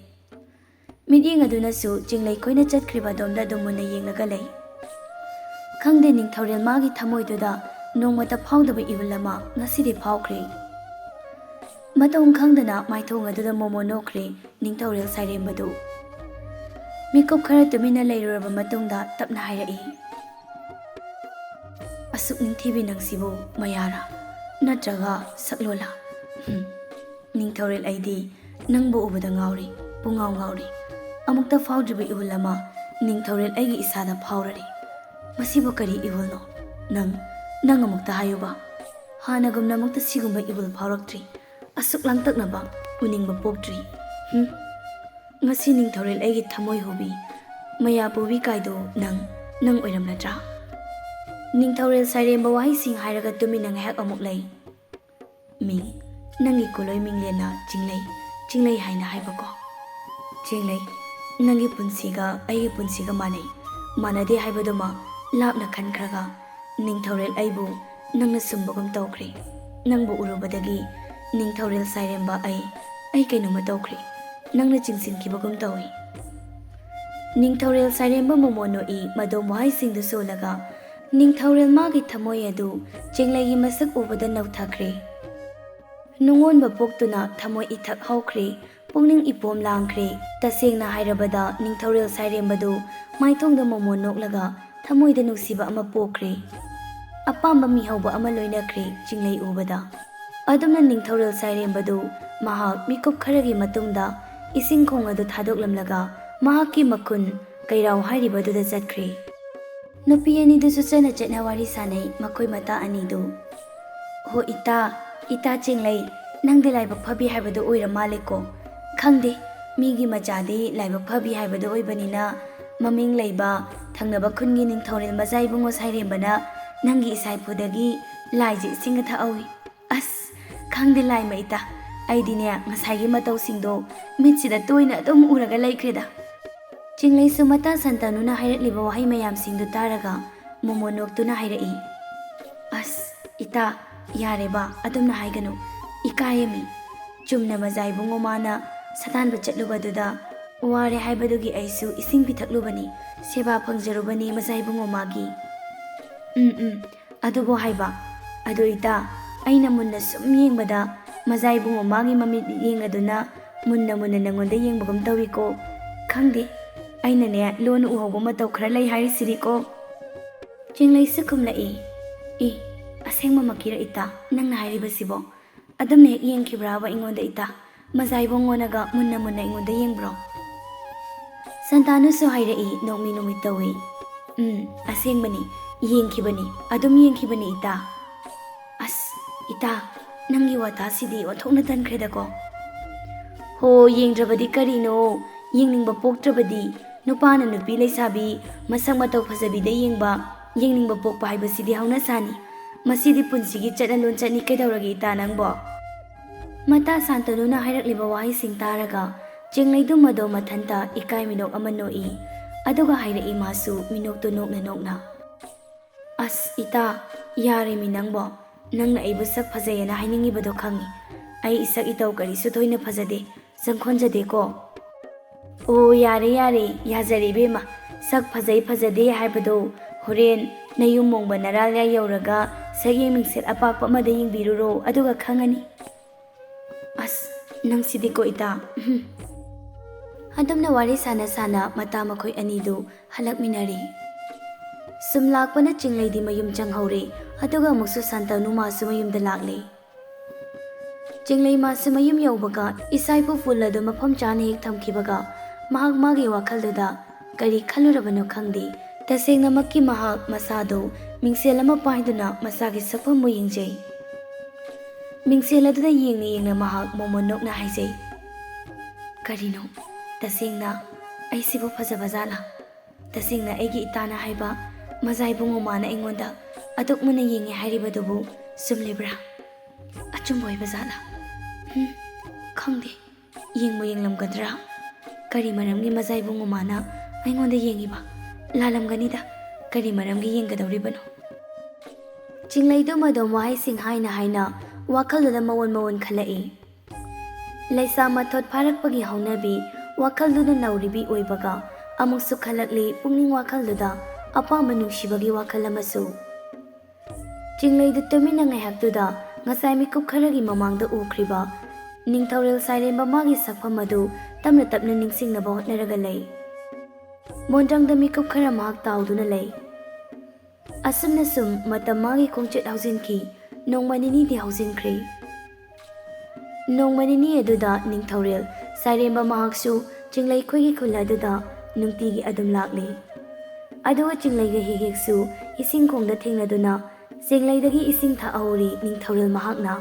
ꯃꯤꯠꯌꯦꯡ ꯑꯗꯨꯅꯁꯨ ꯆꯤꯡꯂꯩ ꯈꯣꯏꯅ ꯆꯠꯈ꯭ꯔꯤꯕ ꯑꯗꯣꯝꯗ ꯑꯗꯨꯝ ꯃꯨꯟꯅ ꯌꯦꯡꯂꯒ ꯂꯩ꯫ ꯈꯪꯗꯦ, ꯅꯤꯡꯊꯧꯔꯦꯜ ꯃꯥꯒꯤ ꯊꯃꯣꯏꯗꯨꯗ ꯅꯣꯡꯃꯇ ꯐꯥꯎꯗꯕ ꯏꯍꯨꯜ ꯑꯃ ꯉꯁꯤꯗꯤ ꯐꯥꯎꯈ꯭ꯔꯦ꯫ ꯃꯇꯧ ꯈꯪꯗꯅ ꯃꯥꯏꯊꯣꯡ ꯑꯗꯨꯗ ꯃꯣꯃꯣꯟ ꯅꯣꯛꯈ꯭ꯔꯦ ꯅꯤꯡꯊꯧꯔꯦꯜ ꯁꯥꯏꯔꯦꯝꯕꯗꯨ꯫ ꯃꯤꯀꯨꯞ ꯈꯔ ꯇꯨꯃꯤꯟꯅ ꯂꯩꯔꯨꯔꯕ ꯃꯇꯨꯡꯗ ꯇꯞꯅ ꯍꯥꯏꯔꯛꯏ, "ꯑꯁꯨꯛ ꯅꯤꯡꯊꯤꯕꯤ ꯅꯪꯁꯤꯕꯨ ꯃꯌꯥꯔꯥ? ꯅꯠꯇ꯭ꯔꯒ ꯁꯛꯂꯣꯂꯥ? ꯍꯨꯝ, ꯅꯤꯡꯊꯧꯔꯦꯜ, ꯑꯩꯗꯤ ꯅꯪꯕꯨ ꯎꯕꯗ ꯉꯥꯎꯔꯤ, ꯄꯨꯡꯉꯥꯎ ꯉꯥꯎꯔꯤ꯫ ꯑꯃꯨꯛꯇ ꯐꯥꯎꯗ꯭ꯔꯤꯕ ꯏꯍꯨꯜ ꯑꯃ ꯅꯤꯡꯊꯧꯔꯦꯜ ꯑꯩꯒꯤ ꯏꯁꯥꯗ ꯐꯥꯎꯔꯔꯦ꯫ ꯃꯁꯤꯕꯨ ꯀꯔꯤ ꯏꯍꯨꯜꯅꯣ? ꯅꯪ, ꯅꯪ ꯑꯃꯨꯛꯇ ꯍꯥꯏꯌꯨꯕ꯫ ꯍꯥꯟꯅꯒꯨꯝꯅ ꯑꯃꯨꯛꯇ ꯁꯤꯒꯨꯝꯕ ꯏꯍꯨꯜ ꯐꯥꯎꯔꯛꯇ꯭ꯔꯤ꯫ ꯑꯁꯨꯛ ꯂꯥꯡꯇꯛꯅꯕ ꯎꯅꯤꯡꯕ ꯄꯣꯛꯇ꯭ꯔꯤ꯫ ꯍꯨꯝ꯫ ꯉꯁꯤ ꯅꯤꯡꯊꯧꯔꯦꯜ ꯑꯩꯒꯤ ꯊꯃꯣꯏ ꯍꯨꯕꯤ, ꯃꯌꯥ ꯄꯨꯕꯤ ꯀꯥꯏꯗꯣ ꯅꯪ, ꯅꯪ ꯑꯣꯏꯔꯝꯂꯗ꯭ꯔꯥ?" ꯅꯤꯡꯊꯧꯔꯦꯜ ꯁꯥꯏꯔꯦꯝꯕ ꯋꯥꯍꯩꯁꯤꯡ ꯍꯥꯏꯔꯒ ꯇꯨꯃꯤꯟꯅ ꯉꯥꯏꯍꯥꯛ ꯑꯃꯨꯛ ꯂꯩ꯫ "ꯃꯤꯡ, ꯅꯪꯒꯤ ꯀꯣꯂꯣꯏ ꯃꯤꯡꯂꯦꯟꯅ ꯆꯤꯡꯂꯩ, ꯆꯤꯡꯂꯩ ꯍꯥꯏꯅ ꯍꯥꯏꯕꯀꯣ꯫ ꯆꯤꯡꯂꯩ, ꯅꯪꯒꯤ ꯄꯨꯟꯁꯤꯒ ꯑꯩꯒꯤ ꯄꯨꯟꯁꯤꯒ ꯃꯥꯟꯅꯩ, ꯃꯥꯟꯅꯗꯦ ꯍꯥꯏꯕꯗꯨꯃ ꯂꯥꯞꯅ ꯈꯟꯈ꯭ꯔꯒ ꯅꯤꯡꯊꯧꯔꯦꯜ ꯑꯩꯕꯨ ꯅꯪꯅ ꯁꯨꯝꯕꯒꯨꯝ ꯇꯧꯈ꯭ꯔꯦ꯫ ꯅꯪꯕꯨ ꯎꯔꯨꯕꯗꯒꯤ ꯅꯤꯡꯊꯧꯔꯦꯜ ꯁꯥꯏꯔꯦꯝꯕ ꯑꯩ, ꯑꯩ ꯀꯩꯅꯣꯝꯃ ꯇꯧꯈ꯭ꯔꯦ꯫ ꯅꯪꯅ ꯆꯤꯡꯁꯤꯟꯈꯤꯕꯒꯨꯝ ꯇꯧꯏ"꯫ ꯅꯤꯡꯊꯧꯔꯦꯜ ꯁꯥꯏꯔꯦꯝꯕ ꯃꯣꯃꯣꯟ ꯅꯣꯛꯏ ꯃꯗꯣꯝ ꯋꯥꯍꯩꯁꯤꯡꯗꯨ ꯁꯣꯜꯂꯒ꯫ ꯅꯤꯡꯊꯧꯔꯦꯜ ꯃꯥꯒꯤ ꯊꯃꯣꯏ ꯑꯗꯨ ꯆꯤꯡꯂꯩꯒꯤ ꯃꯁꯛ ꯎꯕꯗ ꯅꯧꯊꯈ꯭ꯔꯦ꯫ ꯅꯨꯡꯉꯣꯟꯕ ꯄꯣꯛꯇꯨꯅ ꯊꯃꯣꯏ ꯏꯊꯛ ꯍꯧꯈ꯭ꯔꯦ, ꯄꯨꯛꯅꯤꯡ ꯏꯄꯣꯝ ꯂꯥꯡꯈ꯭ꯔꯦ꯫ ꯇꯁꯦꯡꯅ ꯍꯥꯏꯔꯕꯗ ꯅꯤꯡꯊꯧꯔꯦꯜ ꯁꯥꯏꯔꯦꯝꯕꯗꯨ ꯃꯥꯏꯊꯣꯡꯗ ꯃꯣꯃꯣꯟ ꯅꯣꯛꯂꯒ ꯊꯃꯣꯏꯗ ꯅꯨꯡꯁꯤꯕ ꯑꯃ ꯄꯣꯛꯈ꯭ꯔꯦ꯫ ꯑꯄꯥꯝꯕ ꯃꯤꯍꯧꯕ ꯑꯃ ꯂꯣꯏꯅꯈ꯭ꯔꯦ ꯆꯤꯡꯂꯩ ꯎꯕꯗ꯫ ꯑꯗꯨꯝꯅ ꯅꯤꯡꯊꯧꯔꯦꯜ ꯁꯥꯏꯔꯦꯝꯕꯗꯨ ꯃꯍꯥꯛ ꯃꯤꯀꯨꯞ ꯈꯔꯒꯤ ꯃꯇꯨꯡꯗ ꯏꯁꯤꯡ ꯈꯣꯡ ꯑꯗꯨ ꯊꯥꯗꯣꯛꯂꯝꯂꯒ ꯃꯍꯥꯛꯀꯤ ꯃꯈꯨꯟ ꯀꯩꯔꯥꯎ ꯍꯥꯏꯔꯤꯕꯗꯨꯗ ꯆꯠꯈ꯭ꯔꯦ꯫ ꯅꯨꯄꯤ ꯑꯅꯤꯗꯨꯁꯨ ꯆꯠꯅ ꯆꯠꯅ ꯋꯥꯔꯤ ꯁꯥꯅꯩ ꯃꯈꯣꯏ ꯃꯇꯥ ꯑꯅꯤꯗꯨ꯫ "ꯍꯣ ꯏꯇꯥ, ꯏꯇꯥ ꯆꯤꯡꯂꯩ, ꯅꯪꯗꯤ ꯂꯥꯏꯕꯛ ꯐꯕꯤ ꯍꯥꯏꯕꯗꯨ ꯑꯣꯏꯔ ꯃꯥꯜꯂꯦꯀꯣ꯫ ꯈꯪꯗꯦ, ꯃꯤꯒꯤ ꯃꯆꯥꯗꯤ ꯂꯥꯏꯕꯛ ꯐꯕꯤ ꯍꯥꯏꯕꯗꯨ ꯑꯣꯏꯕꯅꯤꯅ ꯃꯃꯤꯡ ꯂꯩꯕ ꯊꯪꯅꯕ ꯈꯨꯟꯒꯤ ꯅꯤꯡꯊꯧꯔꯦꯜ ꯃꯆꯥ ꯏꯕꯨꯡꯉꯣ ꯁꯥꯏꯔꯦꯝꯕꯅ ꯅꯪꯒꯤ ꯏꯁꯥꯏꯐꯨꯗꯒꯤ ꯂꯥꯏꯁꯦ ꯏꯁꯤꯡꯒ ꯊꯛꯍꯧꯏ꯫ ꯑꯁ, ꯈꯪꯗꯦ ꯂꯥꯏꯃ ꯏꯇꯥ, ꯑꯩꯗꯤꯅꯦ ꯉꯁꯥꯏꯒꯤ ꯃꯇꯧꯁꯤꯡꯗꯣ ꯃꯤꯠꯁꯤꯗ ꯇꯣꯏꯅ ꯑꯗꯨꯝ ꯎꯔꯒ ꯂꯩꯈ꯭ꯔꯦꯗ꯫ ꯆꯤꯡꯂꯩꯁꯨ ꯃꯇꯥ ꯁꯟꯇꯅꯨꯅ ꯍꯥꯏꯔꯛꯂꯤꯕ ꯋꯥꯍꯩ ꯃꯌꯥꯝꯁꯤꯡꯗꯨ ꯇꯥꯔꯒ ꯃꯣꯃꯣ ꯅꯣꯛꯇꯨꯅ ꯍꯥꯏꯔꯛꯏ, "ꯑꯁ ꯏꯇꯥ, ꯌꯥꯔꯦꯕ, ꯑꯗꯨꯝꯅ ꯍꯥꯏꯒꯅꯨ, ꯏꯀꯥꯏꯌꯦꯃꯤ꯫ ꯆꯨꯝꯅ ꯃꯖꯥ ꯏꯕꯨꯡꯉꯣ ꯃꯥꯅ ꯁꯥꯗꯥꯟꯕ ꯆꯠꯂꯨꯕꯗꯨꯗ ꯋꯥꯔꯦ ꯍꯥꯏꯕꯗꯨꯒꯤ ꯑꯩꯁꯨ ꯏꯁꯤꯡ ꯄꯤꯊꯛꯂꯨꯕꯅꯤ, ꯁꯦꯕꯥ ꯐꯪꯖꯔꯨꯕꯅꯤ ꯃꯖꯥ ꯏꯕꯨꯡꯉꯣ ꯃꯥꯒꯤ꯫ ꯎꯝ, ꯎꯝ, ꯑꯗꯨꯕꯨ ꯍꯥꯏꯕ, ꯑꯗꯨ ꯏꯇꯥ, ꯑꯩꯅ ꯃꯨꯟꯅ ꯁꯨꯝ ꯌꯦꯡꯕꯗ ꯃꯖꯥ ꯏꯕꯨꯡꯉꯣ ꯃꯥꯒꯤ ꯃꯃꯤꯠ ꯌꯦꯡ ꯑꯗꯨꯅ ꯃꯨꯟꯅ ꯃꯨꯟꯅ ꯅꯪꯉꯣꯟꯗ ꯌꯦꯡꯕꯒꯨꯝ ꯇꯧꯏꯀꯣ꯫ ꯈꯪꯗꯦ, ꯑꯩꯅꯅꯦ ꯂꯣꯟ ꯎꯍꯧꯕ ꯃꯇꯧ ꯈꯔ ꯂꯩ ꯍꯥꯏꯔꯤꯁꯤꯗꯤꯀꯣ꯫" ꯆꯤꯡꯂꯩꯁꯨ ꯈꯨꯝꯂꯛꯏ, "ꯑꯦ, ꯑꯁꯦꯡꯕꯃꯛꯀꯤꯔ ꯏꯇꯥ ꯅꯪꯅ ꯍꯥꯏꯔꯤꯕꯁꯤꯕꯣ? ꯑꯗꯨꯝꯅ ꯍꯦꯛ ꯌꯦꯡꯈꯤꯕ꯭ꯔꯥꯕ ꯑꯩꯉꯣꯟꯗ ꯏꯇꯥ? ꯃꯖꯥ ꯏꯕꯨꯡꯉꯣꯅꯒ ꯃꯨꯟꯅ ꯃꯨꯟꯅ ꯑꯩꯉꯣꯟꯗ ꯌꯦꯡꯕ꯭ꯔꯣ?" ꯁꯟꯇꯥꯅꯨꯁꯨ ꯍꯥꯏꯔꯛꯏ, ꯅꯣꯛꯃꯤ ꯅꯣꯛꯃꯤ ꯇꯧꯏ, "ꯎꯝ, ꯑꯁꯦꯡꯕꯅꯤ, ꯌꯦꯡꯈꯤꯕꯅꯤ, ꯑꯗꯨꯝ ꯌꯦꯡꯈꯤꯕꯅꯤ ꯏꯇꯥ꯫" "ꯑꯁ, ꯏꯇꯥ, ꯅꯪꯒꯤ ꯋꯥꯇꯥꯁꯤꯗꯤ ꯑꯣꯟꯊꯣꯛꯅ ꯇꯟꯈ꯭ꯔꯦꯗꯀꯣ꯫" "ꯍꯣ, ꯌꯦꯡꯗ꯭ꯔꯕꯗꯤ ꯀꯔꯤꯅꯣ? ꯌꯦꯡꯅꯤꯡꯕ ꯄꯣꯛꯇ꯭ꯔꯕꯗꯤ ꯅꯨꯄꯥꯅ ꯅꯨꯄꯤ ꯂꯩꯁꯥꯕꯤ ꯃꯁꯛ ꯃꯇꯧ ꯐꯖꯕꯤꯗ ꯌꯦꯡꯕ, ꯌꯦꯡꯅꯤꯡꯕ ꯄꯣꯛꯄ ꯍꯥꯏꯕꯁꯤꯗꯤ ꯍꯧꯅꯁꯥꯅꯤ꯫ ꯃꯁꯤꯗꯤ ꯄꯨꯟꯁꯤꯒꯤ ꯆꯠꯅ ꯂꯣꯟꯆꯠꯅꯤ, ꯀꯩꯗꯧꯔꯒꯦ ꯏꯇꯥ ꯅꯪꯕꯣ?" ꯃꯇꯥ ꯁꯥꯟꯇꯅꯨꯅ ꯍꯥꯏꯔꯛꯂꯤꯕ ꯋꯥꯍꯩꯁꯤꯡ ꯇꯥꯔꯒ ꯆꯤꯡꯂꯩꯗꯨ ꯃꯗꯣ ꯃꯊꯟꯇ ꯏꯀꯥꯏ ꯃꯤꯅꯣꯛ ꯑꯃ ꯅꯣꯛꯏ꯫ ꯑꯗꯨꯒ ꯍꯥꯏꯔꯛꯏ ꯃꯥꯁꯨ ꯃꯤꯅꯣꯛꯇꯨ ꯅꯣꯛꯅ ꯅꯣꯛꯅ, "ꯑꯁ ꯏꯇꯥ, ꯌꯥꯔꯦꯃꯤ ꯅꯪꯕꯣ꯫ ꯅꯪꯅ ꯑꯩꯕꯨ ꯁꯛ ꯐꯖꯩꯌꯦꯅ ꯍꯥꯏꯅꯤꯡꯉꯤꯕꯗꯣ ꯈꯪꯉꯤ꯫ ꯑꯩ ꯏꯁꯛ ꯏꯇꯧ ꯀꯔꯤꯁꯨ ꯊꯣꯏꯅ ꯐꯖꯗꯦ, ꯆꯪꯈꯣꯟꯖꯗꯦꯀꯣ꯫" "ꯑꯣ, ꯌꯥꯔꯦ ꯌꯥꯔꯦ, ꯌꯥꯖꯔꯦ ꯏꯕꯦꯝꯃ꯫ ꯁꯛ ꯐꯖꯩ ꯐꯖꯗꯦ ꯍꯥꯏꯕꯗꯣ ꯍꯣꯔꯦꯟ ꯅꯌꯨꯝ ꯃꯣꯡꯕ ꯅꯔꯥꯜꯌꯥ ꯌꯧꯔꯒ ꯁꯛꯌꯦꯡ ꯃꯤꯡꯁꯦꯜ ꯑꯄꯥꯛꯄ ꯑꯃꯗ ꯌꯦꯡꯕꯤꯔꯨꯔꯣ, ꯑꯗꯨꯒ ꯈꯪꯉꯅꯤ꯫" "ꯑꯁ, ꯅꯪꯁꯤꯗꯤꯀꯣ ꯏꯇꯥ꯫" ꯑꯗꯨꯝꯅ ꯋꯥꯔꯤ ꯁꯥꯟꯅ ꯁꯥꯟꯅ ꯃꯇꯥ ꯃꯈꯣꯏ ꯑꯅꯤꯗꯨ ꯍꯜꯂꯛꯃꯤꯟꯅꯔꯦ꯫ ꯁꯨꯝ ꯂꯥꯛꯄꯅ ꯆꯤꯡꯂꯩꯗꯤ ꯃꯌꯨꯝ ꯆꯪꯍꯧꯔꯦ, ꯑꯗꯨꯒ ꯑꯃꯨꯛꯁꯨ ꯁꯥꯟꯇꯅꯨ ꯃꯥꯁꯨ ꯃꯌꯨꯝꯗ ꯂꯥꯛꯂꯦ꯫ ꯆꯤꯡꯂꯩ ꯃꯥꯁꯨ ꯃꯌꯨꯝ ꯌꯧꯕꯒ ꯏꯁꯥ ꯏꯄꯨ ꯐꯨꯜ ꯑꯗꯨ ꯃꯐꯝ ꯆꯥꯅ ꯍꯦꯛ ꯊꯝꯈꯤꯕꯒ ꯃꯍꯥꯛ ꯃꯥꯒꯤ ꯋꯥꯈꯜꯗꯨꯗ ꯀꯔꯤ ꯈꯜꯂꯨꯔꯕꯅꯣ ꯈꯪꯗꯦ, ꯇꯁꯦꯡꯅꯃꯛꯀꯤ ꯃꯍꯥꯛ ꯃꯁꯥꯗꯨ ꯃꯤꯡꯁꯦꯜ ꯑꯃ ꯄꯥꯏꯗꯨꯅ ꯃꯁꯥꯒꯤ ꯁꯛꯐꯝꯕꯨ ꯌꯦꯡꯖꯩ꯫ ꯃꯤꯡꯁꯦꯜ ꯑꯗꯨꯗ ꯌꯦꯡꯅ ꯌꯦꯡꯅ ꯃꯍꯥꯛ ꯃꯣꯃꯣꯟ ꯅꯣꯛꯅ ꯍꯥꯏꯖꯩ, "ꯀꯔꯤꯅꯣ? ꯇꯁꯦꯡꯅ ꯑꯩꯁꯤꯕꯨ ꯐꯖꯕ ꯖꯥꯠꯂꯥ? ꯇꯁꯦꯡꯅ ꯑꯩꯒꯤ ꯏꯇꯥꯅ ꯍꯥꯏꯕ ꯃꯖꯥ ꯏꯕꯨꯡꯉꯣ ꯃꯥꯅ ꯑꯩꯉꯣꯟꯗ ꯑꯗꯨꯛ ꯃꯨꯟꯅ ꯌꯦꯡꯉꯦ ꯍꯥꯏꯔꯤꯕꯗꯨꯕꯨ ꯆꯨꯝꯂꯤꯕ꯭ꯔꯥ? ꯑꯆꯨꯝꯕ ꯑꯣꯏꯕ ꯖꯥꯠꯂꯥ? ꯍꯨꯝ, ꯈꯪꯗꯦ꯫ ꯌꯦꯡꯕꯨ ꯌꯦꯡꯂꯝꯒꯗ꯭ꯔꯥ? ꯀꯔꯤ ꯃꯔꯝꯒꯤ ꯃꯖꯥ ꯏꯕꯨꯡꯉꯣ ꯃꯥꯅ ꯑꯩꯉꯣꯟꯗ ꯌꯦꯡꯉꯤꯕ? ꯂꯥꯜꯂꯝꯒꯅꯤꯗ꯫ ꯀꯔꯤ ꯃꯔꯝꯒꯤ ꯌꯦꯡꯒꯗꯧꯔꯤꯕꯅꯣ? ꯆꯤꯡꯂꯩꯗꯨ ꯃꯗꯣꯝ ꯋꯥꯍꯩꯁꯤꯡ ꯍꯥꯏꯅ ꯍꯥꯏꯅ ꯋꯥꯈꯜꯗꯨꯗ ꯃꯑꯣꯟ ꯃꯑꯣꯟ ꯈꯜꯂꯛꯏ꯫ ꯂꯩꯁꯥ ꯃꯊꯣꯠ ꯐꯥꯔꯛꯄꯒꯤ ꯍꯧꯅꯕꯤ ꯋꯥꯈꯜꯗꯨꯗ ꯅꯧꯔꯤꯕꯤ ꯑꯣꯏꯕꯒ ꯑꯃꯨꯛꯁꯨ ꯈꯜꯂꯛꯂꯤ ꯄꯨꯛꯅꯤꯡ ꯋꯥꯈꯜꯗꯨꯗ ꯑꯄꯥꯝꯕ ꯅꯨꯡꯁꯤꯕꯒꯤ ꯋꯥꯈꯜ ꯑꯃꯁꯨ꯫ ꯆꯤꯡꯂꯩꯗꯨ ꯇꯨꯃꯤꯟꯅ ꯉꯥꯏꯍꯥꯛꯇꯨꯗ ꯉꯁꯥꯏ ꯃꯤꯀꯨꯞ ꯈꯔꯒꯤ ꯃꯃꯥꯡꯗ ꯎꯈ꯭ꯔꯤꯕ ꯅꯤꯡꯊꯧꯔꯦꯜ ꯁꯥꯏꯔꯦꯝꯕ ꯃꯥꯒꯤ ꯁꯛꯐꯝ ꯑꯗꯨ ꯇꯞꯅ ꯇꯞꯅ ꯅꯤꯡꯁꯤꯡꯅꯕ ꯍꯣꯠꯅꯔꯒ ꯂꯩ꯫ ꯃꯣꯟꯗ꯭ꯔꯪꯗ ꯃꯤꯀꯨꯞ ꯈꯔ ꯃꯍꯥꯛ ꯇꯥꯎꯗꯨꯅ ꯂꯩ꯫ ꯑꯁꯨꯝꯅ ꯁꯨꯝ ꯃꯇꯝ ꯃꯥꯒꯤ ꯈꯣꯡꯆꯠ ꯍꯧꯖꯤꯟꯈꯤ꯫ ꯅꯣꯡꯃ ꯅꯤꯅꯤꯗꯤ ꯍꯧꯖꯤꯟꯈ꯭ꯔꯦ꯫ ꯅꯣꯡꯃ ꯅꯤꯅꯤ ꯑꯗꯨꯗ ꯅꯤꯡꯊꯧꯔꯦꯜ ꯁꯥꯏꯔꯦꯝꯕ ꯃꯍꯥꯛꯁꯨ ꯆꯤꯡꯂꯩꯈꯣꯏꯒꯤ ꯈꯨꯜ ꯑꯗꯨꯗ ꯅꯨꯡꯇꯤꯒꯤ ꯑꯗꯨꯝ ꯂꯥꯛꯂꯤ꯫ ꯑꯗꯨꯒ ꯆꯤꯡꯂꯩꯒ ꯍꯦꯛ ꯍꯦꯛꯁꯨ ꯏꯁꯤꯡ ꯈꯣꯡꯗ ꯊꯦꯡꯅꯗꯨꯅ ꯆꯤꯡꯂꯩꯗꯒꯤ ꯏꯁꯤꯡ ꯊꯛꯍꯧꯔꯤ ꯅꯤꯡꯊꯧꯔꯦꯜ ꯃꯍꯥꯛꯅ꯫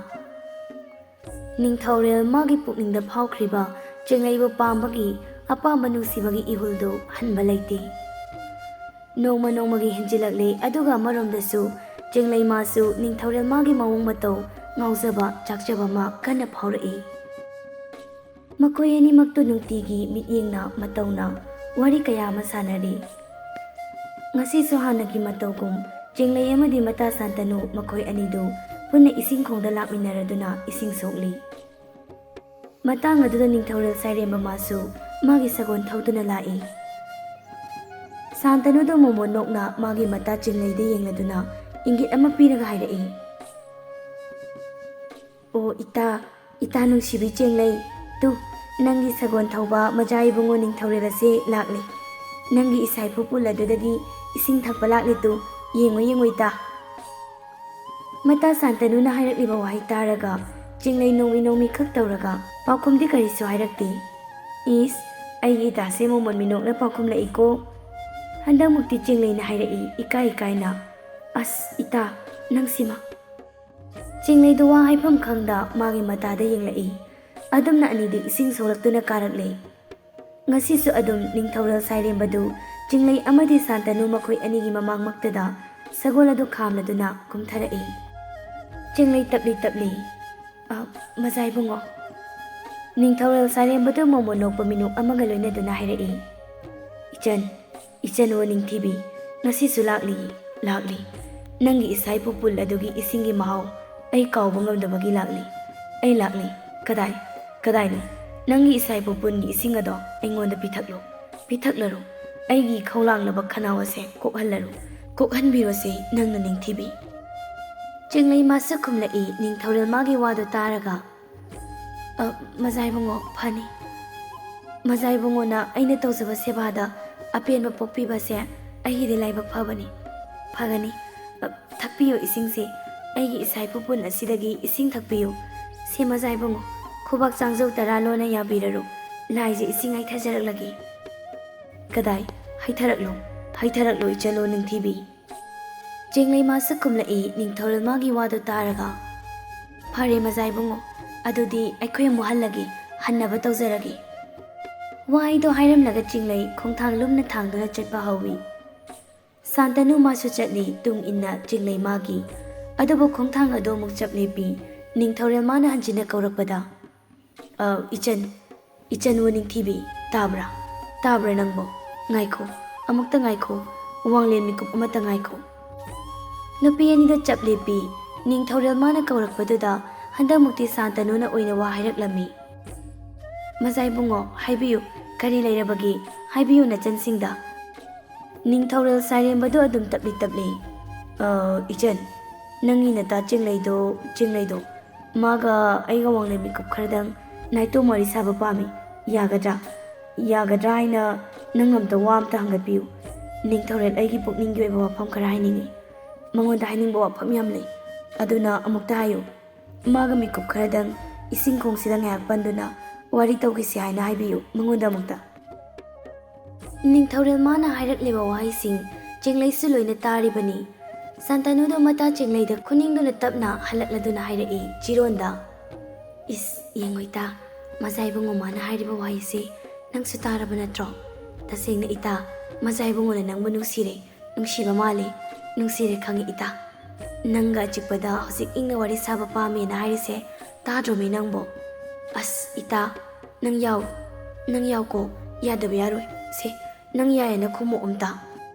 ꯅꯤꯡꯊꯧꯔꯦꯜ ꯃꯥꯒꯤ ꯄꯨꯛꯅꯤꯡꯗ ꯐꯥꯎꯈ꯭ꯔꯤꯕ ꯆꯤꯡꯂꯩꯕꯨ ꯄꯥꯝꯕꯒꯤ ꯑꯄꯥꯝꯕ ꯅꯨꯡꯁꯤꯕꯒꯤ ꯏꯍꯨꯜꯗꯨ ꯍꯟꯕ ꯂꯩꯇꯦ꯫ ꯅꯣꯡꯃ ꯅꯣꯡꯃꯒꯤ ꯍꯦꯟꯖꯤꯜꯂꯛꯂꯦ, ꯑꯗꯨꯒ ꯑꯃꯔꯣꯝꯗꯁꯨ ꯆꯤꯡꯂꯩ ꯃꯥꯁꯨ ꯅꯤꯡꯊꯧꯔꯦꯜ ꯃꯥꯒꯤ ꯃꯑꯣꯡ ꯃꯇꯧ ꯉꯥꯎꯖꯕ ꯆꯥꯛꯆꯕ ꯑꯃ ꯀꯟꯅ ꯐꯥꯎꯔꯛꯏ꯫ ꯃꯈꯣꯏ ꯑꯅꯤꯃꯛꯇꯨ ꯅꯨꯡꯇꯤꯒꯤ ꯃꯤꯠꯌꯦꯡꯅ ꯃꯇꯧꯅ ꯋꯥꯔꯤ ꯀꯌꯥ ꯑꯃ ꯁꯥꯟꯅꯔꯤ꯫ ꯉꯁꯤꯁꯨ ꯍꯥꯟꯅꯒꯤ ꯃꯇꯧꯒꯨꯝ ꯆꯤꯡꯂꯩ ꯑꯃꯗꯤ ꯃꯇꯥ ꯁꯥꯟꯇꯅꯨ ꯃꯈꯣꯏ ꯑꯅꯤꯗꯨ ꯄꯨꯟꯅ ꯏꯁꯤꯡ ꯈꯣꯡꯗ ꯂꯥꯛꯃꯤꯟꯅꯔꯗꯨꯅ ꯏꯁꯤꯡ ꯁꯣꯛꯂꯤ꯫ ꯃꯇꯥꯡ ꯑꯗꯨꯗ ꯅꯤꯡꯊꯧꯔꯦꯜ ꯁꯥꯏꯔꯦꯝꯕ ꯃꯥꯁꯨ ꯃꯥꯒꯤ ꯁꯒꯣꯜ ꯊꯧꯗꯨꯅ ꯂꯥꯛꯏ꯫ ꯁꯥꯟꯇꯅꯨꯗ ꯃꯣꯃꯣꯟ ꯅꯣꯛꯅ ꯃꯥꯒꯤ ꯃꯇꯥ ꯆꯤꯡꯂꯩꯗ ꯌꯦꯡꯂꯗꯨꯅ ꯏꯪꯒꯤꯠ ꯑꯃ ꯄꯤꯔꯒ ꯍꯥꯏꯔꯛꯏ꯫ "ꯑꯣ ꯏꯇꯥ, ꯏꯇꯥ ꯅꯨꯡꯁꯤꯕꯤ ꯆꯦꯡꯂꯩ, ꯇꯨ, ꯅꯪꯒꯤ ꯁꯒꯣꯜ ꯊꯧꯕ ꯃꯖꯥ ꯏꯕꯨꯡꯉꯣ ꯅꯤꯡꯊꯧꯔꯦꯜ ꯑꯁꯦ ꯂꯥꯛꯂꯦ꯫ ꯅꯪꯒꯤ ꯏꯁꯥꯏꯐꯨ ꯄꯨꯜ ꯑꯗꯨꯗꯒꯤ ꯏꯁꯤꯡ ꯊꯛꯄ ꯂꯥꯛꯂꯦ ꯇꯨ, ꯌꯦꯡꯉꯨ ꯌꯦꯡꯉꯨ ꯏꯇꯥ꯫" ꯃꯇꯥ ꯁꯥꯟꯇꯅꯨꯅ ꯍꯥꯏꯔꯛꯂꯤꯕ ꯋꯥꯍꯩ ꯇꯥꯔꯒ ꯆꯤꯡꯂꯩ ꯅꯣꯡꯃꯤ ꯅꯣꯡꯃꯤ ꯈꯛ ꯇꯧꯔꯒ ꯄꯥꯎꯈꯨꯝꯗꯤ ꯀꯔꯤꯁꯨ ꯍꯥꯏꯔꯛꯇꯦ꯫ "ꯏꯁ, ꯑꯩꯒꯤ ꯏꯇꯥꯁꯦ ꯃꯣꯃꯣꯟ ꯃꯤꯅꯣꯛꯅ ꯄꯥꯎꯈꯨꯝꯂꯛꯏꯀꯣ꯫" ꯍꯟꯗꯛꯃꯨꯛꯇꯤ ꯆꯤꯡꯂꯩꯅ ꯍꯥꯏꯔꯛꯏ ꯏꯀꯥꯏ ꯏꯀꯥꯏꯅ, "ꯑꯁ ꯏꯇꯥ, ꯅꯪꯁꯤꯃ꯫" ꯆꯤꯡꯂꯩꯗꯨ ꯋꯥ ꯍꯥꯏꯐꯝ ꯈꯪꯗ ꯃꯥꯒꯤ ꯃꯇꯥꯗ ꯌꯦꯡꯂꯛꯏ꯫ ꯑꯗꯨꯝꯅ ꯑꯅꯤꯗꯨ ꯏꯁꯤꯡ ꯁꯣꯛꯂꯛꯇꯨꯅ ꯀꯥꯔꯛꯂꯦ꯫ ꯉꯁꯤꯁꯨ ꯑꯗꯨꯝ ꯅꯤꯡꯊꯧꯔꯦꯜ ꯁꯥꯏꯔꯦꯝꯕꯗꯨ ꯆꯤꯡꯂꯩ ꯑꯃꯗꯤ ꯁꯥꯟꯇꯅꯨ ꯃꯈꯣꯏ ꯑꯅꯤꯒꯤ ꯃꯃꯥꯡꯃꯛꯇꯗ ꯁꯒꯣꯜ ꯑꯗꯨ ꯈꯥꯝꯂꯗꯨꯅ ꯀꯨꯝꯊꯔꯛꯏ꯫ ꯆꯦꯡꯂꯩ ꯇꯞꯂꯤ ꯇꯞꯂꯤ, "ꯑ, ꯃꯖꯥ ꯏꯕꯨꯡꯉꯣ?" ꯅꯤꯡꯊꯧꯔꯦꯜ ꯁꯥꯏꯔꯦꯝꯕꯗꯨ ꯃꯣꯃꯣꯟ ꯅꯣꯛꯄ ꯃꯤꯅꯣꯛ ꯑꯃꯒ ꯂꯣꯏꯅꯗꯨꯅ ꯍꯥꯏꯔꯛꯏ, "ꯏꯆꯟ, ꯏꯆꯟ ꯑꯣ ꯅꯤꯡꯊꯤꯕꯤ, ꯉꯁꯤꯁꯨ ꯂꯥꯛꯂꯤ, ꯂꯥꯛꯂꯤ꯫ ꯅꯪꯒꯤ ꯏꯁꯥꯏ ꯄꯨꯄꯨꯜ ꯑꯗꯨꯒꯤ ꯏꯁꯤꯡꯒꯤ ꯃꯍꯥꯎ ꯑꯩ ꯀꯥꯎꯕ ꯉꯝꯗꯕꯒꯤ ꯂꯥꯛꯂꯤ, ꯑꯩ ꯂꯥꯛꯂꯤ꯫ ꯀꯗꯥꯏ, ꯀꯗꯥꯏꯅꯣ? ꯅꯪꯒꯤ ꯏꯁꯥꯏ ꯄꯨꯄꯨꯜꯒꯤ ꯏꯁꯤꯡ ꯑꯗꯣ ꯑꯩꯉꯣꯟꯗ ꯄꯤꯊꯛꯂꯣ, ꯄꯤꯊꯛꯂꯔꯣ꯫ ꯑꯩꯒꯤ ꯏꯈꯧ ꯂꯥꯡꯂꯕ ꯈꯅꯥꯎ ꯑꯁꯦ ꯀꯣꯛꯍꯜꯂꯔꯨ, ꯀꯣꯛꯍꯟꯕꯤꯔꯣꯁꯦ ꯅꯪꯅ ꯅꯤꯡꯊꯤꯕꯤ꯫" ꯆꯤꯡꯂꯩ ꯃꯥꯁꯨ ꯈꯨꯝꯂꯛꯏ ꯅꯤꯡꯊꯧꯔꯦꯜ ꯃꯥꯒꯤ ꯋꯥꯗꯣ ꯇꯥꯔꯒ, "ꯑ, ꯃꯖꯥ ꯏꯕꯨꯡꯉꯣ, ꯐꯅꯤ꯫ ꯃꯖꯥ ꯏꯕꯨꯡꯉꯣꯅ ꯑꯩꯅ ꯇꯧꯖꯕ ꯁꯦꯕꯥꯗ ꯑꯄꯦꯟꯕ ꯄꯣꯛꯄꯤꯕꯁꯦ ꯑꯩꯒꯤꯗꯤ ꯂꯥꯏꯕꯛ ꯐꯕꯅꯤ꯫ ꯐꯒꯅꯤ꯫ ꯑ, ꯊꯛꯄꯤꯌꯨ ꯏꯁꯤꯡꯁꯦ꯫ ꯑꯩꯒꯤ ꯏꯁꯥꯏ ꯄꯨꯄꯨꯟ ꯑꯁꯤꯗꯒꯤ ꯏꯁꯤꯡ ꯊꯛꯄꯤꯌꯨ꯫ ꯁꯦ ꯃꯖꯥ ꯏꯕꯨꯡꯉꯣ, ꯈꯨꯕꯥꯛ ꯆꯥꯡꯖꯧ ꯇꯔꯥ ꯂꯣꯟꯅ ꯌꯥꯕꯤꯔꯔꯨ꯫ ꯂꯥꯏꯁꯦ ꯏꯁꯤꯡ ꯍꯩꯊꯖꯔꯛꯂꯒꯦ꯫" "ꯀꯗꯥꯏ? ꯍꯩꯊꯔꯛꯂꯣ, ꯍꯩꯊꯔꯛꯂꯣ ꯏꯆꯜꯂꯣ ꯅꯤꯡꯊꯤꯕꯤ꯫" ꯆꯦꯡꯂꯩ ꯃꯥꯁꯨ ꯈꯨꯝꯂꯛꯏ ꯅꯤꯡꯊꯧꯔꯦꯜ ꯃꯥꯒꯤ ꯋꯥꯗꯨ ꯇꯥꯔꯒ, "ꯐꯔꯦ ꯃꯖꯥ ꯏꯕꯨꯡꯉꯣ, ꯑꯗꯨꯗꯤ ꯑꯩꯈꯣꯏ ꯑꯃꯨꯛ ꯍꯜꯂꯒꯦ, ꯍꯟꯅꯕ ꯇꯧꯖꯔꯒꯦ꯫" ꯋꯥꯍꯩꯗꯣ ꯍꯥꯏꯔꯝꯂꯒ ꯆꯤꯡꯂꯩ ꯈꯣꯡꯊꯥꯡ ꯂꯨꯝꯅ ꯊꯥꯡꯗꯨꯅ ꯆꯠꯄ ꯍꯧꯏ꯫ ꯁꯥꯟꯇꯅꯨ ꯃꯥꯁꯨ ꯆꯠꯂꯤ ꯇꯨꯡ ꯏꯟꯅ ꯆꯤꯡꯂꯩ ꯃꯥꯒꯤ꯫ ꯑꯗꯨꯕꯨ ꯈꯣꯡꯊꯥꯡ ꯑꯗꯨ ꯑꯃꯨꯛ ꯆꯞ ꯂꯦꯞꯄꯤ꯫ ꯅꯤꯡꯊꯧꯔꯦꯜ ꯃꯥꯅ ꯍꯟꯖꯤꯟꯅ ꯀꯧꯔꯛꯄꯗ, "ꯑ, ꯏꯆꯟ, ꯏꯆꯟ ꯋꯨ ꯅꯤꯡꯊꯤꯕꯤ, ꯇꯥꯕ꯭ꯔꯥ? ꯇꯥꯕ꯭ꯔꯥ ꯅꯪꯕꯣ? ꯉꯥꯏꯈꯣ, ꯑꯃꯨꯛꯇ ꯉꯥꯏꯈꯣ, ꯋꯥꯡꯂꯦꯟ ꯃꯤꯀꯨꯞ ꯑꯃꯠꯇ ꯉꯥꯏꯈꯣ꯫" ꯅꯨꯄꯤ ꯑꯅꯤꯗ ꯆꯞ ꯂꯦꯞꯄꯤ꯫ ꯅꯤꯡꯊꯧꯔꯦꯜ ꯃꯥꯅ ꯀꯧꯔꯛꯄꯗꯨꯗ ꯍꯟꯗꯛꯃꯨꯛꯇꯤ ꯁꯥꯟꯇꯅꯨꯅ ꯑꯣꯏꯅ ꯋꯥ ꯍꯥꯏꯔꯛꯂꯝꯃꯤ꯫ "ꯃꯖꯥ ꯏꯕꯨꯡꯉꯣ, ꯍꯥꯏꯕꯤꯌꯨ, ꯀꯔꯤ ꯂꯩꯔꯕꯒꯦ? ꯍꯥꯏꯕꯤꯌꯨ ꯅꯆꯟꯁꯤꯡꯗ꯫" ꯅꯤꯡꯊꯧꯔꯦꯜ ꯁꯥꯏꯔꯦꯝꯕꯗꯨ ꯑꯗꯨꯝ ꯇꯞꯂꯤ ꯇꯞꯂꯤ, "ꯑ, ꯏꯆꯟ, ꯅꯪꯒꯤ ꯅꯇꯥ ꯆꯤꯡꯂꯩꯗꯣ, ꯆꯤꯡꯂꯩꯗꯣ, ꯃꯥꯒ ꯑꯩꯒ ꯋꯥꯡꯂꯦꯟ ꯃꯤꯀꯨꯞ ꯈꯔꯗꯪ ꯅꯥꯏꯇꯣꯝ ꯋꯥꯔꯤ ꯁꯥꯕ ꯄꯥꯝꯃꯤ꯫ ꯌꯥꯒꯗ꯭ꯔꯥ? ꯌꯥꯒꯗ꯭ꯔꯥ ꯍꯥꯏꯅ ꯅꯪ ꯑꯝꯇ ꯋꯥ ꯑꯝꯇ ꯍꯪꯒꯠꯄꯤꯌꯨ꯫ ꯅꯤꯡꯊꯧꯔꯦꯜ ꯑꯩꯒꯤ ꯄꯨꯛꯅꯤꯡꯒꯤ ꯑꯣꯏꯕ ꯋꯥꯐꯝ ꯈꯔ ꯍꯥꯏꯅꯤꯡꯉꯤ꯫ ꯃꯉꯣꯟꯗ ꯍꯥꯏꯅꯤꯡꯕ ꯋꯥꯐꯝ ꯌꯥꯝ ꯂꯩ꯫ ꯑꯗꯨꯅ ꯑꯃꯨꯛꯇ ꯍꯥꯏꯌꯨ꯫ ꯃꯥꯒ ꯃꯤꯀꯨꯞ ꯈꯔꯗꯪ ꯏꯁꯤꯡ ꯈꯣꯡꯁꯤꯗ ꯉꯥꯏꯍꯥꯛ ꯄꯟꯗꯨꯅ ꯋꯥꯔꯤ ꯇꯧꯈꯤꯁꯤ ꯍꯥꯏꯅ ꯍꯥꯏꯕꯤꯌꯨ ꯃꯉꯣꯟꯗ ꯑꯃꯨꯛꯇ꯫" ꯅꯤꯡꯊꯧꯔꯦꯜ ꯃꯥꯅ ꯍꯥꯏꯔꯛꯂꯤꯕ ꯋꯥꯍꯩꯁꯤꯡ ꯆꯤꯡꯂꯩꯁꯨ ꯂꯣꯏꯅ ꯇꯥꯔꯤꯕꯅꯤ꯫ ꯁꯥꯟꯇꯅꯨꯗꯣ ꯃꯇꯥ ꯆꯤꯡꯂꯩꯗ ꯈꯨꯅꯤꯡꯗꯨꯅ ꯇꯞꯅ ꯍꯜꯂꯛꯂꯗꯨꯅ ꯍꯥꯏꯔꯛꯏ ꯆꯤꯔꯣꯟꯗ, "ꯏꯁ, ꯌꯦꯡꯉꯣ ꯏꯇꯥ, ꯃꯖꯥ ꯏꯕꯨꯡꯉꯣ ꯃꯥꯅ ꯍꯥꯏꯔꯤꯕ ꯋꯥꯍꯩꯁꯦ ꯅꯪꯁꯨ ꯇꯥꯔꯕ ꯅꯠꯇ꯭ꯔꯣ? ꯇꯁꯦꯡꯅ ꯏꯇꯥ, ꯃꯖꯥ ꯏꯕꯨꯡꯉꯣꯅ ꯅꯪꯕꯨ ꯅꯨꯡꯁꯤꯔꯦ, ꯅꯨꯡꯁꯤꯕ ꯃꯥꯜꯂꯦ꯫ ꯅꯨꯡꯁꯤꯔꯦ ꯈꯪꯉꯤ ꯏꯇꯥ꯫ ꯅꯪꯒ ꯑꯆꯤꯛꯄꯗ ꯍꯧꯖꯤꯛ ꯏꯪꯅ ꯋꯥꯔꯤ ꯁꯥꯕ ꯄꯥꯝꯃꯦꯅ ꯍꯥꯏꯔꯤꯁꯦ ꯇꯥꯗ꯭ꯔꯣꯃꯤ ꯅꯪꯕꯣ? ꯑꯁ ꯏꯇꯥ, ꯅꯪ ꯌꯥꯎ, ꯅꯪ ꯌꯥꯎꯀꯣ, ꯌꯥꯗꯕ ꯌꯥꯔꯣꯏ꯫ ꯁꯦ, ꯅꯪ ꯌꯥꯏꯌꯦꯅ ꯈꯨꯝꯃꯣ ꯑꯝꯇ꯫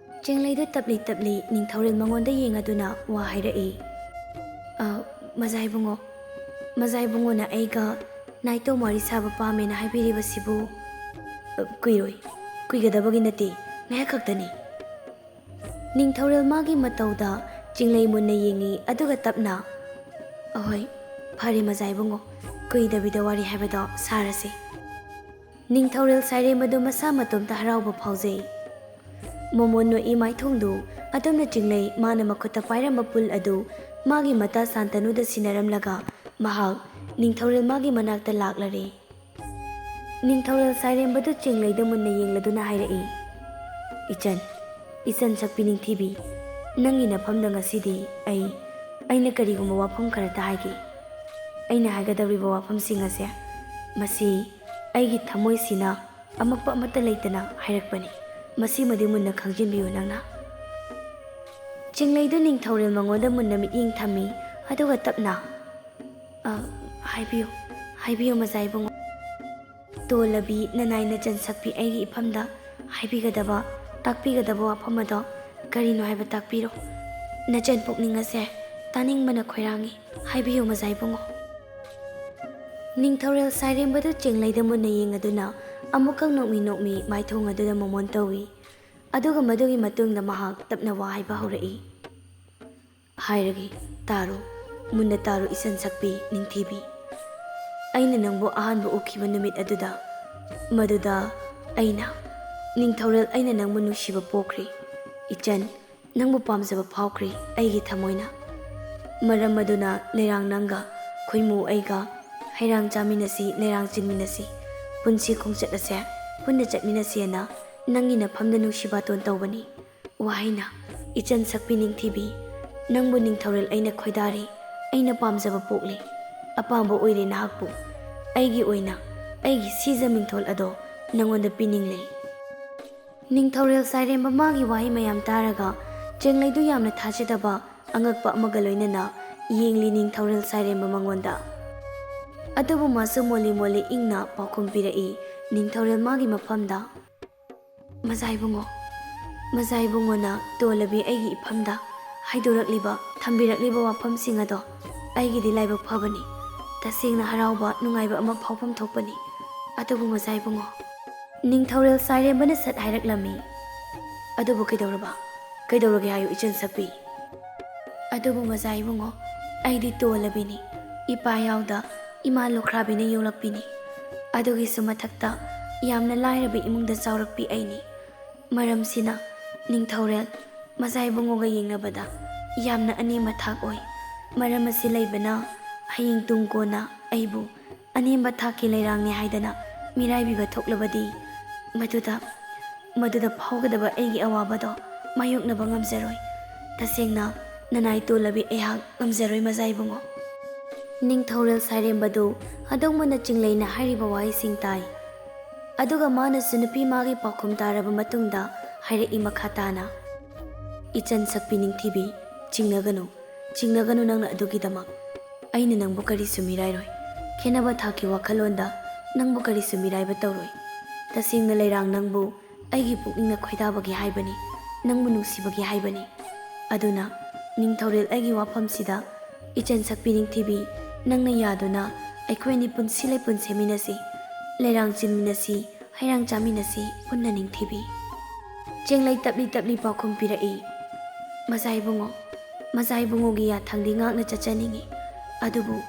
ꯆꯦꯡꯂꯩꯗꯨ ꯇꯞꯂꯤ ꯇꯞꯂꯤ ꯅꯤꯡꯊꯧꯔꯦꯜ ꯃꯉꯣꯟꯗ ꯌꯦꯡꯉꯗꯨꯅ ꯋꯥ ꯍꯥꯏꯔꯛꯏ꯫ "ꯑ, ꯃꯖꯥ ꯏꯕꯨꯡꯉꯣ, ꯃꯖꯥ ꯏꯕꯨꯡꯉꯣꯅ ꯑꯩꯒ ꯅꯥꯏꯇꯣꯝ ꯋꯥꯔꯤ ꯁꯥꯕ ꯄꯥꯝꯃꯦꯅ ꯍꯥꯏꯕꯤꯔꯤꯕꯁꯤꯕꯨ, ꯑ, ꯀꯨꯏꯔꯣꯏ, ꯀꯨꯏꯒꯗꯕꯒꯤ ꯅꯠꯇꯦ, ꯉꯥꯏꯍꯥꯛ ꯈꯛꯇꯅꯤ꯫" ꯅꯤꯡꯊꯧꯔꯦꯜ ꯃꯥꯒꯤ ꯃꯇꯧꯗ ꯆꯤꯡꯂꯩ ꯃꯨꯟꯅ ꯌꯦꯡꯉꯤ, ꯑꯗꯨꯒ ꯇꯞꯅ, "ꯑꯍꯣꯏ, ꯐꯔꯦ ꯃꯖꯥ ꯏꯕꯨꯡꯉꯣ, ꯀꯨꯏꯗꯕꯤꯗ ꯋꯥꯔꯤ ꯍꯥꯏꯕꯗꯣ ꯁꯥꯔꯁꯤ꯫" ꯅꯤꯡꯊꯧꯔꯦꯜ ꯁꯥꯏꯔꯦꯝꯕꯗꯨ ꯃꯁꯥ ꯃꯇꯣꯝꯇ ꯍꯔꯥꯎꯕ ꯐꯥꯎꯖꯩ꯫ ꯃꯣꯃꯣꯟ ꯅꯣꯛꯏ ꯃꯥꯏꯊꯣꯡꯗꯨ ꯑꯗꯨꯝꯅ ꯆꯤꯡꯂꯩ ꯃꯥꯅ ꯃꯈꯨꯠꯇ ꯄꯥꯏꯔꯝꯕ ꯄꯨꯜ ꯑꯗꯨ ꯃꯥꯒꯤ ꯃꯇꯥ ꯁꯥꯟꯇꯅꯨꯗ ꯁꯤꯟꯅꯔꯝꯂꯒ ꯃꯍꯥꯛ ꯅꯤꯡꯊꯧꯔꯦꯜ ꯃꯥꯒꯤ ꯃꯅꯥꯛꯇ ꯂꯥꯛꯂꯔꯦ꯫ ꯅꯤꯡꯊꯧꯔꯦꯜ ꯁꯥꯏꯔꯦꯝꯕꯗꯨ ꯆꯤꯡꯂꯩꯗ ꯃꯨꯟꯅ ꯌꯦꯡꯂꯗꯨꯅ ꯍꯥꯏꯔꯛꯏ, "ꯏꯆꯟ, ꯏꯆꯟ ꯁꯛꯄꯤ ꯅꯤꯡꯊꯤꯕꯤ, ꯅꯪꯒꯤ ꯅꯐꯝꯗ ꯉꯁꯤꯗꯤ ꯑꯩ, ꯑꯩꯅ ꯀꯔꯤꯒꯨꯝꯕ ꯋꯥꯐꯝ ꯈꯔꯇ ꯍꯥꯏꯒꯦ꯫ ꯑꯩꯅ ꯍꯥꯏꯒꯗꯧꯔꯤꯕ ꯋꯥꯐꯝꯁꯤꯡ ꯑꯁꯦ, ꯃꯁꯤ ꯑꯩꯒꯤ ꯊꯃꯣꯏꯁꯤꯅ ꯑꯃꯛꯄ ꯑꯃꯠꯇ ꯂꯩꯇꯅ ꯍꯥꯏꯔꯛꯄꯅꯤ꯫ ꯃꯁꯤꯃꯗꯤ ꯃꯨꯟꯅ ꯈꯪꯖꯤꯟꯕꯤꯌꯨ ꯅꯪꯅ꯫" ꯆꯤꯡꯂꯩꯗꯨ ꯅꯤꯡꯊꯧꯔꯦꯜ ꯃꯉꯣꯟꯗ ꯃꯨꯟꯅ ꯃꯤꯠꯌꯦꯡ ꯊꯝꯃꯤ, ꯑꯗꯨꯒ ꯇꯞꯅ, "ꯑ, ꯍꯥꯏꯕꯤꯌꯨ, ꯍꯥꯏꯕꯤꯌꯨ ꯃꯖꯥ ꯏꯕꯨꯡꯉꯣ꯫ ꯇꯣꯜꯂꯕꯤ ꯅꯅꯥꯏ ꯅꯆꯟ ꯁꯛꯄꯤ ꯑꯩꯒꯤ ꯏꯐꯝꯗ ꯍꯥꯏꯕꯤꯒꯗꯕ, ꯇꯥꯛꯄꯤꯒꯗꯕ ꯋꯥꯐꯝ ꯑꯗꯣ ꯀꯔꯤꯅꯣ ꯍꯥꯏꯕ ꯇꯥꯛꯄꯤꯔꯣ꯫ ꯅꯆꯟ ꯄꯨꯛꯅꯤꯡ ꯑꯁꯦ ꯇꯥꯅꯤꯡꯕꯅ ꯈꯣꯏꯔꯥꯡꯉꯤ꯫ ꯍꯥꯏꯕꯤꯌꯨ ꯃꯖꯥ ꯏꯕꯨꯡꯉꯣ꯫" ꯅꯤꯡꯊꯧꯔꯦꯜ ꯁꯥꯏꯔꯦꯝꯕꯗꯨ ꯆꯤꯡꯂꯩꯗ ꯃꯨꯟꯅ ꯌꯦꯡꯉꯗꯨꯅ ꯑꯃꯨꯛꯀ ꯅꯣꯛꯃꯤ ꯅꯣꯛꯃꯤ ꯃꯥꯏꯊꯣꯡ ꯑꯗꯨꯗ ꯃꯣꯃꯣꯟ ꯇꯧꯏ꯫ ꯑꯗꯨꯒ ꯃꯗꯨꯒꯤ ꯃꯇꯨꯡꯗ ꯃꯍꯥꯛ ꯇꯞꯅ ꯋꯥ ꯍꯥꯏꯕ ꯍꯧꯔꯛꯏ꯫ "ꯍꯥꯏꯔꯒꯦ, ꯇꯥꯔꯣ, ꯃꯨꯟꯅ ꯇꯥꯔꯣ ꯏꯆꯟ ꯁꯛꯄꯤ ꯅꯤꯡꯊꯤꯕꯤ꯫ ꯑꯩꯅ ꯅꯪꯕꯨ ꯑꯍꯥꯟꯕ ꯎꯈꯤꯕ ꯅꯨꯃꯤꯠ ꯑꯗꯨꯗ, ꯃꯗꯨꯗ ꯑꯩꯅ, ꯅꯤꯡꯊꯧꯔꯦꯜ, ꯑꯩꯅ ꯅꯪꯕꯨ ꯅꯨꯡꯁꯤꯕ ꯄꯣꯛꯈ꯭ꯔꯦ꯫ ꯏꯆꯟ, ꯅꯪꯕꯨ ꯄꯥꯝꯖꯕ ꯐꯥꯎꯈ꯭ꯔꯦ ꯑꯩꯒꯤ ꯊꯃꯣꯏꯅ꯫ ꯃꯔꯝ ꯑꯗꯨꯅ ꯂꯩꯔꯥꯡ ꯅꯪꯒ, ꯈꯣꯏꯃꯨ ꯑꯩꯒ ꯍꯩꯔꯥꯡ ꯆꯥꯃꯤꯟꯅꯁꯤ, ꯂꯩꯔꯥꯡ ꯆꯤꯟꯃꯤꯟꯅꯁꯤ꯫ ꯄꯨꯟꯁꯤ ꯈꯣꯡꯆꯠ ꯑꯁꯦ ꯄꯨꯟꯅ ꯆꯠꯃꯤꯟꯅꯁꯦꯅ ꯅꯪꯒꯤ ꯅꯐꯝꯗ ꯅꯨꯡꯁꯤ ꯕꯥꯇꯣꯟ ꯇꯧꯕꯅꯤ꯫ ꯋꯥꯍꯩꯅ, ꯏꯆꯟ ꯁꯛꯄꯤ ꯅꯤꯡꯊꯤꯕꯤ, ꯅꯪꯕꯨ ꯅꯤꯡꯊꯧꯔꯦꯜ ꯑꯩꯅ ꯈꯣꯏꯗꯥꯔꯤ, ꯑꯩꯅ ꯄꯥꯝꯖꯕ ꯄꯣꯛꯂꯤ꯫ ꯑꯄꯥꯝꯕ ꯑꯣꯏꯔꯦ ꯅꯍꯥꯛꯄꯨ꯫ ꯑꯩꯒꯤ ꯑꯣꯏꯅ ꯑꯩꯒꯤ ꯁꯤꯖ ꯃꯤꯡꯊꯣꯜ ꯑꯗꯣ ꯅꯪꯉꯣꯟꯗ ꯄꯤꯅꯤꯡꯂꯦ꯫" ꯅꯤꯡꯊꯧꯔꯦꯜ ꯁꯥꯏꯔꯦꯝꯕ ꯃꯥꯒꯤ ꯋꯥꯍꯩ ꯃꯌꯥꯝ ꯇꯥꯔꯒ ꯆꯦꯡꯂꯩꯗꯨ ꯌꯥꯝꯅ ꯊꯥꯖꯗꯕ ꯑꯉꯛꯄ ꯑꯃꯒ ꯂꯣꯏꯅꯅ ꯌꯦꯡꯂꯤ ꯅꯤꯡꯊꯧꯔꯦꯜ ꯁꯥꯏꯔꯦꯝꯕ ꯃꯉꯣꯟꯗ꯫ ꯑꯗꯨꯕꯨ ꯃꯥꯁꯨ ꯃꯣꯜꯂꯤ ꯃꯣꯜꯂꯤ ꯏꯪꯅ ꯄꯥꯎꯈꯨꯝ ꯄꯤꯔꯛꯏ ꯅꯤꯡꯊꯧꯔꯦꯜ ꯃꯥꯒꯤ ꯃꯐꯝꯗ꯫ ꯃꯖꯥ ꯏꯕꯨꯡꯉꯣ, ꯃꯖꯥ ꯏꯕꯨꯡꯉꯣꯅ ꯇꯣꯜꯂꯕꯤ ꯑꯩꯒꯤ ꯏꯐꯝꯗ ꯍꯥꯏꯗꯣꯔꯛꯂꯤꯕ, ꯊꯝꯕꯤꯔꯛꯂꯤꯕ ꯋꯥꯐꯝꯁꯤꯡ ꯑꯗꯣ ꯑꯩꯒꯤꯗꯤ ꯂꯥꯏꯕꯛ ꯐꯕꯅꯤ꯫ ꯇꯁꯦꯡꯅ ꯍꯔꯥꯎꯕ, ꯅꯨꯡꯉꯥꯏꯕ ꯑꯃ ꯐꯥꯎꯐꯝ ꯊꯣꯛꯄꯅꯤ꯫ ꯑꯗꯨꯕꯨ ꯃꯖꯥ ꯏꯕꯨꯡꯉꯣ, ꯅꯤꯡꯊꯧꯔꯦꯜ ꯁꯥꯏꯔꯦꯝꯕꯅ ꯁꯠ ꯍꯥꯏꯔꯛꯂꯝꯃꯤ꯫ ꯑꯗꯨꯕꯨ ꯀꯩꯗꯧꯔꯕ? ꯀꯩꯗꯧꯔꯒꯦ ꯍꯥꯏꯌꯨ ꯏꯆꯟ ꯁꯛꯄꯤ? ꯑꯗꯨꯕꯨ ꯃꯖꯥ ꯏꯕꯨꯡꯉꯣ, ꯑꯩꯗꯤ ꯇꯣꯜꯂꯕꯤꯅꯤ꯫ ꯏꯄꯥ ꯌꯥꯎꯗ ꯏꯃꯥ ꯂꯨꯈ꯭ꯔꯥꯕꯤꯅ ꯌꯣꯛꯂꯛꯄꯤꯅꯤ꯫ ꯑꯗꯨꯒꯤꯁꯨ ꯃꯊꯛꯇ ꯌꯥꯝꯅ ꯂꯥꯏꯔꯕ ꯏꯃꯨꯡꯗ ꯆꯥꯎꯔꯛꯄꯤ ꯑꯩꯅꯤ꯫ ꯃꯔꯝꯁꯤꯅ ꯅꯤꯡꯊꯧꯔꯦꯜ ꯃꯖꯥ ꯏꯕꯨꯡꯉꯣꯒ ꯌꯦꯡꯅꯕꯗ ꯌꯥꯝꯅ ꯑꯅꯦꯝꯕ ꯊꯥꯛ ꯑꯣꯏ꯫ ꯃꯔꯝ ꯑꯁꯤ ꯂꯩꯕꯅ ꯍꯌꯦꯡ ꯇꯨꯡ ꯀꯣꯟꯅ ꯑꯩꯕꯨ ꯑꯅꯦꯝꯕ ꯊꯥꯛꯀꯤ ꯂꯩꯔꯥꯡꯅꯤ ꯍꯥꯏꯗꯅ ꯃꯤꯔꯥꯏꯕꯤꯕ ꯊꯣꯛꯂꯕꯗꯤ ꯃꯗꯨꯗ, ꯃꯗꯨꯗ ꯐꯥꯎꯒꯗꯕ ꯑꯩꯒꯤ ꯑꯋꯥꯕꯗꯣ ꯃꯥꯌꯣꯛꯅꯕ ꯉꯝꯖꯔꯣꯏ꯫ ꯇꯁꯦꯡꯅ ꯅꯅꯥꯏ ꯇꯣꯜꯂꯕꯤ ꯑꯩꯍꯥꯛ ꯉꯝꯖꯔꯣꯏ ꯃꯖꯥ ꯏꯕꯨꯡꯉꯣ꯫ ꯅꯤꯡꯊꯧꯔꯦꯜ ꯁꯥꯏꯔꯦꯝꯕꯗꯨ ꯍꯗꯧꯃꯅ ꯆꯤꯡꯂꯩꯅ ꯍꯥꯏꯔꯤꯕ ꯋꯥꯍꯩꯁꯤꯡ ꯇꯥꯏ꯫ ꯑꯗꯨꯒ ꯃꯥꯅꯁꯨ ꯅꯨꯄꯤ ꯃꯥꯒꯤ ꯄꯥꯎꯈꯨꯝ ꯇꯥꯔꯕ ꯃꯇꯨꯡꯗ ꯍꯥꯏꯔꯛꯏ ꯃꯈꯥ ꯇꯥꯅ, "ꯏꯆꯟ ꯁꯛꯄꯤ ꯅꯤꯡꯊꯤꯕꯤ, ꯆꯤꯡꯅꯒꯅꯨ, ꯆꯤꯡꯅꯒꯅꯨ ꯅꯪꯅ ꯑꯗꯨꯒꯤꯗꯃꯛ꯫ ꯑꯩꯅ ꯅꯪꯕꯨ ꯀꯔꯤꯁꯨ ꯃꯤꯔꯥꯏꯔꯣꯏ꯫ ꯈꯦꯠꯅꯕ ꯊꯥꯛꯀꯤ ꯋꯥꯈꯜꯂꯣꯟꯗ ꯅꯪꯕꯨ ꯀꯔꯤꯁꯨ ꯃꯤꯔꯥꯏꯕ ꯇꯧꯔꯣꯏ꯫ ꯇꯁꯦꯡꯅ ꯂꯩꯔꯥꯡ ꯅꯪꯕꯨ ꯑꯩꯒꯤ ꯄꯨꯛꯅꯤꯡꯅ ꯈꯣꯏꯗꯥꯕꯒꯤ ꯍꯥꯏꯕꯅꯤ, ꯅꯪꯕꯨ ꯅꯨꯡꯁꯤꯕꯒꯤ ꯍꯥꯏꯕꯅꯤ꯫ ꯑꯗꯨꯅ ꯅꯤꯡꯊꯧꯔꯦꯜ ꯑꯩꯒꯤ ꯋꯥꯐꯝꯁꯤꯗ ꯏꯆꯟ ꯁꯛꯄꯤ ꯅꯤꯡꯊꯤꯕꯤ, ꯅꯪꯅ ꯌꯥꯗꯨꯅ ꯑꯩꯈꯣꯏ ꯑꯅꯤ ꯄꯨꯟꯁꯤ ꯂꯩꯄꯨꯟ ꯁꯦꯝꯃꯤꯟꯅꯁꯤ, ꯂꯩꯔꯥꯡ ꯆꯤꯟꯃꯤꯟꯅꯁꯤ, ꯍꯩꯔꯥꯡ ꯆꯥꯃꯤꯟꯅꯁꯤ ꯄꯨꯟꯅ ꯅꯤꯡꯊꯤꯕꯤ꯫" ꯆꯦꯡꯂꯩ ꯇꯞꯂꯤ ꯇꯞꯂꯤ ꯄꯥꯎꯈꯨꯝ ꯄꯤꯔꯛꯏ, "ꯃꯖꯥ ꯏꯕꯨꯡꯉꯣ, ꯃꯖꯥ ꯏꯕꯨꯡꯉꯣꯒꯤ ꯌꯥꯊꯪꯗꯤ ꯉꯥꯛꯅ ꯆꯠꯆꯅꯤꯡꯏ, ꯑꯗꯨꯕꯨ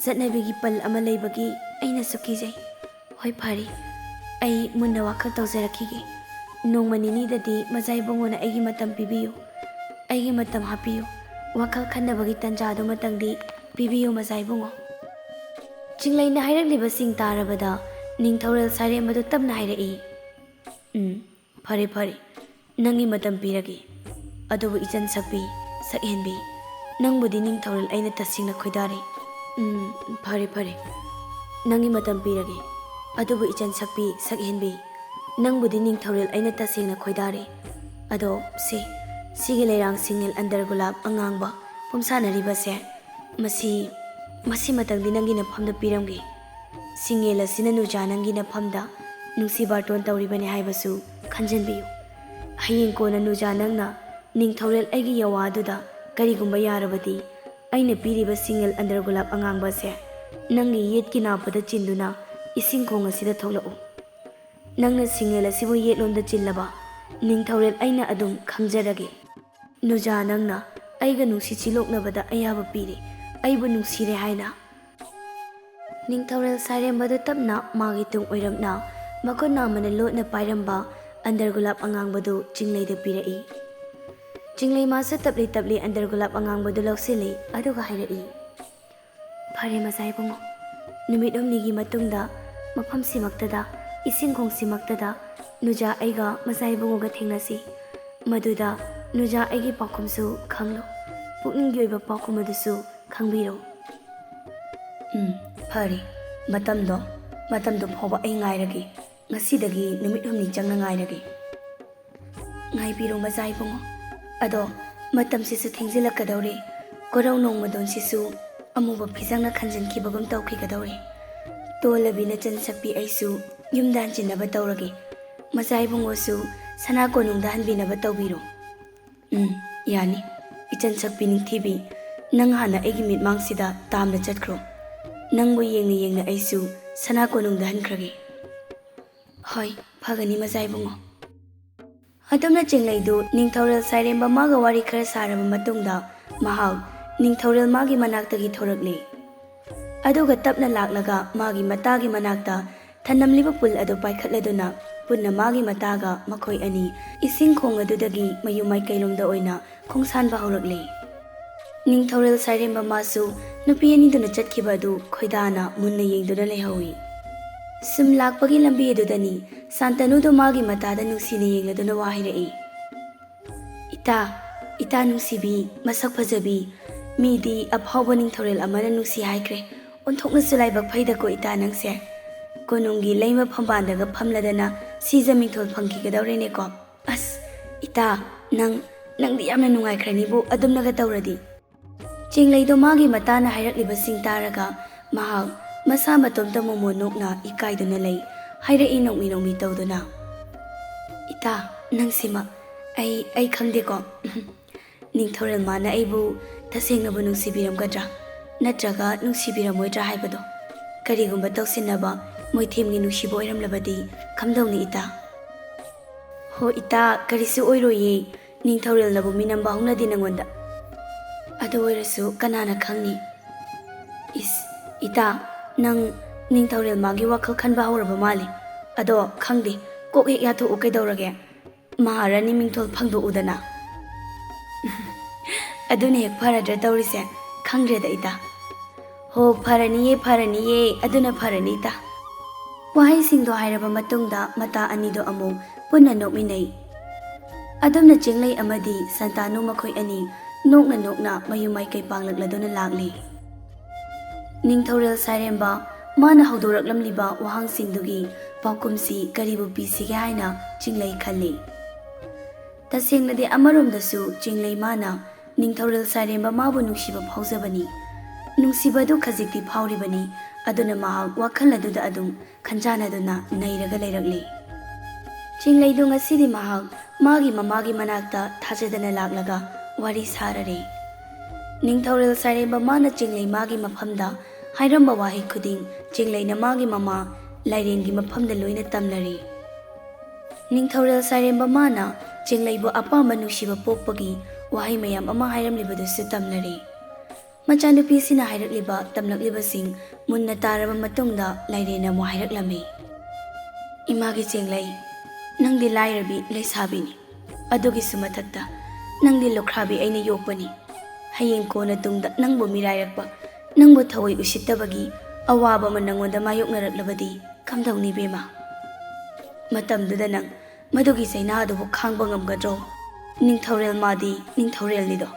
ꯆꯠꯅꯕꯤꯒꯤ ꯄꯜ ꯑꯃ ꯂꯩꯕꯒꯤ ꯑꯩꯅꯁꯨ ꯀꯤꯖꯩ꯫ ꯍꯣꯏ ꯐꯔꯦ, ꯑꯩ ꯃꯨꯟꯅ ꯋꯥꯈꯜ ꯇꯧꯖꯔꯛꯈꯤꯒꯦ꯫ ꯅꯣꯡꯃ ꯅꯤꯅꯤꯗꯗꯤ ꯃꯖꯥ ꯏꯕꯨꯡꯉꯣꯅ ꯑꯩꯒꯤ ꯃꯇꯝ ꯄꯤꯕꯤꯌꯨ, ꯑꯩꯒꯤ ꯃꯇꯝ ꯍꯥꯞꯄꯤꯌꯨ, ꯋꯥꯈꯜ ꯈꯟꯅꯕꯒꯤ ꯇꯟꯖꯥꯗꯨꯃꯇꯪꯗꯤ ꯄꯤꯕꯤꯌꯨ ꯃꯖꯥ ꯏꯕꯨꯡꯉꯣ꯫" ꯆꯤꯡꯂꯩꯅ ꯍꯥꯏꯔꯛꯂꯤꯕꯁꯤꯡ ꯇꯥꯔꯕꯗ ꯅꯤꯡꯊꯧꯔꯦꯜ ꯁꯥꯏꯔꯦꯝꯕꯗꯨ ꯇꯞꯅ ꯍꯥꯏꯔꯛꯏ, "ꯎꯝ, ꯐꯔꯦ ꯐꯔꯦ, ꯅꯪꯒꯤ ꯃꯇꯝ ꯄꯤꯔꯒꯦ꯫ ꯑꯗꯨꯕꯨ ꯏꯆꯟ ꯁꯛꯄꯤ, ꯁꯛꯍꯦꯟꯕꯤ, ꯅꯪꯕꯨꯗꯤ ꯅꯤꯡꯊꯧꯔꯦꯜ ꯑꯩꯅ ꯇꯁꯦꯡꯅ ꯈꯣꯏꯗꯥꯔꯦ꯫ ꯎꯝ, ꯐꯔꯦ ꯐꯔꯦ, ꯅꯪꯒꯤ ꯃꯇꯝ ꯄꯤꯔꯒꯦ꯫ ꯑꯗꯨꯕꯨ ꯏꯆꯟ ꯁꯛꯄꯤ, ꯁꯛꯍꯦꯟꯕꯤ, ꯅꯪꯕꯨꯗꯤ ꯅꯤꯡꯊꯧꯔꯦꯜ ꯑꯩꯅ ꯇꯁꯦꯡꯅ ꯈꯣꯏꯗꯥꯔꯦ꯫ ꯑꯗꯣ ꯁꯦ, ꯁꯤꯒꯤ ꯂꯩꯔꯥꯡ ꯁꯤꯡꯉꯦꯜ ꯑꯟꯗꯔ ꯒꯨꯂꯥꯞ ꯑꯉꯥꯡꯕ ꯄꯨꯝꯁꯥꯟꯅꯔꯤꯕꯁꯦ, ꯃꯁꯤ, ꯃꯁꯤꯃꯇꯪꯗꯤ ꯅꯪꯒꯤ ꯅꯐꯝꯗ ꯄꯤꯔꯝꯒꯦ꯫ ꯁꯤꯡꯉꯦꯜ ꯑꯁꯤꯅ ꯅꯨꯖꯥ ꯅꯪꯒꯤ ꯅꯐꯝꯗ ꯅꯨꯡꯁꯤ ꯕꯥꯔꯇꯣꯟ ꯇꯧꯔꯤꯕꯅꯤ ꯍꯥꯏꯕꯁꯨ ꯈꯟꯖꯟꯕꯤꯌꯨ꯫ ꯍꯌꯦꯡ ꯀꯣꯟꯅ ꯅꯨꯖꯥ ꯅꯪꯅ ꯅꯤꯡꯊꯧꯔꯦꯜ ꯑꯩꯒꯤ ꯌꯥꯋꯥꯗꯨꯗ ꯀꯔꯤꯒꯨꯝꯕ ꯌꯥꯔꯕꯗꯤ, ꯑꯩꯅ ꯄꯤꯔꯤꯕ ꯁꯤꯡꯉꯦꯜ ꯑꯟꯗꯔ ꯒꯨꯂꯥꯞ ꯑꯉꯥꯡꯕ ꯑꯁꯦ ꯅꯪꯒꯤ ꯌꯦꯠꯀꯤ ꯅꯥꯞꯄꯗ ꯆꯤꯟꯗꯨꯅ ꯏꯁꯤꯡ ꯈꯣꯡ ꯑꯁꯤꯗ ꯊꯣꯛꯂꯛꯎ꯫ ꯅꯪꯅ ꯁꯤꯡꯉꯦꯜ ꯑꯁꯤꯕꯨ ꯌꯦꯠꯂꯣꯝꯗ ꯆꯤꯜꯂꯕ, ꯅꯤꯡꯊꯧꯔꯦꯜ ꯑꯩꯅ ꯑꯗꯨꯝ ꯈꯪꯖꯔꯒꯦ꯫ ꯅꯨꯖꯥ ꯅꯪꯅ ꯑꯩꯒ ꯅꯨꯡꯁꯤ ꯆꯤꯂꯣꯛꯅꯕꯗ ꯑꯌꯥꯕ ꯄꯤꯔꯦ, ꯑꯩꯕꯨ ꯅꯨꯡꯁꯤꯔꯦ ꯍꯥꯏꯅ꯫ ꯅꯤꯡꯊꯧꯔꯦꯜ ꯁꯥꯏꯔꯦꯝꯕꯗꯨ ꯇꯞꯅ ꯃꯥꯒꯤ ꯇꯨꯡ ꯑꯣꯏꯔꯞꯅ ꯃꯈꯨꯠ ꯅꯥꯝꯃꯅ ꯂꯣꯠꯅ ꯄꯥꯏꯔꯝꯕ ꯑꯟꯗꯔ ꯒꯨꯂꯥꯞ ꯑꯉꯥꯡꯕꯗꯨ ꯆꯤꯡꯂꯩꯗ ꯄꯤꯔꯛꯏ꯫ ꯆꯤꯡꯂꯩ ꯃꯥꯁꯨ ꯇꯞꯂꯤ ꯇꯞꯂꯤ ꯑꯟꯗꯔ ꯒꯨꯂꯥꯞ ꯑꯉꯥꯡꯕꯗꯨ ꯂꯧꯁꯤꯜꯂꯤ, ꯑꯗꯨꯒ ꯍꯥꯏꯔꯛꯏ, "ꯐꯔꯦ ꯃꯆꯥ ꯏꯕꯨꯡꯉꯣ, ꯅꯨꯃꯤꯠ ꯍꯨꯝꯅꯤꯒꯤ ꯃꯇꯨꯡꯗ ꯃꯐꯝꯁꯤꯃꯛꯇꯗ, ꯏꯁꯤꯡ ꯈꯣꯡꯁꯤꯃꯛꯇꯗ ꯅꯨꯖꯥ ꯑꯩꯒ ꯃꯆꯥ ꯏꯕꯨꯡꯉꯣꯒ ꯊꯦꯡꯅꯁꯤ꯫ ꯃꯗꯨꯗ ꯅꯨꯖꯥ ꯑꯩꯒꯤ ꯄꯥꯎꯈꯨꯝꯁꯨ ꯈꯪꯂꯣ, ꯄꯨꯛꯅꯤꯡꯒꯤ ꯑꯣꯏꯕ ꯄꯥꯎꯈꯨꯝ ꯑꯗꯨꯁꯨ ꯈꯪꯕꯤꯔꯣ꯫" "ꯎꯝ, ꯐꯔꯦ꯫ ꯃꯇꯝꯗꯣ, ꯃꯇꯝꯗꯣ ꯐꯥꯎꯕ ꯑꯩ ꯉꯥꯏꯔꯒꯦ꯫ ꯉꯁꯤꯗꯒꯤ ꯅꯨꯃꯤꯠ ꯍꯨꯝꯅꯤ ꯆꯪꯅ ꯉꯥꯏꯔꯒꯦ꯫" "ꯉꯥꯏꯕꯤꯔꯣ ꯃꯆꯥ ꯏꯕꯨꯡꯉꯣ꯫ ꯑꯗꯣ ꯃꯇꯝꯁꯤꯁꯨ ꯊꯦꯡꯖꯤꯜꯂꯛꯀꯗꯧꯔꯦ꯫ ꯀꯣꯔꯧ ꯅꯣꯡꯃꯗꯣꯟꯁꯤꯁꯨ ꯑꯃꯨꯕ ꯐꯤꯖꯪꯅ ꯈꯟꯖꯤꯟꯈꯤꯕꯒꯨꯝ ꯇꯧꯈꯤꯒꯗꯧꯔꯦ꯫ ꯇꯣꯜꯂꯕꯤ ꯅꯆꯟ ꯁꯛꯄꯤ ꯑꯩꯁꯨ ꯌꯨꯝꯗ ꯍꯟꯖꯤꯟꯅꯕ ꯇꯧꯔꯒꯦ꯫ ꯃꯆꯥ ꯏꯕꯨꯡꯉꯣꯁꯨ ꯁꯅꯥ ꯀꯣꯅꯨꯡꯗ ꯍꯟꯕꯤꯅꯕ ꯇꯧꯕꯤꯔꯣ꯫" "ꯎꯝ, ꯌꯥꯅꯤ꯫ ꯏꯆꯟ ꯁꯛꯄꯤ ꯅꯤꯡꯊꯤꯕꯤ, ꯅꯪ ꯍꯥꯟꯅ ꯑꯩꯒꯤ ꯃꯤꯠꯃꯥꯡꯁꯤꯗ ꯇꯥꯝꯅ ꯆꯠꯈ꯭ꯔꯣ꯫ ꯅꯪꯕꯨ ꯌꯦꯡꯅ ꯌꯦꯡꯅ ꯑꯩꯁꯨ ꯁꯅꯥ ꯀꯣꯅꯨꯡꯗ ꯍꯟꯈ꯭ꯔꯒꯦ꯫" "ꯍꯣꯏ, ꯐꯒꯅꯤ ꯃꯆꯥ ꯏꯕꯨꯡꯉꯣ꯫" ꯑꯗꯨꯝꯅ ꯆꯤꯡꯂꯩꯗꯨ ꯅꯤꯡꯊꯧꯔꯦꯜ ꯁꯥꯏꯔꯦꯝꯕ ꯃꯥꯒ ꯋꯥꯔꯤ ꯈꯔ ꯁꯥꯔꯕ ꯃꯇꯨꯡꯗ ꯃꯍꯥꯛ ꯅꯤꯡꯊꯧꯔꯦꯜ ꯃꯥꯒꯤ ꯃꯅꯥꯛꯇꯒꯤ ꯊꯣꯔꯛꯂꯦ꯫ ꯑꯗꯨꯒ ꯇꯞꯅ ꯂꯥꯛꯂꯒ ꯃꯥꯒꯤ ꯃꯇꯥꯒꯤ ꯃꯅꯥꯛꯇ ꯊꯅꯝꯂꯤꯕ ꯄꯨꯜ ꯑꯗꯨ ꯄꯥꯏꯈꯠꯂꯗꯨꯅ ꯄꯨꯟꯅ ꯃꯥꯒꯤ ꯃꯇꯥꯒ ꯃꯈꯣꯏ ꯑꯅꯤ ꯏꯁꯤꯡ ꯈꯣꯡ ꯑꯗꯨꯗꯒꯤ ꯃꯌꯨꯝ ꯃꯥꯏꯀꯩꯂꯣꯝꯗ ꯑꯣꯏꯅ ꯈꯣꯡꯁꯥꯟꯕ ꯍꯧꯔꯛꯂꯦ꯫ ꯅꯤꯡꯊꯧꯔꯦꯜ ꯁꯥꯏꯔꯦꯝꯕ ꯃꯥꯁꯨ ꯅꯨꯄꯤ ꯑꯅꯤꯗꯨꯅ ꯆꯠꯈꯤꯕ ꯑꯗꯨ ꯈꯣꯏꯗꯥꯅ ꯃꯨꯟꯅ ꯌꯦꯡꯗꯨꯅ ꯂꯩꯍꯧꯏ꯫ ꯁꯨꯝ ꯂꯥꯛꯄꯒꯤ ꯂꯝꯕꯤ ꯑꯗꯨꯗꯅꯤ ꯁꯥꯟꯇꯅꯨꯗꯣ ꯃꯥꯒꯤ ꯃꯇꯥꯗ ꯅꯨꯡꯁꯤꯅ ꯌꯦꯡꯂꯗꯨꯅ ꯋꯥ ꯍꯥꯏꯔꯛꯏ꯫ "ꯏꯇꯥ, ꯏꯇꯥ ꯅꯨꯡꯁꯤꯕꯤ, ꯃꯁꯛ ꯐꯖꯕꯤ, ꯃꯤꯗꯤ ꯑꯐꯥꯎꯕ ꯅꯤꯡꯊꯧꯔꯦꯜ ꯑꯃꯅ ꯅꯨꯡꯁꯤ ꯍꯥꯏꯈ꯭ꯔꯦ꯫ ꯑꯣꯟꯊꯣꯛꯅꯁꯨ ꯂꯥꯏꯕꯛ ꯐꯩꯗꯀꯣ ꯏꯇꯥ ꯅꯪꯁꯦ꯫ ꯀꯣꯅꯨꯡꯒꯤ ꯂꯩꯃ ꯐꯝꯕꯥꯜꯗꯒ ꯐꯝꯂꯗꯅ ꯁꯤꯖ ꯃꯤꯡꯊꯣꯜ ꯐꯪꯈꯤꯒꯗꯧꯔꯦꯅꯦꯀꯣ꯫ ꯑꯁ, ꯏꯇꯥ, ꯅꯪ ꯅꯪꯗꯤ ꯌꯥꯝꯅ ꯅꯨꯡꯉꯥꯏꯈ꯭ꯔꯅꯤꯕꯨ ꯑꯗꯨꯝꯅꯒ ꯇꯧꯔꯗꯤ꯫ ꯆꯦꯡꯂꯩꯗꯣ ꯃꯥꯒꯤ ꯃꯇꯥꯅ ꯍꯥꯏꯔꯛꯂꯤꯕꯁꯤꯡ ꯇꯥꯔꯒ ꯃꯍꯥꯛ ꯃꯁꯥ ꯃꯇꯣꯝꯇ ꯃꯣꯃꯣꯟ ꯅꯣꯛꯅ ꯏꯀꯥꯏꯗꯨꯅ ꯂꯩ꯫ ꯍꯥꯏꯔꯛꯏ ꯅꯣꯛꯃꯤ ꯅꯣꯛꯃꯤ ꯇꯧꯗꯨꯅ, "ꯏꯇꯥ, ꯅꯪꯁꯤꯃ ꯑꯩ, ꯑꯩ ꯈꯪꯗꯦꯀꯣ꯫ ꯅꯤꯡꯊꯧꯔꯦꯜ ꯃꯥꯅ ꯑꯩꯕꯨ ꯇꯁꯦꯡꯅꯕꯨ ꯅꯨꯡꯁꯤꯕꯤꯔꯝꯒꯗ꯭ꯔꯥ? ꯅꯠꯇ꯭ꯔꯒ ꯅꯨꯡꯁꯤꯕꯤꯔꯝꯃꯣꯏꯗ꯭ꯔꯥ ꯍꯥꯏꯕꯗꯣ? ꯀꯔꯤꯒꯨꯝꯕ ꯇꯧꯁꯤꯟꯅꯕ ꯃꯣꯏꯊꯦꯝꯒꯤ ꯅꯨꯡꯁꯤꯕ ꯑꯣꯏꯔꯝꯂꯕꯗꯤ ꯀꯝꯗꯧꯅꯤ ꯏꯇꯥ?" "ꯍꯣ ꯏꯇꯥ, ꯀꯔꯤꯁꯨ ꯑꯣꯏꯔꯣꯏꯌꯦ꯫ ꯅꯤꯡꯊꯧꯔꯦꯜꯅꯕꯨ ꯃꯤꯅꯝꯕ ꯍꯧꯅꯗꯦ ꯅꯪꯉꯣꯟꯗ꯫ ꯑꯗꯨ ꯑꯣꯏꯔꯁꯨ ꯀꯅꯥꯅ ꯈꯪꯅꯤ?" "ꯏꯁ, ꯏꯇꯥ, ꯅꯪ ꯅꯤꯡꯊꯧꯔꯦꯜ ꯃꯥꯒꯤ ꯋꯥꯈꯜ ꯈꯟꯕ ꯍꯧꯔꯕ ꯃꯥꯜꯂꯦ꯫ ꯑꯗꯣ ꯈꯪꯗꯦ, ꯀꯣꯛ ꯍꯦꯛ ꯌꯥꯊꯣꯛꯎ ꯀꯩꯗꯧꯔꯒꯦ? ꯃꯍꯥꯔꯥꯅꯤ ꯃꯤꯡꯊꯣꯜ ꯐꯪꯗꯣꯛꯎꯗꯅ꯫" "ꯑꯗꯨꯅ ꯍꯦꯛ ꯐꯔꯗ꯭ꯔꯥ ꯇꯧꯔꯤꯁꯦ? ꯈꯪꯗ꯭ꯔꯦꯗ ꯏꯇꯥ꯫" "ꯍꯣ, ꯐꯔꯅꯤꯌꯦ, ꯐꯔꯅꯤꯌꯦ, ꯑꯗꯨꯅ ꯐꯔꯅꯤ ꯏꯇꯥ꯫" ꯋꯥꯍꯩꯁꯤꯡꯗꯣ ꯍꯥꯏꯔꯕ ꯃꯇꯨꯡꯗ ꯃꯇꯥ ꯑꯅꯤꯗꯣ ꯑꯃꯨꯛ ꯄꯨꯟꯅ ꯅꯣꯛꯃꯤꯟꯅꯩ꯫ ꯑꯗꯨꯝꯅ ꯆꯦꯡꯂꯩ ꯑꯃꯗꯤ ꯁꯟꯇꯥꯅꯨ ꯃꯈꯣꯏ ꯑꯅꯤ ꯅꯣꯛꯅ ꯅꯣꯛꯅ ꯃꯌꯨꯝ ꯃꯥꯏꯀꯩ ꯄꯥꯡꯂꯛꯂꯗꯨꯅ ꯂꯥꯛꯂꯤ꯫ ꯅꯤꯡꯊꯧꯔꯦꯜ ꯁꯥꯏꯔꯦꯝꯕ ꯃꯥꯅ ꯍꯧꯗꯣꯔꯛꯂꯝꯂꯤꯕ ꯋꯥꯍꯪꯁꯤꯡꯗꯨꯒꯤ ꯄꯥꯎꯈꯨꯝꯁꯤ ꯀꯔꯤꯕꯨ ꯄꯤꯁꯤꯒꯦ ꯍꯥꯏꯅ ꯆꯤꯡꯂꯩ ꯈꯜꯂꯤ꯫ ꯇꯁꯦꯡꯅꯗꯤ ꯑꯃꯔꯣꯝꯗꯁꯨ ꯆꯤꯡꯂꯩ ꯃꯥꯅ ꯅꯤꯡꯊꯧꯔꯦꯜ ꯁꯥꯏꯔꯦꯝꯕ ꯃꯥꯕꯨ ꯅꯨꯡꯁꯤꯕ ꯐꯥꯎꯖꯕꯅꯤ꯫ ꯅꯨꯡꯁꯤꯕ ꯑꯗꯨ ꯈꯖꯤꯛꯇꯤ ꯐꯥꯎꯔꯤꯕꯅꯤ꯫ ꯑꯗꯨꯅ ꯃꯍꯥꯛ ꯋꯥꯈꯜ ꯑꯗꯨꯗ ꯑꯗꯨꯝ ꯈꯟꯖꯥꯟꯅꯗꯨꯅ ꯅꯩꯔꯒ ꯂꯩꯔꯛꯂꯤ꯫ ꯆꯤꯡꯂꯩꯗꯨ ꯉꯁꯤꯗꯤ ꯃꯍꯥꯛ ꯃꯥꯒꯤ ꯃꯃꯥꯒꯤ ꯃꯅꯥꯛꯇ ꯊꯥꯖꯗꯅ ꯂꯥꯛꯂꯒ ꯋꯥꯔꯤ ꯁꯥꯔꯔꯦ꯫ ꯅꯤꯡꯊꯧꯔꯦꯜ ꯁꯥꯏꯔꯦꯝꯕ ꯃꯥꯅ ꯆꯤꯡꯂꯩ ꯃꯥꯒꯤ ꯃꯐꯝꯗ ꯍꯥꯏꯔꯝꯕ ꯋꯥꯍꯩ ꯈꯨꯗꯤꯡ ꯆꯤꯡꯂꯩꯅ ꯃꯥꯒꯤ ꯃꯃꯥ ꯂꯥꯏꯔꯦꯟꯒꯤ ꯃꯐꯝꯗ ꯂꯣꯏꯅ ꯇꯝꯂꯔꯦ꯫ ꯅꯤꯡꯊꯧꯔꯦꯜ ꯁꯥꯏꯔꯦꯝꯕ ꯃꯥꯅ ꯆꯤꯡꯂꯩꯕꯨ ꯑꯄꯥꯝꯕ ꯅꯨꯡꯁꯤꯕ ꯄꯣꯛꯄꯒꯤ ꯋꯥꯍꯩ ꯃꯌꯥꯝ ꯑꯃ ꯍꯥꯏꯔꯝꯂꯤꯕꯗꯨꯁꯨ ꯇꯝꯂꯔꯦ꯫ ꯃꯆꯥꯅꯨꯄꯤꯁꯤꯅ ꯍꯥꯏꯔꯛꯂꯤꯕ, ꯇꯝꯂꯛꯂꯤꯕꯁꯤꯡ ꯃꯨꯟꯅ ꯇꯥꯔꯕ ꯃꯇꯨꯡꯗ ꯂꯥꯏꯔꯦꯟꯅ ꯑꯃꯨꯛ ꯍꯥꯏꯔꯛꯂꯝꯃꯤ, "ꯏꯃꯥꯒꯤ ꯆꯦꯡꯂꯩ, ꯅꯪꯗꯤ ꯂꯥꯏꯔꯕꯤ ꯂꯩꯁꯥꯕꯤꯅꯤ꯫ ꯑꯗꯨꯒꯤꯁꯨ ꯃꯊꯛꯇ ꯅꯪꯗꯤ ꯂꯨꯈ꯭ꯔꯥꯕꯤ ꯑꯩꯅ ꯌꯣꯛꯄꯅꯤ꯫ ꯍꯌꯦꯡ ꯀꯣꯟꯅ ꯇꯨꯡꯗ ꯅꯪꯕꯨ ꯃꯤꯔꯥꯏꯔꯛꯄ, ꯅꯪꯕꯨ ꯊꯑꯣꯏ ꯎꯁꯤꯠꯇꯕꯒꯤ ꯑꯋꯥꯕ ꯑꯃ ꯅꯪꯉꯣꯟꯗ ꯃꯥꯌꯣꯛꯅꯔꯛꯂꯕꯗꯤ ꯀꯝꯗꯧꯅꯤ ꯏꯕꯦꯝꯃ? ꯃꯇꯝꯗꯨꯗ ꯅꯪ ꯃꯗꯨꯒꯤ ꯆꯩꯅꯥ ꯑꯗꯨꯕꯨ ꯈꯥꯡꯕ ꯉꯝꯒꯗ꯭ꯔꯣ? ꯅꯤꯡꯊꯧꯔꯦꯜ ꯃꯥꯗꯤ ꯅꯤꯡꯊꯧꯔꯦꯜꯅꯤꯗꯣ,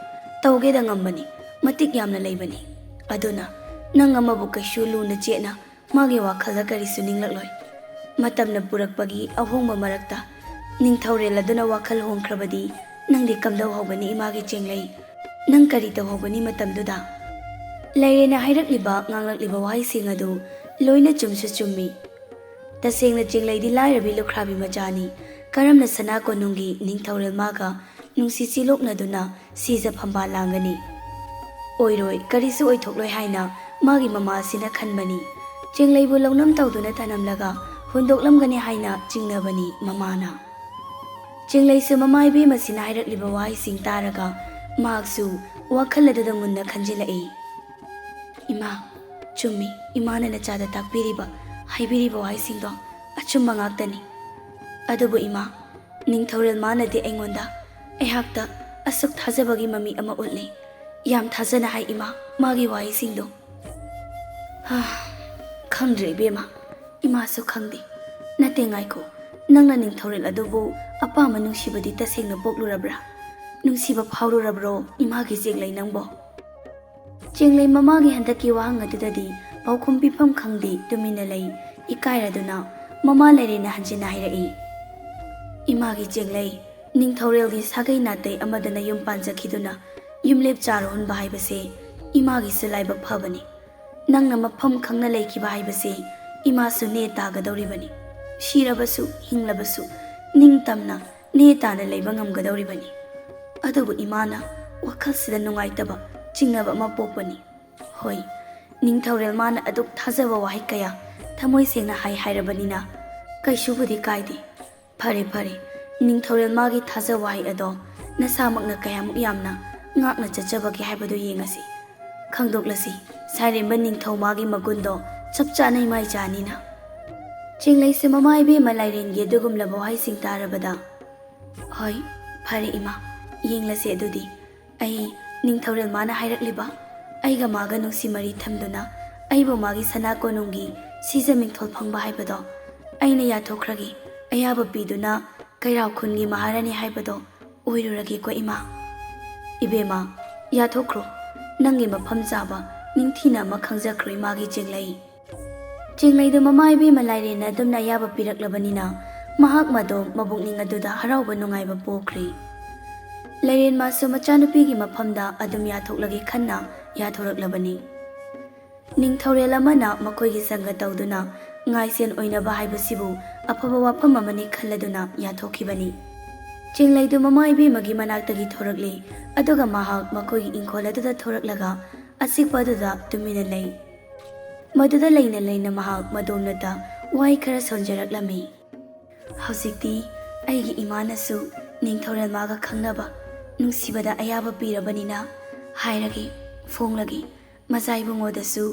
ꯇꯧꯒꯦꯗ ꯉꯝꯕꯅꯤ, ꯃꯇꯤꯛ ꯌꯥꯝꯅ ꯂꯩꯕꯅꯤ꯫ ꯑꯗꯨꯅ ꯅꯪ ꯑꯃꯕꯨ ꯀꯩꯁꯨ ꯂꯨꯅ ꯆꯦꯠꯅ ꯃꯥꯒꯤ ꯋꯥꯈꯜꯗ ꯀꯔꯤꯁꯨ ꯅꯤꯡꯂꯛꯂꯣꯏ꯫ ꯃꯇꯝꯅ ꯄꯨꯔꯛꯄꯒꯤ ꯑꯍꯣꯡꯕ ꯃꯔꯛꯇ ꯅꯤꯡꯊꯧꯔꯦꯜ ꯑꯗꯨꯅ ꯋꯥꯈꯜ ꯍꯣꯡꯈ꯭ꯔꯕꯗꯤ ꯅꯪꯗꯤ ꯀꯝꯗꯧꯍꯧꯒꯅꯤ ꯏꯃꯥꯒꯤ ꯆꯦꯡꯂꯩ? ꯅꯪ ꯀꯔꯤ ꯇꯧꯍꯧꯒꯅꯤ ꯃꯇꯝꯗꯨꯗ? ꯂꯩꯔꯦꯅ ꯍꯥꯏꯔꯛꯂꯤꯕ, ꯉꯥꯡꯂꯛꯂꯤꯕ ꯋꯥꯍꯩꯁꯤꯡ ꯑꯗꯨ ꯂꯣꯏꯅ ꯆꯨꯝꯁꯨ ꯆꯨꯝꯃꯤ꯫ ꯇꯁꯦꯡꯅ ꯆꯦꯡꯂꯩꯗꯤ ꯂꯥꯏꯔꯕꯤ ꯂꯨꯈ꯭ꯔꯥꯕꯤ ꯃꯆꯥꯅꯤ꯫ ꯀꯔꯝꯅ ꯁꯅꯥ ꯀꯣꯅꯨꯡꯒꯤ ꯅꯤꯡꯊꯧꯔꯦꯜ ꯃꯥꯒ ꯅꯨꯡꯁꯤ ꯆꯦꯂꯣꯛꯅꯗꯨꯅ ꯁꯤꯖ ꯐꯝꯕꯥꯜ ꯂꯥꯡꯒꯅꯤ? ꯑꯣꯏꯔꯣꯏ, ꯀꯔꯤꯁꯨ ꯑꯣꯏꯊꯣꯛꯂꯣꯏ ꯍꯥꯏꯅ ꯃꯥꯒꯤ ꯃꯃꯥꯁꯤꯅ ꯈꯟꯕꯅꯤ꯫ ꯆꯦꯡꯂꯩꯕꯨ ꯂꯧꯅꯝ ꯇꯧꯗꯨꯅ ꯊꯅꯝꯂꯒ ꯍꯨꯟꯗꯣꯛꯂꯝꯒꯅꯤ ꯍꯥꯏꯅ ꯆꯤꯡꯅꯕꯅꯤ ꯃꯃꯥꯅ꯫ ꯆꯦꯡꯂꯩꯁꯨ ꯃꯃꯥ ꯏꯕꯦꯝꯃꯁꯤꯅ ꯍꯥꯏꯔꯛꯂꯤꯕ ꯋꯥꯍꯩꯁꯤꯡ ꯇꯥꯔꯒ ꯃꯍꯥꯛꯁꯨ ꯋꯥꯈꯜ ꯑꯗꯨꯗ ꯃꯨꯟꯅ ꯈꯟꯖꯤꯜꯂꯛꯏ꯫ ꯏꯃꯥ, ꯆꯨꯝꯃꯤ, ꯏꯃꯥꯅ ꯅꯆꯥꯗ ꯇꯥꯛꯄꯤꯔꯤꯕ, ꯍꯥꯏꯕꯤꯔꯤꯕ ꯋꯥꯍꯩꯁꯤꯡꯗꯣ ꯑꯆꯨꯝꯕ ꯉꯥꯛꯇꯅꯤ꯫ ꯑꯗꯨꯕꯨ ꯏꯃꯥ, ꯅꯤꯡꯊꯧꯔꯦꯜ ꯃꯥꯅꯗꯤ ꯑꯩꯉꯣꯟꯗ, ꯑꯩꯍꯥꯛꯇ ꯑꯁꯨꯛ ꯊꯥꯖꯕꯒꯤ ꯃꯃꯤ ꯑꯃ ꯎꯠꯂꯤ꯫ ꯌꯥꯝ ꯊꯥꯖꯅ ꯍꯥꯏ ꯏꯃꯥ, ꯃꯥꯒꯤ ꯋꯥꯍꯩꯁꯤꯡꯗꯣ꯫ ꯍꯥ, ꯈꯪꯗ꯭ꯔꯦ ꯏꯕꯦꯝꯃ, ꯏꯃꯥꯁꯨ ꯈꯪꯗꯦ꯫ ꯅꯠꯇꯦ, ꯉꯥꯏꯈꯣ, ꯅꯪꯅ ꯅꯤꯡꯊꯧꯔꯦꯜ ꯑꯗꯨꯕꯨ ꯑꯄꯥꯝꯕ ꯅꯨꯡꯁꯤꯕꯗꯤ ꯇꯁꯦꯡꯅ ꯄꯣꯛꯂꯨꯔꯕ꯭ꯔꯥ? ꯅꯨꯡꯁꯤꯕ ꯐꯥꯎꯔꯨꯔꯕ꯭ꯔꯣ ꯏꯃꯥꯒꯤ ꯆꯦꯡꯂꯩ ꯅꯪꯕꯣ? ꯆꯦꯡꯂꯩ ꯃꯃꯥꯒꯤ ꯍꯟꯗꯛꯀꯤ ꯋꯥꯍꯪ ꯑꯗꯨꯗꯗꯤ ꯄꯥꯎꯈꯨꯝ ꯄꯤꯐꯝ ꯈꯪꯗꯦ, ꯇꯨꯃꯤꯟꯅ ꯂꯩ꯫ ꯏꯀꯥꯏꯔꯗꯨꯅ ꯃꯃꯥ ꯂꯩꯔꯦꯅ ꯍꯟꯖꯤꯟꯅ ꯍꯥꯏꯔꯛꯏ꯫ ꯏꯃꯥꯒꯤ ꯆꯦꯡꯂꯩ, ꯅꯤꯡꯊꯧꯔꯦꯜꯒꯤ ꯁꯥꯒꯩ ꯅꯥꯇꯩ ꯑꯃꯗꯅ ꯌꯨꯝ ꯄꯥꯟꯖꯈꯤꯗꯨꯅ ꯌꯨꯝꯂꯦꯞ ꯆꯥꯔ ꯍꯨꯟꯕ ꯍꯥꯏꯕꯁꯦ ꯏꯃꯥꯒꯤꯁꯨ ꯂꯥꯏꯕꯛ ꯐꯕꯅꯤ꯫ ꯅꯪꯅ ꯃꯐꯝ ꯈꯪꯅ ꯂꯩꯈꯤꯕ ꯍꯥꯏꯕꯁꯦ ꯏꯃꯥꯁꯨ ꯅꯦ ꯇꯥꯒꯗꯧꯔꯤꯕꯅꯤ꯫ ꯁꯤꯔꯕꯁꯨ ꯍꯤꯡꯂꯕꯁꯨ ꯅꯤꯡꯇꯝꯅ ꯅꯦ ꯇꯥꯅ ꯂꯩꯕ ꯉꯝꯒꯗꯧꯔꯤꯕꯅꯤ꯫ ꯑꯗꯨꯕꯨ ꯏꯃꯥꯅ ꯋꯥꯈꯜꯁꯤꯗ ꯅꯨꯡꯉꯥꯏꯇꯕ, ꯆꯤꯡꯅꯕ ꯑꯃ ꯄꯣꯛꯄꯅꯤ꯫ ꯍꯣꯏ, ꯅꯤꯡꯊꯧꯔꯦꯜ ꯃꯥꯅ ꯑꯗꯨꯛ ꯊꯥꯖꯕ ꯋꯥꯍꯩ ꯀꯌꯥ ꯊꯃꯣꯏ ꯁꯦꯡꯅ ꯍꯥꯏ ꯍꯥꯏꯔꯕꯅꯤꯅ ꯀꯩꯁꯨꯕꯨꯗꯤ ꯀꯥꯏꯗꯦ꯫ ꯐꯔꯦ, ꯐꯔꯦ, ꯅꯤꯡꯊꯧꯔꯦꯜ ꯃꯥꯒꯤ ꯊꯥꯖ ꯋꯥꯍꯩ ꯑꯗꯣ ꯅꯁꯥꯃꯛꯅ ꯀꯌꯥꯃꯨꯛ ꯌꯥꯝꯅ ꯉꯥꯛꯅ ꯆꯠꯆꯕꯒꯦ ꯍꯥꯏꯕꯗꯨ ꯌꯦꯡꯉꯁꯤ꯫ ꯈꯪꯗꯣꯛꯂꯁꯤ, ꯁꯥꯏꯔꯦꯝꯕ ꯅꯤꯡꯊꯧ ꯃꯥꯒꯤ ꯃꯒꯨꯟꯗꯣ ꯆꯞ ꯆꯥꯅ ꯏꯃꯥ ꯏꯆꯥꯅꯤꯅ꯫ ꯆꯦꯡꯂꯩꯁꯦ ꯃꯃꯥ ꯏꯕꯦꯝꯃ ꯂꯥꯏꯔꯦꯟꯒꯤ ꯑꯗꯨꯒꯨꯝꯂꯕ ꯋꯥꯍꯩꯁꯤꯡ ꯇꯥꯔꯕꯗ, ꯍꯣꯏ, ꯐꯔꯦ ꯏꯃꯥ, ꯌꯦꯡꯂꯁꯦ ꯑꯗꯨꯗꯤ꯫ ꯑꯩ ꯅꯤꯡꯊꯧꯔꯦꯜ ꯃꯥꯅ ꯍꯥꯏꯔꯛꯂꯤꯕ, ꯑꯩꯒ ꯃꯥꯒ ꯅꯨꯡꯁꯤ ꯃꯔꯤ ꯊꯝꯗꯨꯅ ꯑꯩꯕꯨ ꯃꯥꯒꯤ ꯁꯅꯥ ꯀꯣꯅꯨꯡꯒꯤ ꯁꯤꯖ ꯃꯤꯡꯊꯣꯜ ꯐꯪꯕ ꯍꯥꯏꯕꯗꯣ, ꯑꯩꯅ ꯌꯥꯊꯣꯛꯈ꯭ꯔꯒꯦ꯫ ꯑꯌꯥꯕ ꯄꯤꯗꯨꯅ ꯀꯩꯔꯥꯎ ꯈꯨꯟꯒꯤ ꯃꯍꯥꯔꯥꯅꯤ ꯍꯥꯏꯕꯗꯣ ꯑꯣꯏꯔꯨꯔꯒꯦꯀꯣ ꯏꯃꯥ꯫ ꯏꯕꯦꯝꯃ, ꯌꯥꯊꯣꯛꯈ꯭ꯔꯣ꯫ ꯅꯪꯒꯤ ꯃꯐꯝ ꯆꯥꯕ ꯅꯤꯡꯊꯤꯅ ꯑꯃ ꯈꯪꯖꯈ꯭ꯔꯣ ꯏꯃꯥꯒꯤ ꯆꯦꯡꯂꯩ꯫ ꯆꯦꯡꯂꯩꯗꯨ ꯃꯃꯥ ꯏꯕꯦꯝꯃ ꯂꯥꯏꯔꯦꯟꯅ ꯑꯗꯨꯝꯅ ꯑꯌꯥꯕ ꯄꯤꯔꯛꯂꯕꯅꯤꯅ ꯃꯍꯥꯛ ꯃꯗꯣ ꯃꯕꯨꯛꯅꯤꯡ ꯑꯗꯨꯗ ꯍꯔꯥꯎꯕ ꯅꯨꯡꯉꯥꯏꯕ ꯄꯣꯛꯈ꯭ꯔꯦ꯫ ꯂꯩꯔꯦꯟꯃꯥꯁꯨ ꯃꯆꯥꯅꯨꯄꯤꯒꯤ ꯃꯐꯝꯗ ꯑꯗꯨꯝ ꯌꯥꯊꯣꯛꯂꯒꯦ ꯈꯟꯅ ꯌꯥꯊꯣꯔꯛꯂꯕꯅꯤ꯫ ꯅꯤꯡꯊꯧꯔꯦꯜ ꯑꯃꯅ ꯃꯈꯣꯏꯒꯤ ꯁꯪꯒ ꯇꯧꯗꯨꯅ ꯉꯥꯏꯁꯦꯟ ꯑꯣꯏꯅꯕ ꯍꯥꯏꯕꯁꯤꯕꯨ ꯑꯐꯕ ꯋꯥꯐꯝ ꯑꯃꯅꯤ ꯈꯜꯂꯗꯨꯅ ꯌꯥꯊꯣꯛꯈꯤꯕꯅꯤ꯫ ꯆꯦꯡꯂꯩꯗꯨ ꯃꯃꯥ ꯏꯕꯦꯝꯃꯒꯤ ꯃꯅꯥꯛꯇꯒꯤ ꯊꯣꯔꯛꯂꯤ, ꯑꯗꯨꯒ ꯃꯍꯥꯛ ꯃꯈꯣꯏꯒꯤ ꯏꯪꯈꯣꯜ ꯑꯗꯨꯗ ꯊꯣꯔꯛꯂꯒ ꯑꯆꯤꯛꯄ ꯑꯗꯨꯗ ꯇꯨꯃꯤꯟꯅ ꯂꯩ꯫ ꯃꯗꯨꯗ ꯂꯩꯅ ꯂꯩꯅ ꯃꯍꯥꯛ ꯃꯗꯣꯝꯅꯇ ꯋꯥꯍꯩ ꯈꯔ ꯁꯣꯟꯖꯔꯛꯂꯝꯃꯤ꯫ "ꯍꯧꯖꯤꯛꯇꯤ ꯑꯩꯒꯤ ꯏꯃꯥꯅꯁꯨ ꯅꯤꯡꯊꯧꯔꯦꯜ ꯃꯥꯒ ꯈꯪꯅꯕ ꯅꯨꯡꯁꯤꯕꯗ ꯑꯌꯥꯕ ꯄꯤꯔꯕꯅꯤꯅ ꯍꯥꯏꯔꯒꯦ, ꯐꯣꯡꯂꯒꯦ꯫ ꯃꯖꯥ ꯏꯕꯨꯡꯉꯣꯗꯁꯨ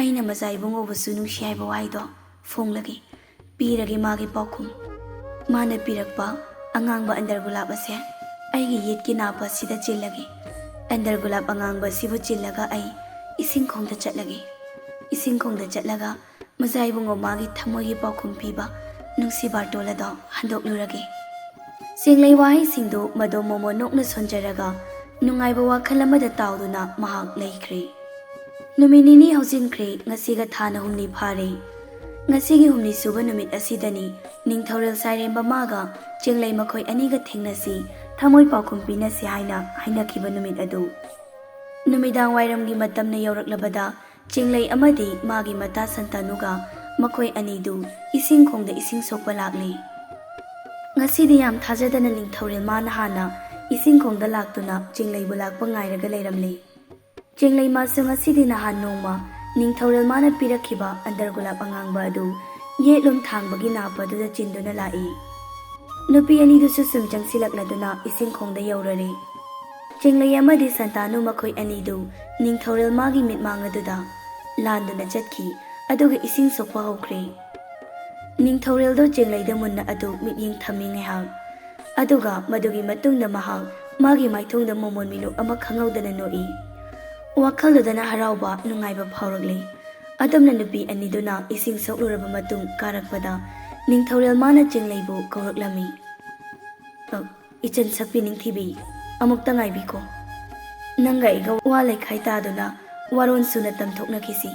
ꯑꯩꯅ ꯃꯖꯥ ꯏꯕꯨꯡꯉꯣꯕꯨꯁꯨ ꯅꯨꯡꯁꯤ ꯍꯥꯏꯕ ꯋꯥꯍꯩꯗꯣ ꯐꯣꯡꯂꯒꯦ, ꯄꯤꯔꯒꯦ ꯃꯥꯒꯤ ꯄꯥꯎꯈꯨꯝ꯫ ꯃꯥꯅ ꯄꯤꯔꯛꯄ ꯑꯉꯥꯡꯕ ꯑꯟꯗꯔ ꯒꯨꯂꯥꯞ ꯑꯁꯦ ꯑꯩꯒꯤ ꯌꯦꯠꯀꯤ ꯅꯥꯞ ꯑꯁꯤꯗ ꯆꯤꯜꯂꯒꯦ꯫ ꯑꯟꯗꯔ ꯒꯨꯂꯥꯞ ꯑꯉꯥꯡꯕ ꯑꯁꯤꯕꯨ ꯆꯤꯜꯂꯒ ꯑꯩ ꯏꯁꯤꯡ ꯈꯣꯡꯗ ꯆꯠꯂꯒꯦ꯫ ꯏꯁꯤꯡ ꯈꯣꯡꯗ ꯆꯠꯂꯒ ꯃꯖꯥ ꯏꯕꯨꯡꯉꯣ ꯃꯥꯒꯤ ꯊꯃꯣꯏꯒꯤ ꯄꯥꯎꯈꯨꯝ ꯄꯤꯕ ꯅꯨꯡꯁꯤ ꯕꯥꯔꯇꯣꯜ ꯑꯗꯣ ꯍꯟꯗꯣꯛꯂꯨꯔꯒꯦ꯫" ꯆꯦꯡꯂꯩ ꯋꯥꯍꯩꯁꯤꯡꯗꯨ ꯃꯗꯣꯝ ꯃꯣꯃꯣ ꯅꯣꯛꯅ ꯁꯣꯟꯖꯔꯒ ꯅꯨꯡꯉꯥꯏꯕ ꯋꯥꯈꯜ ꯑꯃꯗ ꯇꯥꯎꯗꯨꯅ ꯃꯍꯥꯛ ꯂꯩꯈ꯭ꯔꯦ꯫ ꯅꯨꯃꯤꯠ ꯅꯤꯅꯤ ꯍꯧꯖꯤꯟꯈ꯭ꯔꯦ, ꯉꯁꯤꯒ ꯊꯥꯅ ꯍꯨꯝꯅꯤ ꯐꯥꯔꯦ꯫ ꯉꯁꯤꯒꯤ ꯍꯨꯝꯅꯤ ꯁꯨꯕ ꯅꯨꯃꯤꯠ ꯑꯁꯤꯗꯅꯤ ꯅꯤꯡꯊꯧꯔꯦꯜ ꯁꯥꯏꯔꯦꯝꯕ ꯃꯥꯒ ꯆꯦꯡꯂꯩ ꯃꯈꯣꯏ ꯑꯅꯤꯒ ꯊꯦꯡꯅꯁꯤ, ꯊꯃꯣꯏ ꯄꯥꯎꯈꯨꯝ ꯄꯤꯅꯁꯤ ꯍꯥꯏꯅ ꯍꯥꯏꯅꯈꯤꯕ ꯅꯨꯃꯤꯠ ꯑꯗꯨ꯫ ꯅꯨꯃꯤꯗꯥꯡ ꯋꯥꯏꯔꯝꯒꯤ ꯃꯇꯝꯅ ꯌꯧꯔꯛꯂꯕꯗ ꯆꯦꯡꯂꯩ ꯑꯃꯗꯤ ꯃꯥꯒꯤ ꯃꯇꯥ ꯁꯟꯇꯥꯅꯨꯒ ꯃꯈꯣꯏ ꯑꯅꯤꯗꯨ ꯏꯁꯤꯡ ꯈꯣꯡꯗ ꯏꯁꯤꯡ ꯁꯣꯛꯄ ꯂꯥꯛꯂꯤ꯫ ꯉꯁꯤꯗꯤ ꯌꯥꯝ ꯊꯥꯖꯗꯅ ꯅꯤꯡꯊꯧꯔꯦꯜ ꯃꯥꯅ ꯍꯥꯟꯅ ꯏꯁꯤꯡ ꯈꯣꯡꯗ ꯂꯥꯛꯇꯨꯅ ꯆꯦꯡꯂꯩꯕꯨ ꯂꯥꯛꯄ ꯉꯥꯏꯔꯒ ꯂꯩꯔꯝꯂꯤ꯫ ꯆꯦꯡꯂꯩ ꯃꯥꯁꯨ ꯉꯁꯤꯗꯤ ꯅꯍꯥꯟ ꯅꯣꯡꯃ ꯅꯤꯡꯊꯧꯔꯦꯜ ꯃꯥꯅ ꯄꯤꯔꯛꯈꯤꯕ ꯑꯟꯗꯔ ꯒꯨꯂꯥꯞ ꯑꯉꯥꯡꯕ ꯑꯗꯨ ꯌꯦꯠꯂꯣꯝ ꯊꯥꯡꯕꯒꯤ ꯅꯥꯞ ꯑꯗꯨꯗ ꯆꯤꯟꯗꯨꯅ ꯂꯥꯛꯏ꯫ ꯅꯨꯄꯤ ꯑꯅꯤꯗꯨꯁꯨ ꯁꯨꯝ ꯆꯪꯁꯤꯜꯂꯛꯂꯗꯨꯅ ꯏꯁꯤꯡ ꯈꯣꯡꯗ ꯌꯧꯔꯔꯦ꯫ ꯆꯦꯡꯂꯩ ꯑꯃꯗꯤ ꯁꯟꯇꯥꯅꯨ ꯃꯈꯣꯏ ꯑꯅꯤꯗꯨ ꯅꯤꯡꯊꯧꯔꯦꯜ ꯃꯥꯒꯤ ꯃꯤꯠꯃꯥꯡ ꯑꯗꯨꯗ ꯂꯥꯟꯗꯨꯅ ꯆꯠꯈꯤ, ꯑꯗꯨꯒ ꯏꯁꯤꯡ ꯁꯣꯛꯄ ꯍꯧꯈ꯭ꯔꯦ꯫ ꯅꯤꯡꯊꯧꯔꯦꯜꯗꯣ ꯆꯦꯡꯂꯩꯗ ꯃꯨꯟꯅ ꯑꯗꯨ ꯃꯤꯠꯌꯦꯡ ꯊꯝꯃꯤ ꯉꯥꯏꯍꯥꯛ꯫ ꯑꯗꯨꯒ ꯃꯗꯨꯒꯤ ꯃꯇꯨꯡꯗ ꯃꯍꯥꯛ ꯃꯥꯒꯤ ꯃꯥꯏꯊꯣꯡꯗ ꯃꯣꯃꯣꯟ ꯃꯤꯅꯣꯛ ꯑꯃ ꯈꯪꯍꯧꯗꯅ ꯅꯣꯛꯏ꯫ ꯋꯥꯈꯜꯗꯨꯗꯅ ꯍꯔꯥꯎꯕ, ꯅꯨꯡꯉꯥꯏꯕ ꯐꯥꯎꯔꯛꯂꯤ꯫ ꯑꯗꯨꯝꯅ ꯅꯨꯄꯤ ꯑꯅꯤꯗꯨꯅ ꯏꯁꯤꯡ ꯁꯣꯛꯂꯨꯔꯕ ꯃꯇꯨꯡ ꯀꯥꯔꯛꯄꯗ ꯅꯤꯡꯊꯧꯔꯦꯜ ꯃꯥꯅ ꯆꯦꯡꯂꯩꯕꯨ ꯀꯧꯔꯛꯂꯝꯃꯤ꯫ "ꯑ, ꯏꯆꯟ ꯁꯛꯄꯤ ꯅꯤꯡꯊꯤꯕꯤ, ꯑꯃꯨꯛꯇ ꯉꯥꯏꯕꯤꯈꯣ꯫ ꯅꯪꯒ ꯑꯩꯒ ꯋꯥ ꯂꯩꯈꯥꯏ ꯇꯥꯗꯨꯅ ꯋꯥꯔꯣꯟ ꯁꯨꯅ ꯇꯝꯊꯣꯛꯅꯈꯤꯁꯤ꯫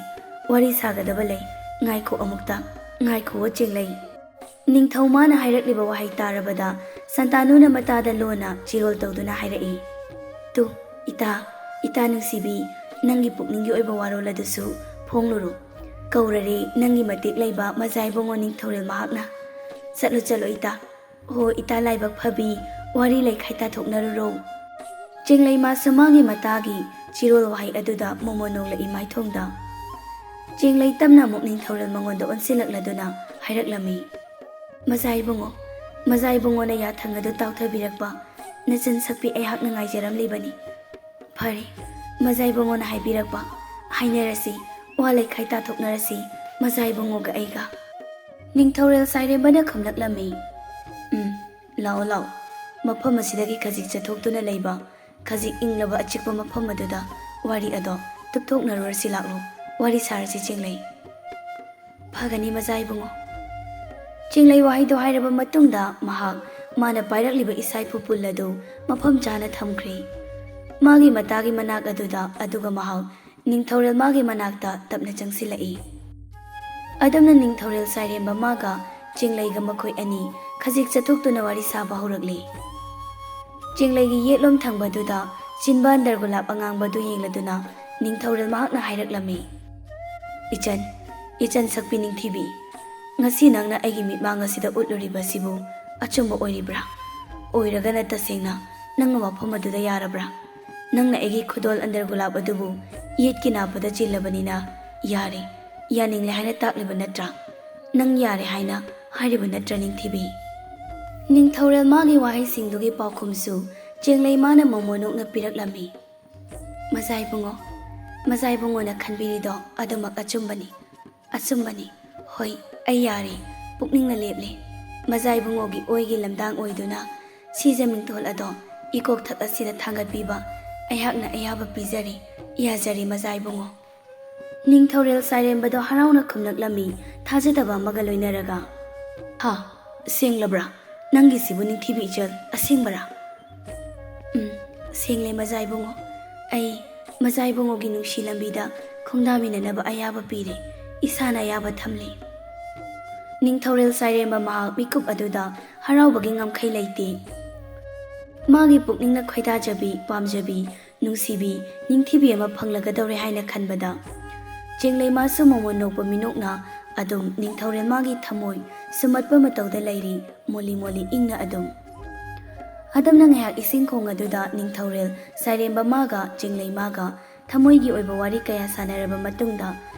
ꯋꯥꯔꯤ ꯁꯥꯒꯗꯕ ꯂꯩ꯫ ꯉꯥꯏꯈꯣ ꯑꯃꯨꯛꯇ, ꯉꯥꯏꯈꯣ ꯆꯦꯡꯂꯩ꯫" ꯅꯤꯡꯊꯧ ꯃꯥꯅ ꯍꯥꯏꯔꯛꯂꯤꯕ ꯋꯥꯍꯩ ꯇꯥꯔꯕꯗ ꯁꯟꯇꯥꯅꯨꯅ ꯃꯇꯥꯗ ꯂꯣꯟꯅ ꯆꯤꯔꯣꯜ ꯇꯧꯗꯨꯅ ꯍꯥꯏꯔꯛꯏ, "ꯇꯨ, ꯏꯇꯥ, ꯏꯇꯥ ꯅꯨꯡꯁꯤꯕꯤ, ꯅꯪꯒꯤ ꯄꯨꯛꯅꯤꯡꯒꯤ ꯑꯣꯏꯕ ꯋꯥꯔꯣꯜ ꯑꯗꯨꯁꯨ ꯐꯣꯡꯂꯨꯔꯣ꯫ ꯀꯧꯔꯔꯦ ꯅꯪꯒꯤ ꯃꯇꯤꯛ ꯂꯩꯕ ꯃꯖꯥ ꯏꯕꯨꯡꯉꯣ ꯅꯤꯡꯊꯧꯔꯦꯜ ꯃꯍꯥꯛꯅ꯫ ꯆꯠꯂꯨ, ꯆꯠꯂꯨ ꯏꯇꯥ꯫ ꯍꯣ ꯏꯇꯥ ꯂꯥꯏꯕꯛ ꯐꯕꯤ, ꯋꯥꯔꯤ ꯂꯩꯈꯥꯏ ꯇꯥꯊꯣꯛꯅꯔꯨꯔꯣ꯫" ꯆꯦꯡꯂꯩ ꯃꯥꯁꯨ ꯃꯥꯒꯤ ꯃꯇꯥꯒꯤ ꯆꯤꯔꯣꯜ ꯋꯥꯍꯩ ꯑꯗꯨꯗ ꯃꯣꯃꯣꯟ ꯅꯣꯡꯂꯛꯏ ꯃꯥꯏꯊꯣꯡꯗ꯫ ꯆꯦꯡꯂꯩ ꯇꯞꯅ ꯑꯃꯨꯛ ꯅꯤꯡꯊꯧꯔꯦꯜ ꯃꯉꯣꯟꯗ ꯑꯣꯟꯁꯤꯜꯂꯛꯂꯗꯨꯅ ꯍꯥꯏꯔꯛꯂꯝꯃꯤ, "ꯃꯖꯥ ꯏꯕꯨꯡꯉꯣ, ꯃꯖꯥ ꯏꯕꯨꯡꯉꯣꯅ ꯌꯥꯊꯪ ꯑꯗꯨ ꯇꯥꯎꯊꯕꯤꯔꯛꯄ ꯅꯆꯟ ꯁꯛꯄꯤ ꯑꯩꯍꯥꯛꯅ ꯉꯥꯏꯖꯔꯝꯂꯤꯕꯅꯤ꯫ ꯐꯔꯦ, ꯃꯖꯥ ꯏꯕꯨꯡꯉꯣꯅ ꯍꯥꯏꯕꯤꯔꯛꯄ, ꯍꯥꯏꯅꯔꯁꯤ, ꯋꯥ ꯂꯩꯈꯥꯏ ꯇꯥꯊꯣꯛꯅꯔꯁꯤ, ꯃꯖꯥ ꯏꯕꯨꯡꯉꯣꯒ ꯑꯩꯒ꯫" ꯅꯤꯡꯊꯧꯔꯦꯜ ꯁꯥꯏꯔꯦꯝꯕꯅ ꯈꯨꯝꯂꯛꯂꯝꯃꯤ, "ꯎꯝ, ꯂꯥꯛꯑꯣ ꯂꯥꯛꯑꯣ, ꯃꯐꯝ ꯑꯁꯤꯗꯒꯤ ꯈꯖꯤꯛ ꯆꯠꯊꯣꯛꯇꯨꯅ ꯂꯩꯕ, ꯈꯖꯤꯛ ꯏꯪꯂꯕ ꯑꯆꯤꯛꯄ ꯃꯐꯝ ꯑꯗꯨꯗ ꯋꯥꯔꯤ ꯑꯗꯣ ꯇꯨꯞꯊꯣꯛꯅꯔꯨꯔꯁꯤ ꯂꯥꯛꯂꯣ, ꯋꯥꯔꯤ ꯁꯥꯔꯁꯤ ꯆꯦꯡꯂꯩ꯫" "ꯐꯒꯅꯤ ꯃꯖꯥ ꯏꯕꯨꯡꯉꯣ꯫" ꯆꯦꯡꯂꯩ ꯋꯥꯍꯩꯗꯣ ꯍꯥꯏꯔꯕ ꯃꯇꯨꯡꯗ ꯃꯍꯥꯛ ꯃꯥꯅ ꯄꯥꯏꯔꯛꯂꯤꯕ ꯏꯁꯥꯏꯐꯨ ꯄꯨꯜ ꯑꯗꯨ ꯃꯐꯝ ꯆꯥꯅ ꯊꯝꯈ꯭ꯔꯦ꯫ ꯃꯥꯒꯤ ꯃꯇꯥꯒꯤ ꯃꯅꯥꯛ ꯑꯗꯨꯗ ꯑꯗꯨꯒ ꯃꯍꯥꯛ ꯅꯤꯡꯊꯧꯔꯦꯜ ꯃꯥꯒꯤ ꯃꯅꯥꯛꯇ ꯇꯞꯅ ꯆꯪꯁꯤꯜꯂꯛꯏ꯫ ꯑꯗꯨꯝꯅ ꯅꯤꯡꯊꯧꯔꯦꯜ ꯁꯥꯏꯔꯦꯝꯕ ꯃꯥꯒ ꯆꯦꯡꯂꯩꯒ ꯃꯈꯣꯏ ꯑꯅꯤ ꯈꯖꯤꯛ ꯆꯠꯊꯣꯛꯇꯨꯅ ꯋꯥꯔꯤ ꯁꯥꯕ ꯍꯧꯔꯛꯂꯤ꯫ ꯆꯦꯡꯂꯩꯒꯤ ꯌꯦꯠꯂꯣꯝ ꯊꯪꯕꯗꯨꯗ ꯆꯤꯟꯕꯥꯟꯗꯔ ꯒꯨꯂꯥꯞ ꯑꯉꯥꯡꯕꯗꯨ ꯌꯦꯡꯂꯗꯨꯅ ꯅꯤꯡꯊꯧꯔꯦꯜ ꯃꯍꯥꯛꯅ ꯍꯥꯏꯔꯛꯂꯝꯃꯤ, "ꯏꯆꯟ, ꯏꯆꯟ ꯁꯛꯄꯤ ꯅꯤꯡꯊꯤꯕꯤ, ꯉꯁꯤ ꯅꯪꯅ ꯑꯩꯒꯤ ꯃꯤꯠꯃꯥꯡ ꯑꯁꯤꯗ ꯎꯠꯂꯨꯔꯤꯕꯁꯤꯕꯨ ꯑꯆꯨꯝꯕ ꯑꯣꯏꯔꯤꯕ꯭ꯔꯥ? ꯑꯣꯏꯔꯒꯅ ꯇꯁꯦꯡꯅ ꯅꯪꯅ ꯋꯥꯐꯝ ꯑꯗꯨꯗ ꯌꯥꯔꯕ꯭ꯔꯥ? ꯅꯪꯅ ꯑꯩꯒꯤ ꯈꯨꯗꯣꯜ ꯑꯟꯗꯔ ꯒꯨꯂꯥꯞ ꯑꯗꯨꯕꯨ ꯌꯦꯠꯀꯤ ꯅꯥꯞꯄꯗ ꯆꯤꯜꯂꯕꯅꯤꯅ ꯌꯥꯔꯦ, ꯌꯥꯅꯤꯡꯂꯦ ꯍꯥꯏꯅ ꯇꯥꯛꯂꯤꯕ ꯅꯠꯇ꯭ꯔꯥ? ꯅꯪ ꯌꯥꯔꯦ ꯍꯥꯏꯅ ꯍꯥꯏꯔꯤꯕ ꯅꯠꯇ꯭ꯔꯥ ꯅꯤꯡꯊꯤꯕꯤ?" ꯅꯤꯡꯊꯧꯔꯦꯜ ꯃꯥꯒꯤ ꯋꯥꯍꯩꯁꯤꯡꯗꯨꯒꯤ ꯄꯥꯎꯈꯨꯝꯁꯨ ꯆꯦꯡꯂꯩ ꯃꯥꯅ ꯃꯣꯃꯣꯟ ꯅꯣꯛꯅ ꯄꯤꯔꯛꯂꯝꯃꯤ꯫ "ꯃꯖꯥ ꯏꯕꯨꯡꯉꯣ, ꯃꯖꯥ ꯏꯕꯨꯡꯉꯣꯅ ꯈꯟꯕꯤꯔꯤꯗꯣ ꯑꯗꯨꯃꯛ ꯑꯆꯨꯝꯕꯅꯤ, ꯑꯆꯨꯝꯕꯅꯤ꯫ ꯍꯣꯏ, ꯑꯩ ꯌꯥꯔꯦ, ꯄꯨꯛꯅꯤꯡꯅ ꯂꯦꯞꯂꯦ꯫ ꯃꯖꯥ ꯏꯕꯨꯡꯉꯣꯒꯤ ꯑꯣꯏꯒꯤ ꯂꯝꯗꯥꯡ ꯑꯣꯏꯗꯨꯅ ꯁꯤꯖ ꯃꯤꯡꯊꯣꯜ ꯑꯗꯣ ꯏꯀꯣꯛꯊꯛ ꯑꯁꯤꯗ ꯊꯥꯡꯒꯠꯄꯤꯕ ꯑꯩꯍꯥꯛꯅ ꯑꯌꯥꯕ ꯄꯤꯖꯔꯤ, ꯌꯥꯖꯔꯤ ꯃꯖꯥ ꯏꯕꯨꯡꯉꯣ꯫" ꯅꯤꯡꯊꯧꯔꯦꯜ ꯁꯥꯏꯔꯦꯝꯕꯗꯣ ꯍꯔꯥꯎꯅ ꯈꯨꯝꯂꯛꯂꯝꯃꯤ, ꯊꯥꯖꯗꯕ ꯑꯃꯒ ꯂꯣꯏꯅꯔꯒ꯫ "ꯍꯥ, ꯁꯦꯡꯂꯕ꯭ꯔꯥ? ꯅꯪꯒꯤꯁꯤꯕꯨ ꯅꯤꯡꯊꯤꯕꯤ ꯏꯆꯜ ꯑꯁꯦꯡꯕꯔꯥ?" "ꯎꯝ, ꯁꯦꯡꯂꯦ ꯃꯖꯥ ꯏꯕꯨꯡꯉꯣ꯫ ꯑꯩ ꯃꯖꯥ ꯏꯕꯨꯡꯉꯣꯒꯤ ꯅꯨꯡꯁꯤ ꯂꯝꯕꯤꯗ ꯈꯣꯡꯗꯥꯃꯤꯟꯅꯅꯕ ꯑꯌꯥꯕ ꯄꯤꯔꯦ, ꯏꯁꯥꯅ ꯑꯌꯥꯕ ꯊꯝꯂꯦ꯫" ꯅꯤꯡꯊꯧꯔꯦꯜ ꯁꯥꯏꯔꯦꯝꯕ ꯃꯍꯥꯛ ꯃꯤꯀꯨꯞ ꯑꯗꯨꯗ ꯍꯔꯥꯎꯕꯒꯤ ꯉꯝꯈꯩ ꯂꯩꯇꯦ꯫ ꯃꯥꯒꯤ ꯄꯨꯛꯅꯤꯡꯅ ꯈꯣꯏꯗꯥꯖꯕꯤ, ꯄꯥꯝꯖꯕꯤ, ꯅꯨꯡꯁꯤꯕꯤ, ꯅꯤꯡꯊꯤꯕꯤ ꯑꯃ ꯐꯪꯂꯒꯗꯧꯔꯦ ꯍꯥꯏꯅ ꯈꯟꯕꯗ, ꯆꯦꯡꯂꯩꯃꯥꯁꯨ ꯃꯃꯣꯟ ꯅꯣꯛꯄ ꯃꯤꯅꯣꯛꯅ ꯑꯗꯨꯝ ꯅꯤꯡꯊꯧꯔꯦꯜ ꯃꯥꯒꯤ ꯊꯃꯣꯏ ꯁꯨꯝꯃꯠꯄ ꯃꯇꯧꯗ ꯂꯩꯔꯤ, ꯃꯣꯜꯂꯤ ꯃꯣꯜꯂꯤ ꯏꯪꯅ ꯑꯗꯨꯝ꯫ ꯑꯗꯨꯝꯅ ꯉꯥꯏꯍꯥꯛ ꯏꯁꯤꯡ ꯈꯣꯡ ꯑꯗꯨꯗ ꯅꯤꯡꯊꯧꯔꯦꯜ ꯁꯥꯏꯔꯦꯝꯕ ꯃꯥꯒ ꯆꯦꯡꯂꯩ ꯃꯥꯒ ꯊꯃꯣꯏꯒꯤ ꯑꯣꯏꯕ ꯋꯥꯔꯤ ꯀꯌꯥ ꯁꯥꯟꯅꯔꯕ ꯃꯇꯨꯡꯗ,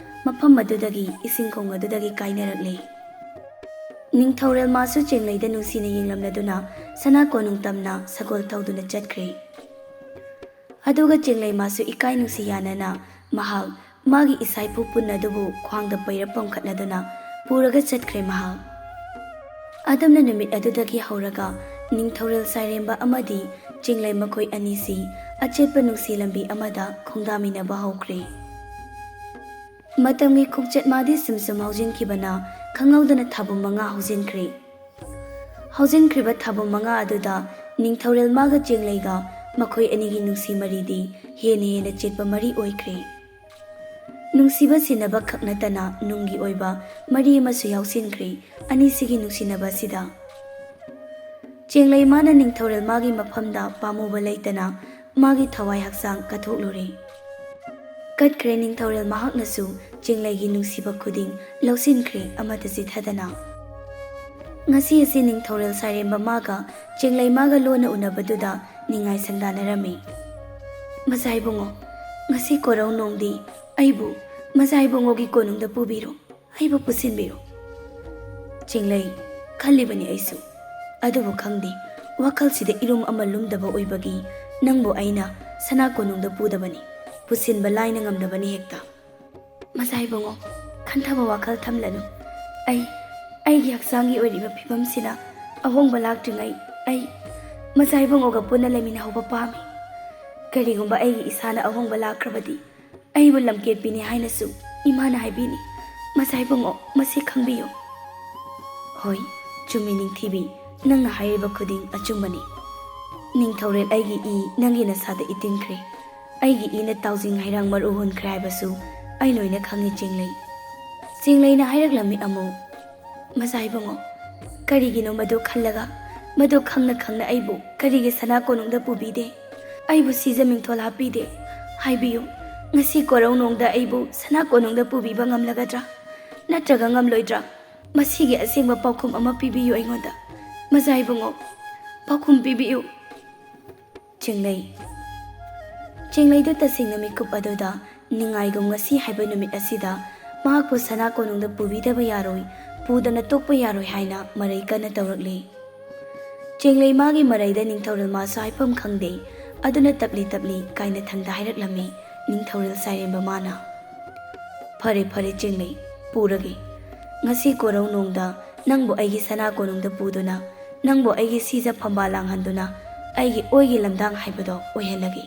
ꯃꯐꯝ ꯑꯗꯨꯗꯒꯤ ꯏꯁꯤꯡ ꯈꯣꯡ ꯑꯗꯨꯗꯒꯤ ꯀꯥꯏꯅꯔꯛꯂꯦ꯫ ꯅꯤꯡꯊꯧꯔꯦꯜ ꯃꯥꯁꯨ ꯆꯦꯡꯂꯩꯗ ꯅꯨꯡꯁꯤꯅ ꯌꯦꯡꯂꯝꯂꯗꯨꯅ ꯁꯅꯥ ꯀꯣꯅꯨꯡ ꯇꯝꯅ ꯁꯒꯣꯜ ꯊꯧꯗꯨꯅ ꯆꯠꯈ꯭ꯔꯦ꯫ ꯑꯗꯨꯒ ꯆꯦꯡꯂꯩ ꯃꯥꯁꯨ ꯏꯀꯥꯏ ꯅꯨꯡꯁꯤ ꯌꯥꯅꯅ ꯃꯍꯥꯛ ꯃꯥꯒꯤ ꯏꯁꯥꯏꯄꯨ ꯄꯨꯟ ꯑꯗꯨꯕꯨ ꯈ꯭ꯋꯥꯡꯗ ꯄꯩꯔ ꯄꯝꯈꯠꯅꯗꯨꯅ ꯄꯨꯔꯒ ꯆꯠꯈ꯭ꯔꯦ ꯃꯍꯥꯛ꯫ ꯑꯗꯨꯝꯅ ꯅꯨꯃꯤꯠ ꯑꯗꯨꯗꯒꯤ ꯍꯧꯔꯒ ꯅꯤꯡꯊꯧꯔꯦꯜ ꯁꯥꯏꯔꯦꯝꯕ ꯑꯃꯗꯤ ꯆꯤꯡꯂꯩ ꯃꯈꯣꯏ ꯑꯅꯤꯁꯤ ꯑꯆꯦꯠꯄ ꯅꯨꯡꯁꯤ ꯂꯝꯕꯤ ꯑꯃꯗ ꯈꯣꯡꯗꯥꯃꯤꯟꯅꯕ ꯍꯧꯈ꯭ꯔꯦ꯫ ꯃꯇꯝꯒꯤ ꯈꯣꯡꯆꯠ ꯃꯥꯗꯤ ꯁꯨꯝ ꯁꯨꯝ ꯍꯧꯖꯤꯟꯈꯤꯕꯅ ꯈꯪꯍꯧꯗꯅ ꯊꯥꯕꯨꯝ ꯃꯉꯥ ꯍꯧꯖꯤꯟꯈ꯭ꯔꯦ꯫ ꯍꯧꯖꯤꯟꯈ꯭ꯔꯤꯕ ꯊꯥꯕꯨꯝ ꯃꯉꯥ ꯑꯗꯨꯗ ꯅꯤꯡꯊꯧꯔꯦꯜ ꯃꯥꯒ ꯆꯦꯡꯂꯩꯒ ꯃꯈꯣꯏ ꯑꯅꯤꯒꯤ ꯅꯨꯡꯁꯤ ꯃꯔꯤꯗꯤ ꯍꯦꯟꯅ ꯍꯦꯟꯅ ꯆꯦꯠꯄ ꯃꯔꯤ ꯑꯣꯏꯈ꯭ꯔꯦ꯫ ꯅꯨꯡꯁꯤꯕ ꯁꯤꯟꯅꯕ ꯈꯛ ꯅꯠꯇꯅ ꯅꯨꯡꯒꯤ ꯑꯣꯏꯕ ꯃꯔꯤ ꯑꯃꯁꯨ ꯌꯥꯎꯁꯤꯟꯈ꯭ꯔꯦ ꯑꯅꯤꯁꯤꯒꯤ ꯅꯨꯡꯁꯤꯅꯕ ꯑꯁꯤꯗ꯫ ꯆꯦꯡꯂꯩ ꯃꯥꯅ ꯅꯤꯡꯊꯧꯔꯦꯜ ꯃꯥꯒꯤ ꯃꯐꯝꯗ ꯄꯥꯝꯃꯨꯕ ꯂꯩꯇꯅ ꯃꯥꯒꯤ ꯊꯋꯥꯏ ꯍꯛꯆꯥꯡ ꯀꯠꯊꯣꯛꯂꯨꯔꯦ꯫ ꯀꯠꯈ꯭ꯔꯦ ꯅꯤꯡꯊꯧꯔꯦꯜ ꯃꯍꯥꯛꯅꯁꯨ ꯆꯦꯡꯂꯩꯒꯤ ꯅꯨꯡꯁꯤꯕ ꯈꯨꯗꯤꯡ ꯂꯧꯁꯤꯟꯈ꯭ꯔꯦ ꯑꯃꯠꯇ ꯆꯤꯠꯊꯗꯅ꯫ ꯉꯁꯤ ꯑꯁꯤ ꯅꯤꯡꯊꯧꯔꯦꯜ ꯁꯥꯏꯔꯦꯝꯕ ꯃꯥꯒ ꯆꯦꯡꯂꯩ ꯃꯥꯒ ꯂꯣꯟꯅ ꯎꯅꯕꯗꯨꯗ ꯅꯤꯡꯉꯥꯏ ꯁꯪꯗꯥꯅꯔꯝꯃꯤ꯫ "ꯃꯖꯥ ꯏꯕꯨꯡꯉꯣ, ꯉꯁꯤ ꯀꯣꯔꯧ ꯅꯣꯡꯗꯤ ꯑꯩꯕꯨ ꯃꯖꯥ ꯏꯕꯨꯡꯉꯣꯒꯤ ꯀꯣꯅꯨꯡꯗ ꯄꯨꯕꯤꯔꯣ, ꯑꯩꯕꯨ ꯄꯨꯁꯤꯟꯕꯤꯔꯣ꯫" ꯆꯤꯡꯂꯩ, "ꯈꯜꯂꯤꯕꯅꯤ ꯑꯩꯁꯨ, ꯑꯗꯨꯕꯨ ꯈꯪꯗꯦ, ꯋꯥꯈꯜꯁꯤꯗ ꯏꯔꯨꯝ ꯑꯃ ꯂꯨꯝꯗꯕ ꯑꯣꯏꯕꯒꯤ ꯅꯪꯕꯨ ꯑꯩꯅ ꯁꯅꯥ ꯀꯣꯅꯨꯡꯗ ꯄꯨꯗꯕꯅꯤ, ꯄꯨꯁꯤꯟꯕ ꯂꯥꯏꯅ ꯉꯝꯗꯕꯅꯤ ꯍꯦꯛꯇ꯫" "ꯃꯖꯥ ꯏꯕꯨꯡꯉꯣ, ꯈꯟꯊꯕ ꯋꯥꯈꯜ ꯊꯝꯂꯅꯨ꯫ ꯑꯩ, ꯑꯩꯒꯤ ꯍꯛꯆꯥꯡꯒꯤ ꯑꯣꯏꯔꯤꯕ ꯐꯤꯕꯝꯁꯤꯅ ꯑꯍꯣꯡꯕ ꯂꯥꯛꯇ꯭ꯔꯤꯉꯩ ꯑꯩ ꯃꯖꯥ ꯏꯕꯨꯡꯉꯣꯒ ꯄꯨꯟꯅ ꯂꯩꯃꯤꯟꯅꯍꯧꯕ ꯄꯥꯝꯃꯤ꯫ ꯀꯔꯤꯒꯨꯝꯕ ꯑꯩꯒꯤ ꯏꯁꯥꯅ ꯑꯍꯣꯡꯕ ꯂꯥꯛꯈ꯭ꯔꯕꯗꯤ ꯑꯩꯕꯨ ꯂꯝꯀꯦꯠꯄꯤꯅꯤ ꯍꯥꯏꯅꯁꯨ ꯏꯃꯥꯅ ꯍꯥꯏꯕꯤꯅꯤ꯫ ꯃꯖꯥ ꯏꯕꯨꯡꯉꯣ, ꯃꯁꯤ ꯈꯪꯕꯤꯌꯨ꯫" "ꯍꯣꯏ, ꯆꯨꯝꯃꯤ ꯅꯤꯡꯊꯤꯕꯤ, ꯅꯪꯅ ꯍꯥꯏꯔꯤꯕ ꯈꯨꯗꯤꯡ ꯑꯆꯨꯝꯕꯅꯤ꯫ ꯅꯤꯡꯊꯧꯔꯦꯜ ꯑꯩꯒꯤ ꯏ ꯅꯪꯒꯤ ꯅꯁꯥꯗ ꯏꯇꯤꯟꯈ꯭ꯔꯦ꯫ ꯑꯩꯒꯤ ꯏꯅ ꯇꯥꯎꯖꯤꯡ ꯍꯩꯔꯥꯡ ꯃꯔꯨ ꯍꯨꯟꯈ꯭ꯔꯦ ꯍꯥꯏꯕꯁꯨ ꯑꯩ ꯂꯣꯏꯅ ꯈꯪꯉꯤ ꯆꯤꯡꯂꯩ꯫" ꯆꯤꯡꯂꯩꯅ ꯍꯥꯏꯔꯛꯂꯝꯃꯤ ꯑꯃꯨꯛ꯫ ꯃꯆꯥ ꯏꯕꯨꯡꯉꯣ, ꯀꯔꯤꯒꯤꯅꯣ ꯃꯗꯨ ꯈꯜꯂꯒ, ꯃꯗꯨ ꯈꯪꯅ ꯈꯪꯅ ꯑꯩꯕꯨ ꯀꯔꯤꯒꯤ ꯁꯅꯥ ꯀꯣꯅꯨꯡꯗ ꯄꯨꯕꯤꯗꯦ? ꯑꯩꯕꯨ ꯁꯤꯖ ꯃꯤꯡꯊꯣꯜ ꯍꯥꯞꯄꯤꯗꯦ? ꯍꯥꯏꯕꯤꯌꯨ, ꯉꯁꯤ ꯀꯣꯔꯧꯅꯣꯡꯗ ꯑꯩꯕꯨ ꯁꯅꯥ ꯀꯣꯅꯨꯡꯗ ꯄꯨꯕꯤꯕ ꯉꯝꯂꯒꯗ꯭ꯔꯥ? ꯅꯠꯇ꯭ꯔꯒ ꯉꯝꯂꯣꯏꯗ꯭ꯔꯥ? ꯃꯁꯤꯒꯤ ꯑꯁꯦꯡꯕ ꯄꯥꯎꯈꯨꯝ ꯑꯃ ꯄꯤꯕꯤꯌꯨ ꯑꯩꯉꯣꯟꯗ꯫ ꯃꯆꯥ ꯏꯕꯨꯡꯉꯣ, ꯄꯥꯎꯈꯨꯝ ꯄꯤꯕꯤꯌꯨ꯫ ꯆꯤꯡꯂꯩ꯫ ꯆꯤꯡꯂꯩꯗꯨ ꯇꯁꯦꯡꯅ ꯃꯤꯀꯨꯞ ꯑꯗꯨꯗ ꯅꯤꯡꯉꯥꯏꯒꯨꯝ ꯉꯁꯤ ꯍꯥꯏꯕ ꯅꯨꯃꯤꯠ ꯑꯁꯤꯗ ꯃꯍꯥꯛꯄꯨ ꯁꯅꯥ ꯀꯣꯅꯨꯡꯗ ꯄꯨꯕꯤꯗꯕ ꯌꯥꯔꯣꯏ, ꯄꯨꯗꯅ ꯇꯣꯛꯄ ꯌꯥꯔꯣꯏ ꯍꯥꯏꯅ ꯃꯔꯩ ꯀꯟꯅ ꯇꯧꯔꯛꯂꯤ꯫ ꯆꯤꯡꯂꯩ ꯃꯥꯒꯤ ꯃꯔꯩꯗ ꯅꯤꯡꯊꯧꯔꯦꯜ ꯃꯥꯁꯨ ꯍꯥꯏꯐꯝ ꯈꯪꯗꯦ꯫ ꯑꯗꯨꯅ ꯇꯞꯂꯤ ꯇꯞꯂꯤ ꯀꯥꯏꯅꯊꯪꯗ ꯍꯥꯏꯔꯛꯂꯝꯃꯤ ꯅꯤꯡꯊꯧꯔꯦꯜ ꯁꯥꯏꯔꯦꯝꯕ ꯃꯥꯅ꯫ "ꯐꯔꯦ, ꯐꯔꯦ ꯆꯤꯡꯂꯩ, ꯄꯨꯔꯒꯦ꯫ ꯉꯁꯤ ꯀꯣꯔꯧꯅꯣꯡꯗ ꯅꯪꯕꯨ ꯑꯩꯒꯤ ꯁꯅꯥ ꯀꯣꯅꯨꯡꯗ ꯄꯨꯗꯨꯅ, ꯅꯪꯕꯨ ꯑꯩꯒꯤ ꯁꯤꯖ ꯐꯝꯕꯥꯜ ꯂꯥꯡꯍꯟꯗꯨꯅ, ꯑꯩꯒꯤ ꯑꯣꯏꯒꯤ ꯂꯝꯗꯥꯡ ꯍꯥꯏꯕꯗꯣ ꯑꯣꯏꯍꯜꯂꯒꯦ꯫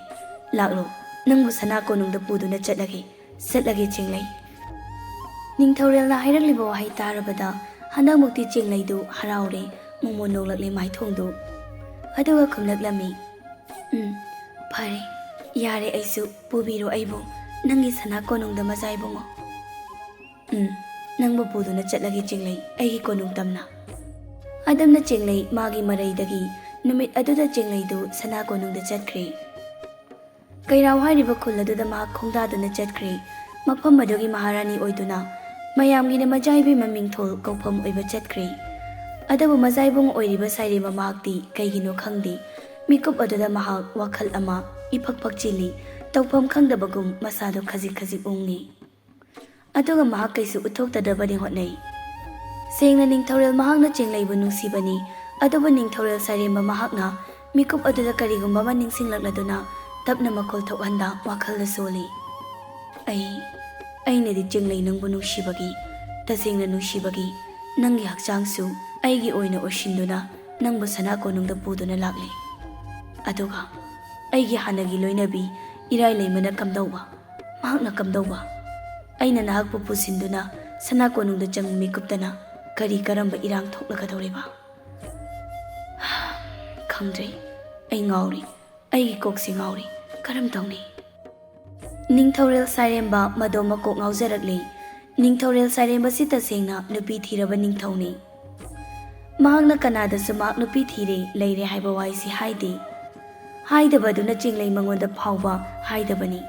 ꯂꯥꯛꯂꯣ, ꯅꯪꯕꯨ ꯁꯅꯥ ꯀꯣꯅꯨꯡꯗ ꯄꯨꯗꯨꯅ ꯆꯠꯂꯒꯦ, ꯆꯠꯂꯒꯦ ꯆꯤꯡꯂꯩ꯫" ꯅꯤꯡꯊꯧꯔꯦꯜꯅ ꯍꯥꯏꯔꯛꯂꯤꯕ ꯋꯥꯍꯩ ꯇꯥꯔꯕꯗ ꯍꯟꯗꯛꯃꯨꯛꯇꯤ ꯆꯤꯡꯂꯩꯗꯨ ꯍꯔꯥꯎꯔꯦ, ꯃꯣꯃꯣꯟ ꯅꯣꯡꯂꯛꯂꯦ ꯃꯥꯏꯊꯣꯡꯗꯨ꯫ ꯑꯗꯨꯒ ꯈꯨꯝꯂꯛꯂꯝꯃꯤ, "ꯎꯝ, ꯐꯔꯦ, ꯌꯥꯔꯦ, ꯑꯩꯁꯨ ꯄꯨꯕꯤꯔꯣ ꯑꯩꯕꯨ ꯅꯪꯒꯤ ꯁꯅꯥ ꯀꯣꯅꯨꯡꯗ ꯃꯆꯥ ꯏꯕꯨꯡꯉꯣ꯫ ꯎꯝ, ꯅꯪꯕꯨ ꯄꯨꯗꯨꯅ ꯆꯠꯂꯒꯦ ꯆꯤꯡꯂꯩ, ꯑꯩꯒꯤ ꯀꯣꯅꯨꯡ ꯇꯝꯅ꯫" ꯑꯗꯨꯝꯅ ꯆꯤꯡꯂꯩ ꯃꯥꯒꯤ ꯃꯔꯩꯗꯒꯤ ꯅꯨꯃꯤꯠ ꯑꯗꯨꯗ ꯆꯤꯡꯂꯩꯗꯨ ꯁꯅꯥ ꯀꯣꯅꯨꯡꯗ ꯆꯠꯈ꯭ꯔꯦ꯫ ꯀꯩꯔꯥꯎ ꯍꯥꯏꯔꯤꯕ ꯈꯨꯜ ꯑꯗꯨꯗ ꯃꯍꯥꯛ ꯈꯣꯡꯗꯥꯗꯨꯅ ꯆꯠꯈ꯭ꯔꯦ꯫ ꯃꯐꯝ ꯑꯗꯨꯒꯤ ꯃꯍꯥꯔꯥꯅꯤ ꯑꯣꯏꯗꯨꯅ ꯃꯌꯥꯝꯒꯤꯅ ꯃꯆꯥ ꯏꯕꯦꯝꯃ ꯃꯤꯡꯊꯣꯜ ꯀꯧꯐꯝ ꯑꯣꯏꯕ ꯆꯠꯈ꯭ꯔꯦ꯫ ꯑꯗꯨꯕꯨ ꯃꯆꯥ ꯏꯕꯨꯡ ꯑꯣꯏꯔꯤꯕ ꯁꯥꯏꯔꯦꯝꯕ ꯃꯍꯥꯛꯇꯤ ꯀꯩꯒꯤꯅꯣ ꯈꯪꯗꯦ, ꯃꯤꯀꯨꯞ ꯑꯗꯨꯗ ꯃꯍꯥꯛ ꯋꯥꯈꯜ ꯑꯃ ꯏꯐꯛ ꯐꯛ ꯆꯦꯜꯂꯤ, ꯇꯧꯐꯝ ꯈꯪꯗꯕꯒꯨꯝ ꯃꯁꯥꯗꯨ ꯈꯖꯤꯛ ꯈꯖꯤꯛ ꯎꯪꯉꯤ꯫ ꯑꯗꯨꯒ ꯃꯍꯥꯛ ꯀꯩꯁꯨ ꯎꯠꯊꯣꯛꯇꯅꯕꯗꯤ ꯍꯣꯠꯅꯩ꯫ ꯁꯦꯡꯅ ꯅꯤꯡꯊꯧꯔꯦꯜ ꯃꯍꯥꯛꯅ ꯆꯤꯡꯂꯩꯕꯨ ꯅꯨꯡꯁꯤꯕꯅꯤ, ꯑꯗꯨꯕꯨ ꯅꯤꯡꯊꯧꯔꯦꯜ ꯁꯥꯏꯔꯦꯝꯕ ꯃꯍꯥꯛꯅ ꯃꯤꯀꯨꯞ ꯑꯗꯨꯗ ꯀꯔꯤꯒꯨꯝꯕ ꯑꯃ ꯅꯤꯡꯁꯤꯡꯂꯛꯂꯗꯨꯅ ꯇꯞꯅ ꯃꯈꯣꯜ ꯊꯣꯛꯍꯟꯗ ꯋꯥꯈꯜꯗ ꯁꯣꯜꯂꯤ꯫ "ꯑꯩ, ꯑꯩꯅꯗꯤ ꯆꯤꯡꯂꯩ ꯅꯪꯕꯨ ꯅꯨꯡꯁꯤꯕꯒꯤ, ꯇꯁꯦꯡꯅ ꯅꯨꯡꯁꯤꯕꯒꯤ, ꯅꯪꯒꯤ ꯍꯛꯆꯥꯡꯁꯨ ꯑꯩꯒꯤ ꯑꯣꯏꯅ ꯑꯣꯏꯁꯤꯟꯗꯨꯅ ꯅꯪꯕꯨ ꯁꯅꯥ ꯀꯣꯅꯨꯡꯗ ꯄꯨꯗꯨꯅ ꯂꯥꯛꯂꯤ꯫ ꯑꯗꯨꯒ ꯑꯩꯒꯤ ꯍꯥꯟꯅꯒꯤ ꯂꯣꯏꯅꯕꯤ ꯏꯔꯥꯏ ꯂꯩꯃꯅ ꯀꯝꯗꯧꯕ? ꯃꯍꯥꯛꯅ ꯀꯝꯗꯧꯕ? ꯑꯩꯅ ꯅꯍꯥꯛꯄꯨ ꯄꯨꯁꯤꯟꯗꯨꯅ ꯁꯅꯥ ꯀꯣꯅꯨꯡꯗ ꯆꯪꯕ ꯃꯤꯀꯨꯞꯇꯅ ꯀꯔꯤ ꯀꯔꯝꯕ ꯏꯔꯥꯡ ꯊꯣꯛꯂꯛꯀꯗꯧꯔꯤꯕ? ꯈꯪꯗ꯭ꯔꯦ꯫ ꯑꯩ ꯉꯥꯎꯔꯤ꯫ ꯑꯩꯒꯤ ꯀꯣꯛꯁꯦ ꯉꯥꯎꯔꯤ꯫ ꯀꯔꯝ ꯇꯧꯅꯤ?" ꯅꯤꯡꯊꯧꯔꯦꯜ ꯁꯥꯏꯔꯦꯝꯕ ꯃꯗꯣ ꯃꯀꯣꯛ ꯉꯥꯎꯖꯔꯛꯂꯤ꯫ ꯅꯤꯡꯊꯧꯔꯦꯜ ꯁꯥꯏꯔꯦꯝꯕꯁꯤ ꯇꯁꯦꯡꯅ ꯅꯨꯄꯤ ꯊꯤꯔꯕ ꯅꯤꯡꯊꯧꯅꯤ꯫ ꯃꯍꯥꯛꯅ ꯀꯅꯥꯗꯁꯨ ꯃꯍꯥꯛ ꯅꯨꯄꯤ ꯊꯤꯔꯦ, ꯂꯩꯔꯦ ꯍꯥꯏꯕ ꯋꯥꯍꯩꯁꯤ ꯍꯥꯏꯗꯦ꯫ ꯍꯥꯏꯗꯕꯗꯨꯅ ꯆꯦꯡꯂꯩ ꯃꯉꯣꯟꯗ ꯐꯥꯎꯕ ꯍꯥꯏꯗꯕꯅꯤ꯫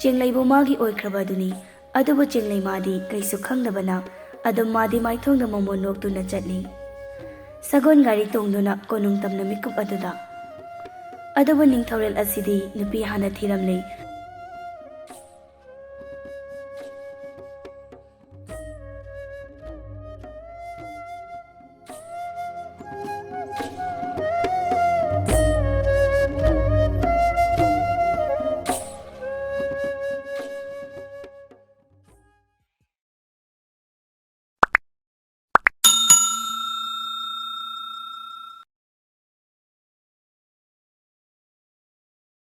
ꯆꯦꯡꯂꯩꯕꯨ ꯃꯥꯒꯤ ꯑꯣꯏꯈ꯭ꯔꯕ ꯑꯗꯨꯅꯤ꯫ ꯑꯗꯨꯕꯨ ꯆꯦꯡꯂꯩ ꯃꯥꯗꯤ ꯀꯩꯁꯨ ꯈꯪꯗꯕꯅ ꯑꯗꯨꯝ ꯃꯥꯗꯤ ꯃꯥꯏꯊꯣꯡꯗ ꯃꯣꯃꯣꯟ ꯅꯣꯛꯇꯨꯅ ꯆꯠꯂꯤ꯫ ꯁꯒꯣꯜ ꯒꯥꯔꯤ ꯇꯣꯡꯗꯨꯅ ꯀꯣꯅꯨꯡ ꯇꯝꯅ ꯃꯤꯀꯨꯞ ꯑꯗꯨꯗ꯫ ꯑꯗꯨꯕꯨ ꯅꯤꯡꯊꯧꯔꯦꯜ ꯑꯁꯤꯗꯤ ꯅꯨꯄꯤ ꯍꯥꯟꯅ ꯊꯤꯔꯝꯂꯦ꯫